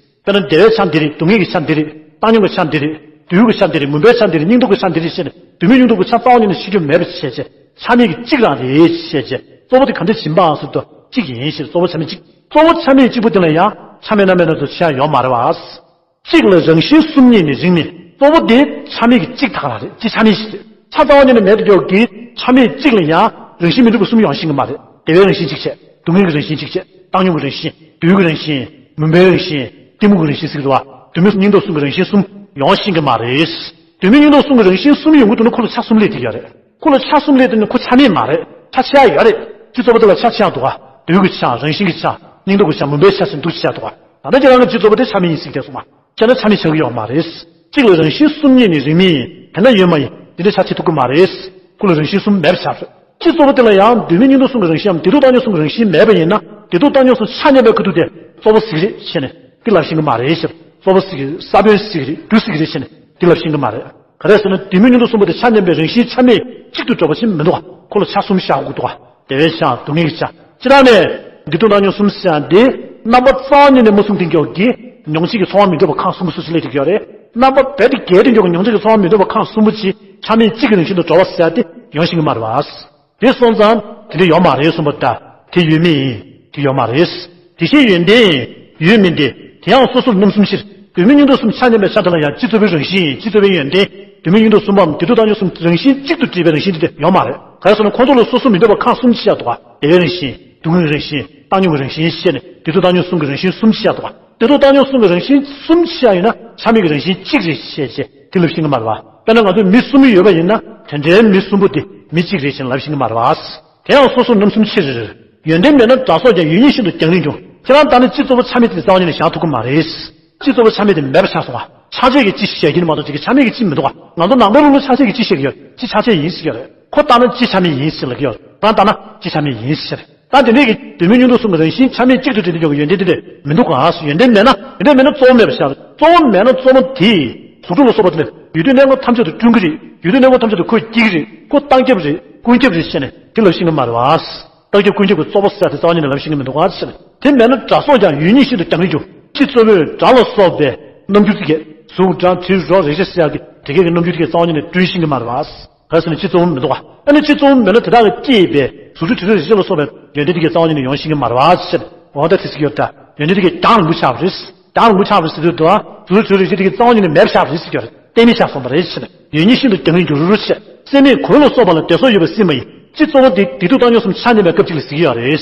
དཔེར་ན་བདེ་བའི་ཆ་འདི་རེད། སྡུག་བསྔལ་གྱི་ཆ་འདི་རེད། བཏང་སྙོམས་ཀྱི་ཆ་འདི་རེད། བདེ་སྡུག་གི་ཆ་འདི་རེད། མུན་པའི་ཆ་འདི་རེད། སྙིང་སྟོབས་ཀྱི་ཆ་འདི་རེད་ཞེས་ནས་བདེ་སྡུག་སྙིང་སྟོབས་ཀྱི་ཆ་རྩ་བ་ཉིད་ནས་ཕྱེ་རྒྱུ་མེད་པ་བྱས་བྱས་ཆ་མེད་ཀྱི་གཅིག་རང་རེད་ཞེས་བྱས་གཙོ་བོ་དེ་ག་འདྲ་ཡིན་པའང་ཟེར་དུས་གཅིག་ཡིན་ཞེས། གཙོ་བོ་ཆ་མེད་གཅིག་གཙོ་བོ་ཆ་མེད་གཅིག་པོ་དེ་ལ་ཡང་ཆ་མེད་རྣམ་སྨིན་སྣ་ཚོགས་ཆེ་ཡང་ཡོད་མ་རེད་བ། གཅིག་ལ་རང་བཞིན་གསུམ་གཉིས་ནི་རིགས་མིན། གཙོ་བོ་དེ་ཆ་མེད་ཀྱི་གཅིག་དག་ལ་རེད། གཅིག་ཆ་མེད་ཞིག་རེད། ཆ་རྩ་བ་ཉིད་ནས་མེད་དུ་འགྱུར་གྱི་ཆ་མེད་གཅིག་ལ་ཡང་རང་བཞིན་མི་འགྲུབ་པ་གསུམ་ཡོང་ཤེས་ཀྱི་མ་རེད། བདེ་བའི་རང་བཞིན་གཅིག་བྱས། སྡུག་བསྔལ་གྱི་རང་བཞིན་གཅིག་བྱས། བཏང་སྙོམས་ཀྱི་རང་བཞིན། བདུད་ཀྱི་རང་བཞིན། མུན་པའི་རང་བཞིན། གཏི་མུག་གི་རང་བཞིན་ཟེར་གྱི་འདུག་བ། བདུད་མེད་སྙིང་སྟོབས་གསུམ་གྱི་རང་བཞིན་གསུམ་ཡོང་ཤེས་ཀྱི་མ་རེད། བདུད་མེད་སྙིང་སྟོབས་གསུམ་གྱི་རང་བཞིན་གསུམ་ཡོང་གི་འདུག་ན་ཁོ་ལ་ཆ་གསུམ་སླེབས་ཀྱི་ཡོད་རེད། ཁོ་ལ་ཆ་གསུམ་སླེབས་དུས་ནི་ཁོ་ཆ་མེད་མ་རེད། ཆ་ཆེ་ཡ་ཡོད་རེད། སྤྱི་གཙོ་བོ་དེ་ལ་ཆ་ཆེ་ཡ་འདུག་ག་རྡུལ་གྱི་ཆ། རང་བཞིན་གྱི་ཆ། སྙིང་སྟོབས་ཀྱི་ཆ། མུན་པའི་ཆ་ཟེར་འདུག་ཆ་འདུག་ག་ད་ལྟ་ཁྱེད་རང་གི་སྤྱི་གཙོ་བོ་དེ་ཆ་མེད་ཡིན་ཟེར་གྱི་སོང་ང་། ཁྱེད་རང་ཆ་མེད་ཆགས་ཀྱི་ཡོད་མ་རེད། གཅིག་ལ་རང་བཞིན་གསུམ་རྙེད་ནས་རིང་མིན་ཡིན། དེ་འདྲ་ཆ་ཆེ་ཐུབ་ཀྱི་མ་རེད། དེ་འདྲ་ཆ་ཆེ་ཐུབ་ཀྱི་མ་རེད། ཁོ་ལ་རང་བཞིན་གསུམ་མེད་པ་ཆགས་རེད། སྤྱི་གཙོ་བོ་དེ་ལ་ཡང་བསྡུས་མིན་མྱུར་མཐོང་གསུམ་གྱི་རང་བཞིན་ནམ་བདེ་སྡུག་བཏང་སྙོམས་གསུམ་གྱི་རང་བཞིན་མེད་པ་ཡིན་ན། བདེ་སྡུག་བཏང་སྙོམས་གསུམ་ཆ་མཉམ་པའི་ཁ་ཐུག་དེ་གཙོ་བོ་ཟིག་རེད་ཟེར་ནས་དེ་ལབ་ཤེས་ཀྱི་མ་རེད་ཟེར། གཙོ་བོ་ཟིག་རེད། ས་བོན་ཟིག་རེད། རྒྱུ་ཟིག་རེད་ཟེར་ནས་དེ་ལབ་ཤེས་ཀྱི་མ་རེད། ག་རེ་ཟེར་ན་བསྡུས་མིན་མྱུར་མཐོང་གསུམ་པོ་དེ་ཆ་མཉམ་པའི་རང་བཞིན་ཆ་མེད་གཅིག་ཏུ་འགྲོ་བ་ཞིག་མི་འདུག་ག་ཁོ་ལ་ཆ་གསུམ་བཞག་དགོས་འདུག་ག་བདེ་བའི་ཆ། སྡུག་བསྔལ་གྱི་ཆ། སྤྱིར་བཏང་ནས་བདེ་སྡུག་བཏང་སྙོམས་གསུམ་ཟེར་ཡ་འདི་རྣམ་པ་རྩ་བ་ཉིད་ནས་མ་བཟུང་དེ་མགྱོགས་ཀྱི་མྱོང་བྱེད་ཀྱི་ཚོར་བ་མི་འདོད་པ་ཁག་གསུམ་པོ་སོ་སོ་སླེབས་ཀྱི་ཡོད་རེད། རྣམ་པ་རྦད་དེ་རྒྱས་དེ་མགྱོགས་ཀྱི་མྱོང་བྱེད་ཀྱི་ཚོར་བ་མི་འདོད་པ་ཁག་གསུམ་པོ་ཅིག་ཆ་མེད་གཅིག་གི་རང་བཞིན་དུ་འགྲོ་བ་ཟེར་ཡ་དེ་ཡོང་ཤེས་ཀྱི་མ་རེད་བ། དེ་སོང་ཙང་དེ་འདྲ་ཡོད་མ་རེད་གསུངས་པ་ད། དེ་ཡོད་མིན་ཡིན། དེ་ཡོད་མ་རེད། དེ་བཞིན་ཡོན་ཏན་ཡིན། ཡོད་མིན་ཏེ། དེ་ཡང་སོ་སོར་རྣམ་གསུམ་ཕྱིར། བསྡུས་མིན་མྱུར་མཐོང་གསུམ་ཆ་མཉམ་པའི་ཆ་དེ་ལ་ཡང་སྤྱི་གཙོ་བོའི་རང་བཞིན་ཡིན། སྤྱི་གཙོ་བོའི་ཡོན་ཏན། བསྡུས་མིན་མྱུར་མཐོང་གསུམ་པའམ་བདེ་སྡུག་བཏང་སྙོམས་གསུམ་རང་བཞིན་གཅིག་ཏུ་འདྲེས་པའི་རང་བཞིན་དེ་ཡོད་མ་རེད། ག་རེ་ཟེར་ན་ཁོང་ཚོ་ལ་སོ་སོ་མི་འདོད་པ་ཁག་གསུམ་ཅིག་ཡོད་འདུག་ག་བདེ་བའི་རང་བཞིན། སྡུག་བསྔལ་གྱི་རང་བཞིན། བཏང་སྙོམས་ཀྱི་རང་བཞིན་བཤད་ནས་བདེ་སྡུག་བཏང་སྙོམས་གསུམ་གྱི་རང་བཞིན་གསུམ་ཅིག་ཡོད་འདུག་ག་བདེ་སྡུག་བཏང་སྙོམས་གསུམ་གྱི་རང་བཞིན་གསུམ་ཅིག་ཡོད་ན་ཆ་མེད་ཀྱི་རང་བཞིན་གཅིག་རེད་ཅེས་བྱས་དེ་ལབ་ཤེས་ཀྱི་མ་རེད་བ། དཔེར་ན་ང་ཚོ་མི་གསུམ་ཡོད་པ་ཡིན་ན་དེ་འདྲའི་མི་གསུམ་པོ་དེ་མི་གཅིག་རེད་ཅེས་ལབ་ཤེས་ཀྱི་མ་རེད་བ། དེ་ཡང་སོ་སོར་རྣམ་གསུམ་ཕྱིར། ཡོན་ཏན་མེད་ན་སྒྲ་སོགས་ཀྱང་ཡུལ་ཉིད་ཤིན་ཏུ་རྒྱང་རིང་འགྱུར། ཁྱེད་རང་ལྟར་ན་སྤྱི་གཙོ་བོ་ཆ་མེད་དེ་རྩ་བ་ཉིད་ནས་བཞག་ཐུབ་ཀྱི་མ་རེད། སྤྱི་གཙོ་བོ་ཆ་མེད་དེ་མེད་པ་ཆགས་སོང་བ། ཆ་བྱད་ཀྱིས་སྤྱི་བཤད་ཀྱི་ནི་མ་གཏོགས་ཅིག་གིས་ཆ་མེད་ཀྱིས་སྤྱི་མི་འདུག་ག་ང་ཚོ་ནང་པའི་ལུགས་ལ་ཆ་བྱད་ཀྱིས་སྤྱི་བཤད་ཀྱི་ཡོད། སྤྱི་ཆ་བྱད་ཡིན་ཟེར་གྱི་ཡོད་རེད། ཁོ་ལྟར་ན་སྤྱི་ཆ་མེད་ཡིན་ཟེར་ལབ་ཀྱི་ཡོད་རེད། རང་ལྟར་ན་སྤྱི་ཆ་མེད་ཡིན་ཟེར། ད་དེ་འདྲའི་གི་བསྡུས་མིན་མྱུར་མཐོང་གསུམ་གྱི་རང་བཞིན་ཆ་མེད་གཅིག་ཏུ་འདྲེས་ཏེ་འཇོག་གི་ཡོན་ཏན་དེ་འདྲ་མི་འདུག་ག་ཡོན་ཏན་མེད་ན། ཡོན་ཏན་མེད་ན་གཙོ་བོ་མེད་པ་ཆགས། གཙོ་བོ་མེད་ན་གཙོ་མོ་དེས་གཟུགས་སྒྲ་ལ་སོགས་པ་དེ་ལས་ཡུལ་དུས་གནས་སྐབས་ཐམས་ཅད་དུ་སྐྲུན་གྱི་རེད། ཡུལ་དུས་གནས་སྐབས་ཐམས་ཅད་དུ་ཁོས་སྐྱེ་གི་རེད། ཁོ་རྟག་ཁྱབ་རེད། ཀུན་ཁྱབ་རེད་ཟེར་ནས་དེ་ལབ་ཤེས་ཀྱི་མ་རེད་བ། རྟག་ཁྱབ་ཀུན་ཁྱབ་ཀྱི་གཙོ་བོ་ཟེར་དེ་རྩ་བ་ཉིད་ནས་ལབ་ཤེས་ཀྱི་མི་འདུག་ག་ཟེར་ནས། དེ་མེད་ན་སྒྲ་སོགས་ཀྱང་ཡུལ་ཉིད་ཤིན་ཏུ་རྒྱང་རིང་འགྱུར། སྤྱི་གཙོ་བོས་སྒྲ་ལ་སོགས་པའི་རྣམ་འགྱུར་དེ་གས་གཟུགས་སྒྲ་དྲི་རོ་རེག་བྱ་ཟེར་ཡག་གི་དེ་གས་ཀྱི་རྣམ་འགྱུར་དེ་གས་རྩ་བ་ཉིད་ནས་བསྐྲུན་ཤེས་ཀྱི་མ་རེད་བ། ག་རེ་ཟེར་ན་སྤྱི་གཙོ་བོ་མི་འདུག་ག་ཨ་ནི་སྤྱི་གཙོ་བོ་མེད་ན་དེ་དག་གིས་སྐྱེས་པའི་གཟུགས་སྒྲ་དྲི་རོ་རེག་བྱ་ལ་སོགས་པའི་ཡོན་ཏན་དེ་གས་རྩ་བ་ཉིད་ནས་ཡོང་ཤེས་ཀྱི་མ་རེད་བ་ཟེར། འོ་ད་དེ་ཟེར་གྱི་ཡོད་ད། ཡོན་ཏན་དེ་གས་རྒྱང་རིང་པོ་ཆགས་པ་རེད། རྒྱང་རིང་པོ་ཆགས་པ་རེད་ཟེར་དུས་དུ་ཨ། གཟུགས་སྒྲ་དྲི་རོ་རེག་བྱ་དེ་གས་རྩ་བ་ཉིད་ནས་མེད་པ་ཆགས་པ་རེད་ཟེར་གྱི་ཡོད་རེད། གཏན་མེད་ཆགས་སོང་བ་རེད་ཟེར་ནས། ཡུལ་ཉིད་ཤིན་ཏུ་རྒྱང་རིང་འགྱུར་རོ་ཞེས། སེམས་མེད་གོས་ལ་སོགས་པ་ལ་བདེ་སོགས་ཡོད་པ་སྲིད་མ་ཡིན། སྤྱི་གཙོ་བོ་དེ་བདེ་སྡུག་བཏང་སྙོམས་གསུམ་ཆ་མཉམ་པའི་སྐབས་གཅིག་ལ་ཟེར་གྱི་ཡོད་རེད།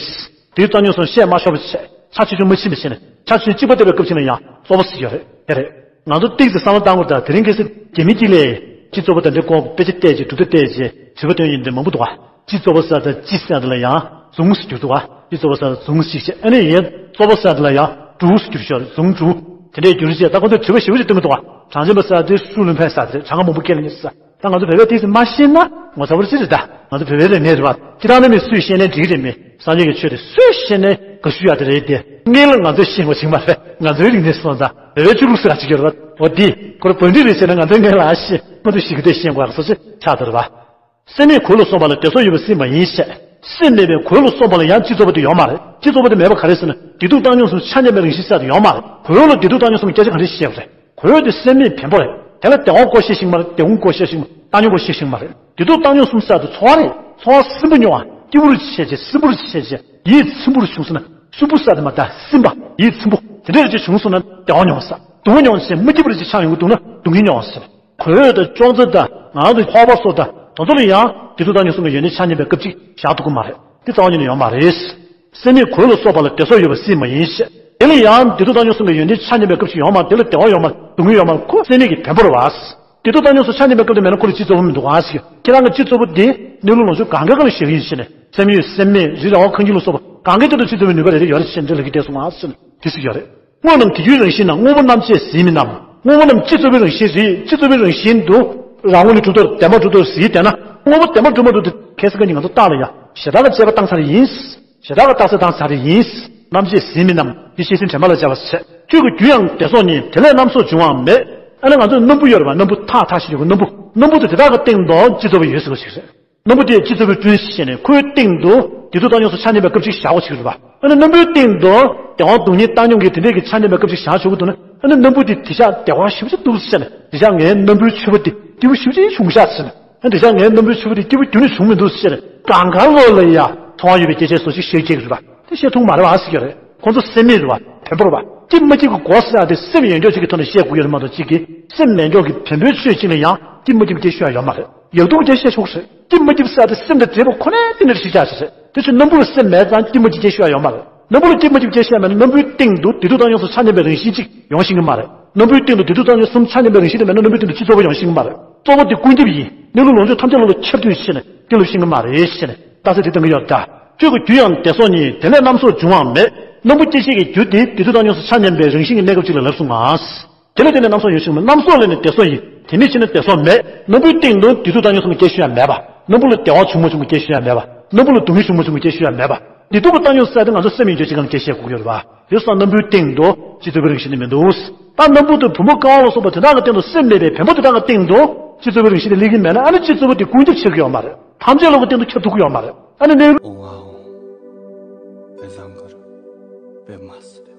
བདེ་སྡུག་བཏང་སྙོམས་གསུམ་བཤད་མ་ཆོག་པ་བྱས། ཆ་ཆེ་ཆུང་མ་ཕྱིན་པ་བྱས་ནས་ཆ་ཆེ་ཆུང་གཅིག་པ་བསྡད་པའི་སྐབས་ཅིག་ལ་ཡང་གཙོ་བོ་ཟེར་གྱི་ཡོད་རེད། དེ་རེད། ང་ཚོ་ཏོག་ཙམ་བསམ་བློ་བཏང་དགོས་ད། དེ་རིང་ཁ་སང་རྒྱ་མི་གཅིག་ལས་སྤྱི་གཙོ་བོ་དེ་འདྲའི་སྐོར་དཔེ་ཆ་བལྟས་བྱས་གྲུབ་མཐའ་བལྟས་བྱས་དྲི་བ་བཏོན་ཡིན་དེ་མང་པོ་འདུག་ག་སྤྱི་གཙོ་བོ་ཟེར་དང་སྤྱི་ཟེར་དེ་ལ་ཡང་རྫུན་ཟེར་གྱི་འདུག་ག་སྤྱི་གཙོ་བོ་ཟེར་དང་རྫུན་ཟེར་བྱས། ཨ་ནི་ཡང་གཙོ་བོ་ཟེར་དེ་ལ་ཡང་གྲུ་ཟེར་གྱི་འདུག་རྫུན་གྲུ། དེ་འདྲའི་འགྱུར་བྱས། ད་ཁོ་ཚོས་དྲི་བ་ཞིབ་པོ་ཞིག་བཏོན་གྱི་འདུག་ག་གྲངས་ཅན་པ་ཟེར་དེ་ཧྲུའུ་ལུན་ཕན་ཟེར་དེ་རེད། གྲངས་ཀ་མང་པོ་སྐད་ལ་ཉེ་ཟེར། ད་ང་ཚོ་བོད་པས་དེ་ཚོ་མ་ཤེས་ན་ངོ་ཚ་བོར་ཅི་རེད་ད། ང་ཚོ་བོད་པའི་རིག་གནས་རེད་བ། སྤྱིར་བཏང་ནས་མི་སུས་ཤེས་ནའི་འགྲིག་གི་རེད། མི་སངས་རྒྱས་ཀྱི་ཆོས་དེ་སུས་ཤེས་ནའི་དགའ་ཞུ་ཡག་དེ་རེད་དེ། སྔོན་ལ་ང་ཚོས་ཤེས་དགོས་ཅིག་མ་རེད། ང་ཚོའི་རིག་གནས་སོང་ཙང་བོད་པའི་ཆོས་ལུགས་ཟེར་ཡག་ཅིག་ཡོད་རེད་བ། འོ་དེ་ཁོ་རང་བོད་འགྲིག་རེད་ཟེར་ན་ང་ཚོའི་སྔོན་ལ་ཨ་ཤེས་མ་ཐུབ་ཞིག་གི་དེ་ཤེས་དགོས་རེད་སོ་ཅི་ཆགས་འདུག་རེད་བ། སེམས་མེད་གོས་ལ་སོགས་པ་ལ་བདེ་སོགས་ཡོད་པ་སྲིད་མ་ཡིན་ཞེས། སེམས་མེད་པའི་གོས་ལ་སོགས་པ་ལ་ཡང་སྤྱི་གཙོ་བོ་དེ་ཡོད་མ་རེད། སྤྱི་གཙོ་བོ་དེ་མེད་པ་ག་རེ་ཟེར་ན་བདེ་སྡུག་བཏང་སྙོམས་གསུམ་ཆ་མཉམ་པའི་རང་བཞིན་ཟེར་དེ་ཡོད་མ་རེད། གོས་ལ་བདེ་སྡུག་བཏང་སྙོམས་གསུམ་སྐད་ཆ་ག་རེ་བཤད་པ་རེད། གོས་དེ་སེམས་མེད་བེམ་པོ་རེད། དེ་ལ་བདེ་བ་བསྐོ་ཤེས་ཤིག་མ་རེད། བདེ་བ་བསྐོ་ཤེས་ཤིག་མ་རེད། བཏང་སྙོམས་བསྐོ་ཤེས་ཤིག་མ་རེད། བདེ་སྡུག་བཏང་སྙོམས་གསུམ་ཟེར་དེ་ཚོར་བ་རེད། ཚོར་བ་སིམ་པོ་མྱོང་བ། སྐྱིད་པོ་རུ་བྱས་བྱས་སིམ་པོ་རུ་བྱས་བྱས་ཡིད་ཚིམ་པོ་རུ་བྱུང་སོང་ན་སིམ་པོ་ཟེར་དེ་མ་རེད། སིམ་པ་ཡིད་ཚིམ་པོ་དེ་འདྲ་རེ་ཅིག་བྱུང་སོང་ན་བདེ་བ་མྱོང་ས། སྡུག་བསྔལ་མྱོང་ས། མ་སྐྱིད་པོ་རེ་ཅིག་ཆགས་ཡོང་གི་འདུག་ན་སྡུག་བསྔལ་མྱོང་ས། གོས་དང་ཅོག་ཙེ་དང་ངང་དུ་ཕོར་པ་སོགས་དང་དེ་ཚོ་ལ་ཡང་བདེ་སྡུག་བཏང་སྙོམས་གསུམ་གྱི་ཡོན་ཏན་ཆ་མཉམ་པའི་སྐབས་གཅིག་བཞག་ཐུབ་ཀྱི་མ་རེད། དེ་རྩ་བ་ཉིད་ནས་ཡོད་མ་རེད། སེམས་མེད་གོས་ལ་སོགས་པ་ལ་བདེ་སོགས་ཡོད་པ་སྲིད་མ་ཡིན་ཞེས། དེ་ལ་ཡང་བདེ་སྡུག་བཏང་སྙོམས་གསུམ་གྱི་ཡོན་ཏན་ཆ་མཉམ་པའི་སྐབས་ཤིག་ཡོད་མ་རེད། དེ་ལ་བདེ་བ་ཡོད་མ་རེད། སྡུག་བསྔལ་ཡོད་མ་རེད། ཁོ་སེམས་མེད་ཀྱི་བེམ་པོ་རེད་བ། བདེ་སྡུག་བཏང་སྙོམས་གསུམ་ཆ་མཉམ་པའི་སྐབས་དེ་མེད་ན་ཁོ་ལ་སྤྱི་གཙོ་བོ་མི་འདུག་ཨ་ཟེར། ཁྱེད་རང་གི་སྤྱི་གཙོ་བོ་དེ་གནས་ལུགས་ལོངས་སྤྱོད་གང་གའི་སྒང་ལ་བཞག་གི་ཡིན་ཞེས་ནས་སེམས་ཡུལ་སེམས་མེད་རི་ར་བ་ཁང་ཁྱིམ་ལ་སོགས་པ་གང་གའི་སྟེང་དུ་སྤྱི་གཙོ་བོའི་ནུས་པ་རེ་རེ་ཡོད་རེད་ཅེས་འདྲི་ལ་གི་བལྟས་སོང་ཨ་ཟེར་ནས་དེ་ཟེར་གྱི་ཡོད་རེད། དངོས་རྣམས་དེ་རྒྱུའི་རང་བཞིན་ན། དངོས་པོ་རྣམ་བཅས་ཟིལ་མིན་ནམ། དངོས་པོ་རྣམས་སྤྱི་གཙོ་བོའི་རང་བཞིན་རེད། སྤྱི་གཙོ་བོའི་རང་བཞིན་དུ་རང་ངོ་ནས་གྲུབ་མཐོར་བདེན་པར་གྲུབ་མཐོར་ཟིལ་བསྡད་ན་དངོས་པོ་བདེན་པར་གྲུབ་མ་གྲུབ་དེ་ཁ་སང་ཁ་ཉིན་ང་ཚོ་བརྟག་ལ་ཡ་ཞེ་དྲག་གི་དཔྱད་པ་བཏང་ཚར་ཡིན། ཞེ་དྲག་གི་བརྟག་དཔྱད་བཏང་ཚར་ཡིན། རྣམ་བཅས་ཟིལ་མིན་ནམ། འདི་བཤད་ཚུལ་དྲན་པ་ལ་བྱ་བ་ཟེར། ཆོས་ཀྱི་རྒྱུ་ཡང་བདེ་སོགས་ཉིད། དེ་ལས་རྣམ་སོགས་འབྱུང་བའང་མེད། ཨ་ནི་ང་ཚོ་སྣམ་བུ་ཡོད་རེད་བ། སྣམ་བུ་ཐག་ཐག་ཞིག་ཡོད་གི་སྣམ་བུ། སྣམ་བུ་དེ་དེ་དག་གི་སྟེང་དུ་སྤྱི་གཙོ་བོ་ཡོད་ཟེར་བ་ཞིག་རེད། སྣམ་བུ་དེ་སྤྱི་གཙོ་བོའི་སྤྲུལ་ཞེས་ནས་ཁོའི་སྟེང་དུ་བདེ་སྡུག་བཏང་སྙོམས་གསུམ་ཆ་མཉམ་པའི་སྐབས་ཅིག་བཞག་དགོས་ཀྱི་རེད་བ། ཨ་ནི་སྣམ་བུའི་སྟེང་དུ་བདེ་བ་སྡུག་བསྔལ་བཏང་སྙོམས་ཀྱི་དེ་འདྲས་ཀྱི་ཆ་མཉམ་པའི་སྐབས་ཅིག་བཞག་ཆོག་གི་འདུག་ན། ཨ་ནི་སྣམ་བུ་དེ་དེང་སང་བདེ་བ་ཞེ་པོ་ཅིག་འདུག་ཟེར་ནས། དེང་སང་ངའི་སྣམ་བུའི་ཕྱུ་པ་དེ་སྐྱིད་པོ་ཞེ་པོ་ཅིག་བྱུང་ཤག་ཟེར་ནས། ཨ་ནི་དེང་སང་ངའི་སྣམ་བུའི་ཕྱུ་པ་དེ་སྐྱིད་པོ་ཁྱོན་ནས་བྱུང་མི་འདུག་ཟེར་ནས་གང་ག་ལོག་ལ་ཡ་ཚོར་བ་ཡོད་པའི་སྐད་ཆ་བཟོ་ཅིག་བཤད་ཀྱི་རེད་བ། དེ་བཤད་ཐུབ་མ་རེད་བ་ཟེར་གྱི་རེད། ཁོང་ཚོ་སེམས་མེད་རེད་བ། བེམ་པོ་རེད་བ། སྐྱིད་མ་སྐྱིད་ཀྱི་སྒོ་ཟེར་ཡ་དེ་སེམས་ཡོད་མཁན་ཅིག་གི་ཐོག་ནས་བཤད་དགོས་ཡོད་རེད་མ་གཏོགས་གཅིག་གིས་སེམས་མེད་མཁན་གྱི་བེམ་པོའི་ཆོས་གཅིག་ལ་ཡང་སྐྱིད་མ་སྐྱིད་སྐད་ཤོད་ཡ་ཡོད་མ་རེད། ཡག་སྡུག་སྐད་བཤད་ཆོག་གི་རེད། སྐྱིད་མ་སྐྱིད་ཟེར་ཡ་དེ་སེམས་དང་འབྲེལ་བ་ཁོ་ནའི་སྟེང་ནས་གཞི་བཞག་ཆོག་གི་རེད། དེ་ཕྱིར་སྣམ་བུ་ལ་སེམས་མེད་ཙང་སྐྱིད་མ་སྐྱིད་སྐད་ཤོད་ཡ་ཡོད་མ་རེད། སྣམ་བུ་ལ་སྐྱིད་མ་སྐྱིད་སྐད་བཤད་ཡ་མེད་ན་སྣམ་བུའི་སྟེང་དུ་བདེ་སྡུག་བཏང་སྙོམས་གསུམ་ཆ་མཉམ་པའི་རང་བཞིན་གཅིག་ཡོང་ཤེས་ཀྱི་མ་རེད། སྣམ་བུའི་སྟེང་དུ་བདེ་སྡུག་བཏང་སྙོམས་གསུམ་ཆ་མཉམ་པའི་རང་བཞིན་དེ་མེད་ན་སྣམ་བུའི་སྟེང་དུ་སྤྱི་གཙོ་བོ་ཡོང་ཤེས་ཀྱི་མ་རེད། གཙོ་བོ་དེ་ཀུན་ཁྱབ་ཡིན། གནས་ལུགས་ལོངས་སྤྱོད་ཐམས་ཅད་ལ་ཁྱབ་བསྡུས་བྱས་ནས་དེ་ལབ་ཤེས་ཀྱི་མ་རེད་ཟེར་ནས་རྟགས་གསལ་དེ་བཏང་གི་ཡོད་ད། ཁྱོད་ཀྱི་རྒྱུ་ཡང་བདེ་སོགས་ཉིད། དེ་ལས་རྣམ་གཟུགས་འབྱུང་བའང་མེད། སྣམ་བུ་སྐྱེ་མཆེད་ཀྱི་རྒྱུ་དེ་བདེ་སྡུག་བཏང་སྙོམས་སུ་ཆ་མཉམ་པའི་རང་བཞིན་གྱི་གནས་སྐབས་གཅིག་ལ་ལབ་གསུངས་ང་། དེ་ལས་དེ་ནས་རྣམ་གཟུགས་ཡོད་ཕྱིར་མ། རྣམ་གཟུགས་ལས་ནི་བདེ་སོགས་ཡིན། དེ་མེད་ཕྱིར་ན་བདེ་སོགས་མེད། སྣམ་བུའི་སྟེང་དུ་བདེ་སྡུག་བཏང་སྙོམས་སུ་སྐྱེ་ཤེས་ཡང་མེད་པ། སྣམ་བུ་ལ་བདེ་བ་བྱུང་མ་བྱུང་གི་སྐྱེ་ཤེས་ཡང་མེད་པ། སྣམ་བུ་ལ་སྡུག་བསྔལ་བྱུང་མ་བྱུང་གི་སྐྱེ་ཤེས་ཡང་མེད་པ། བདེ་སྡུག་པོ་བཏང་སྙོམས་སུ་ཟེར་དེ་ང་ཚོ་སེམས་ཡོད་རྒྱུ་ཅིག་གང་སྐྱེ་ཤེས་དགོས་ཀྱི་ཡོད་རེད་པ། དེ་སོགས་སྣམ་བུའི་སྟེང་དུ་ཅི་རྩོལ་བའི་རང་བཞིན་ནི་མི་འདུག། ད་སྣམ་བུ་དང་བུ་མོ་ཀ་བ་ལ་སོགས་པ་དེ་དག་གི་སྟེང་དུ་སེམས་མེད་པའི་བེམ་པོ་དེ་དག་གི་སྟེང་དུ་ཅི་རྩོལ་བའི་རང་བཞིན་དེ་སླེབས་ཀྱི་མེད་ན། ཨ་ནི་ཅི་རྩོལ་བ་དེ་ཀུན་ཁྱབ་ཆགས་ཀྱི་ཡོད་མ་རེད། ཐམས་ཅད་ལ་གི་སྟེང་དུ་ཁྱབ་ཐུབ་ཀྱི་ཡོད་མ་རེད། ཨ་ནི་གནས། ཨོ་ཝའོ། དཔེ་བཟང་གི་རེད། དཔེ་མ་སྲིད།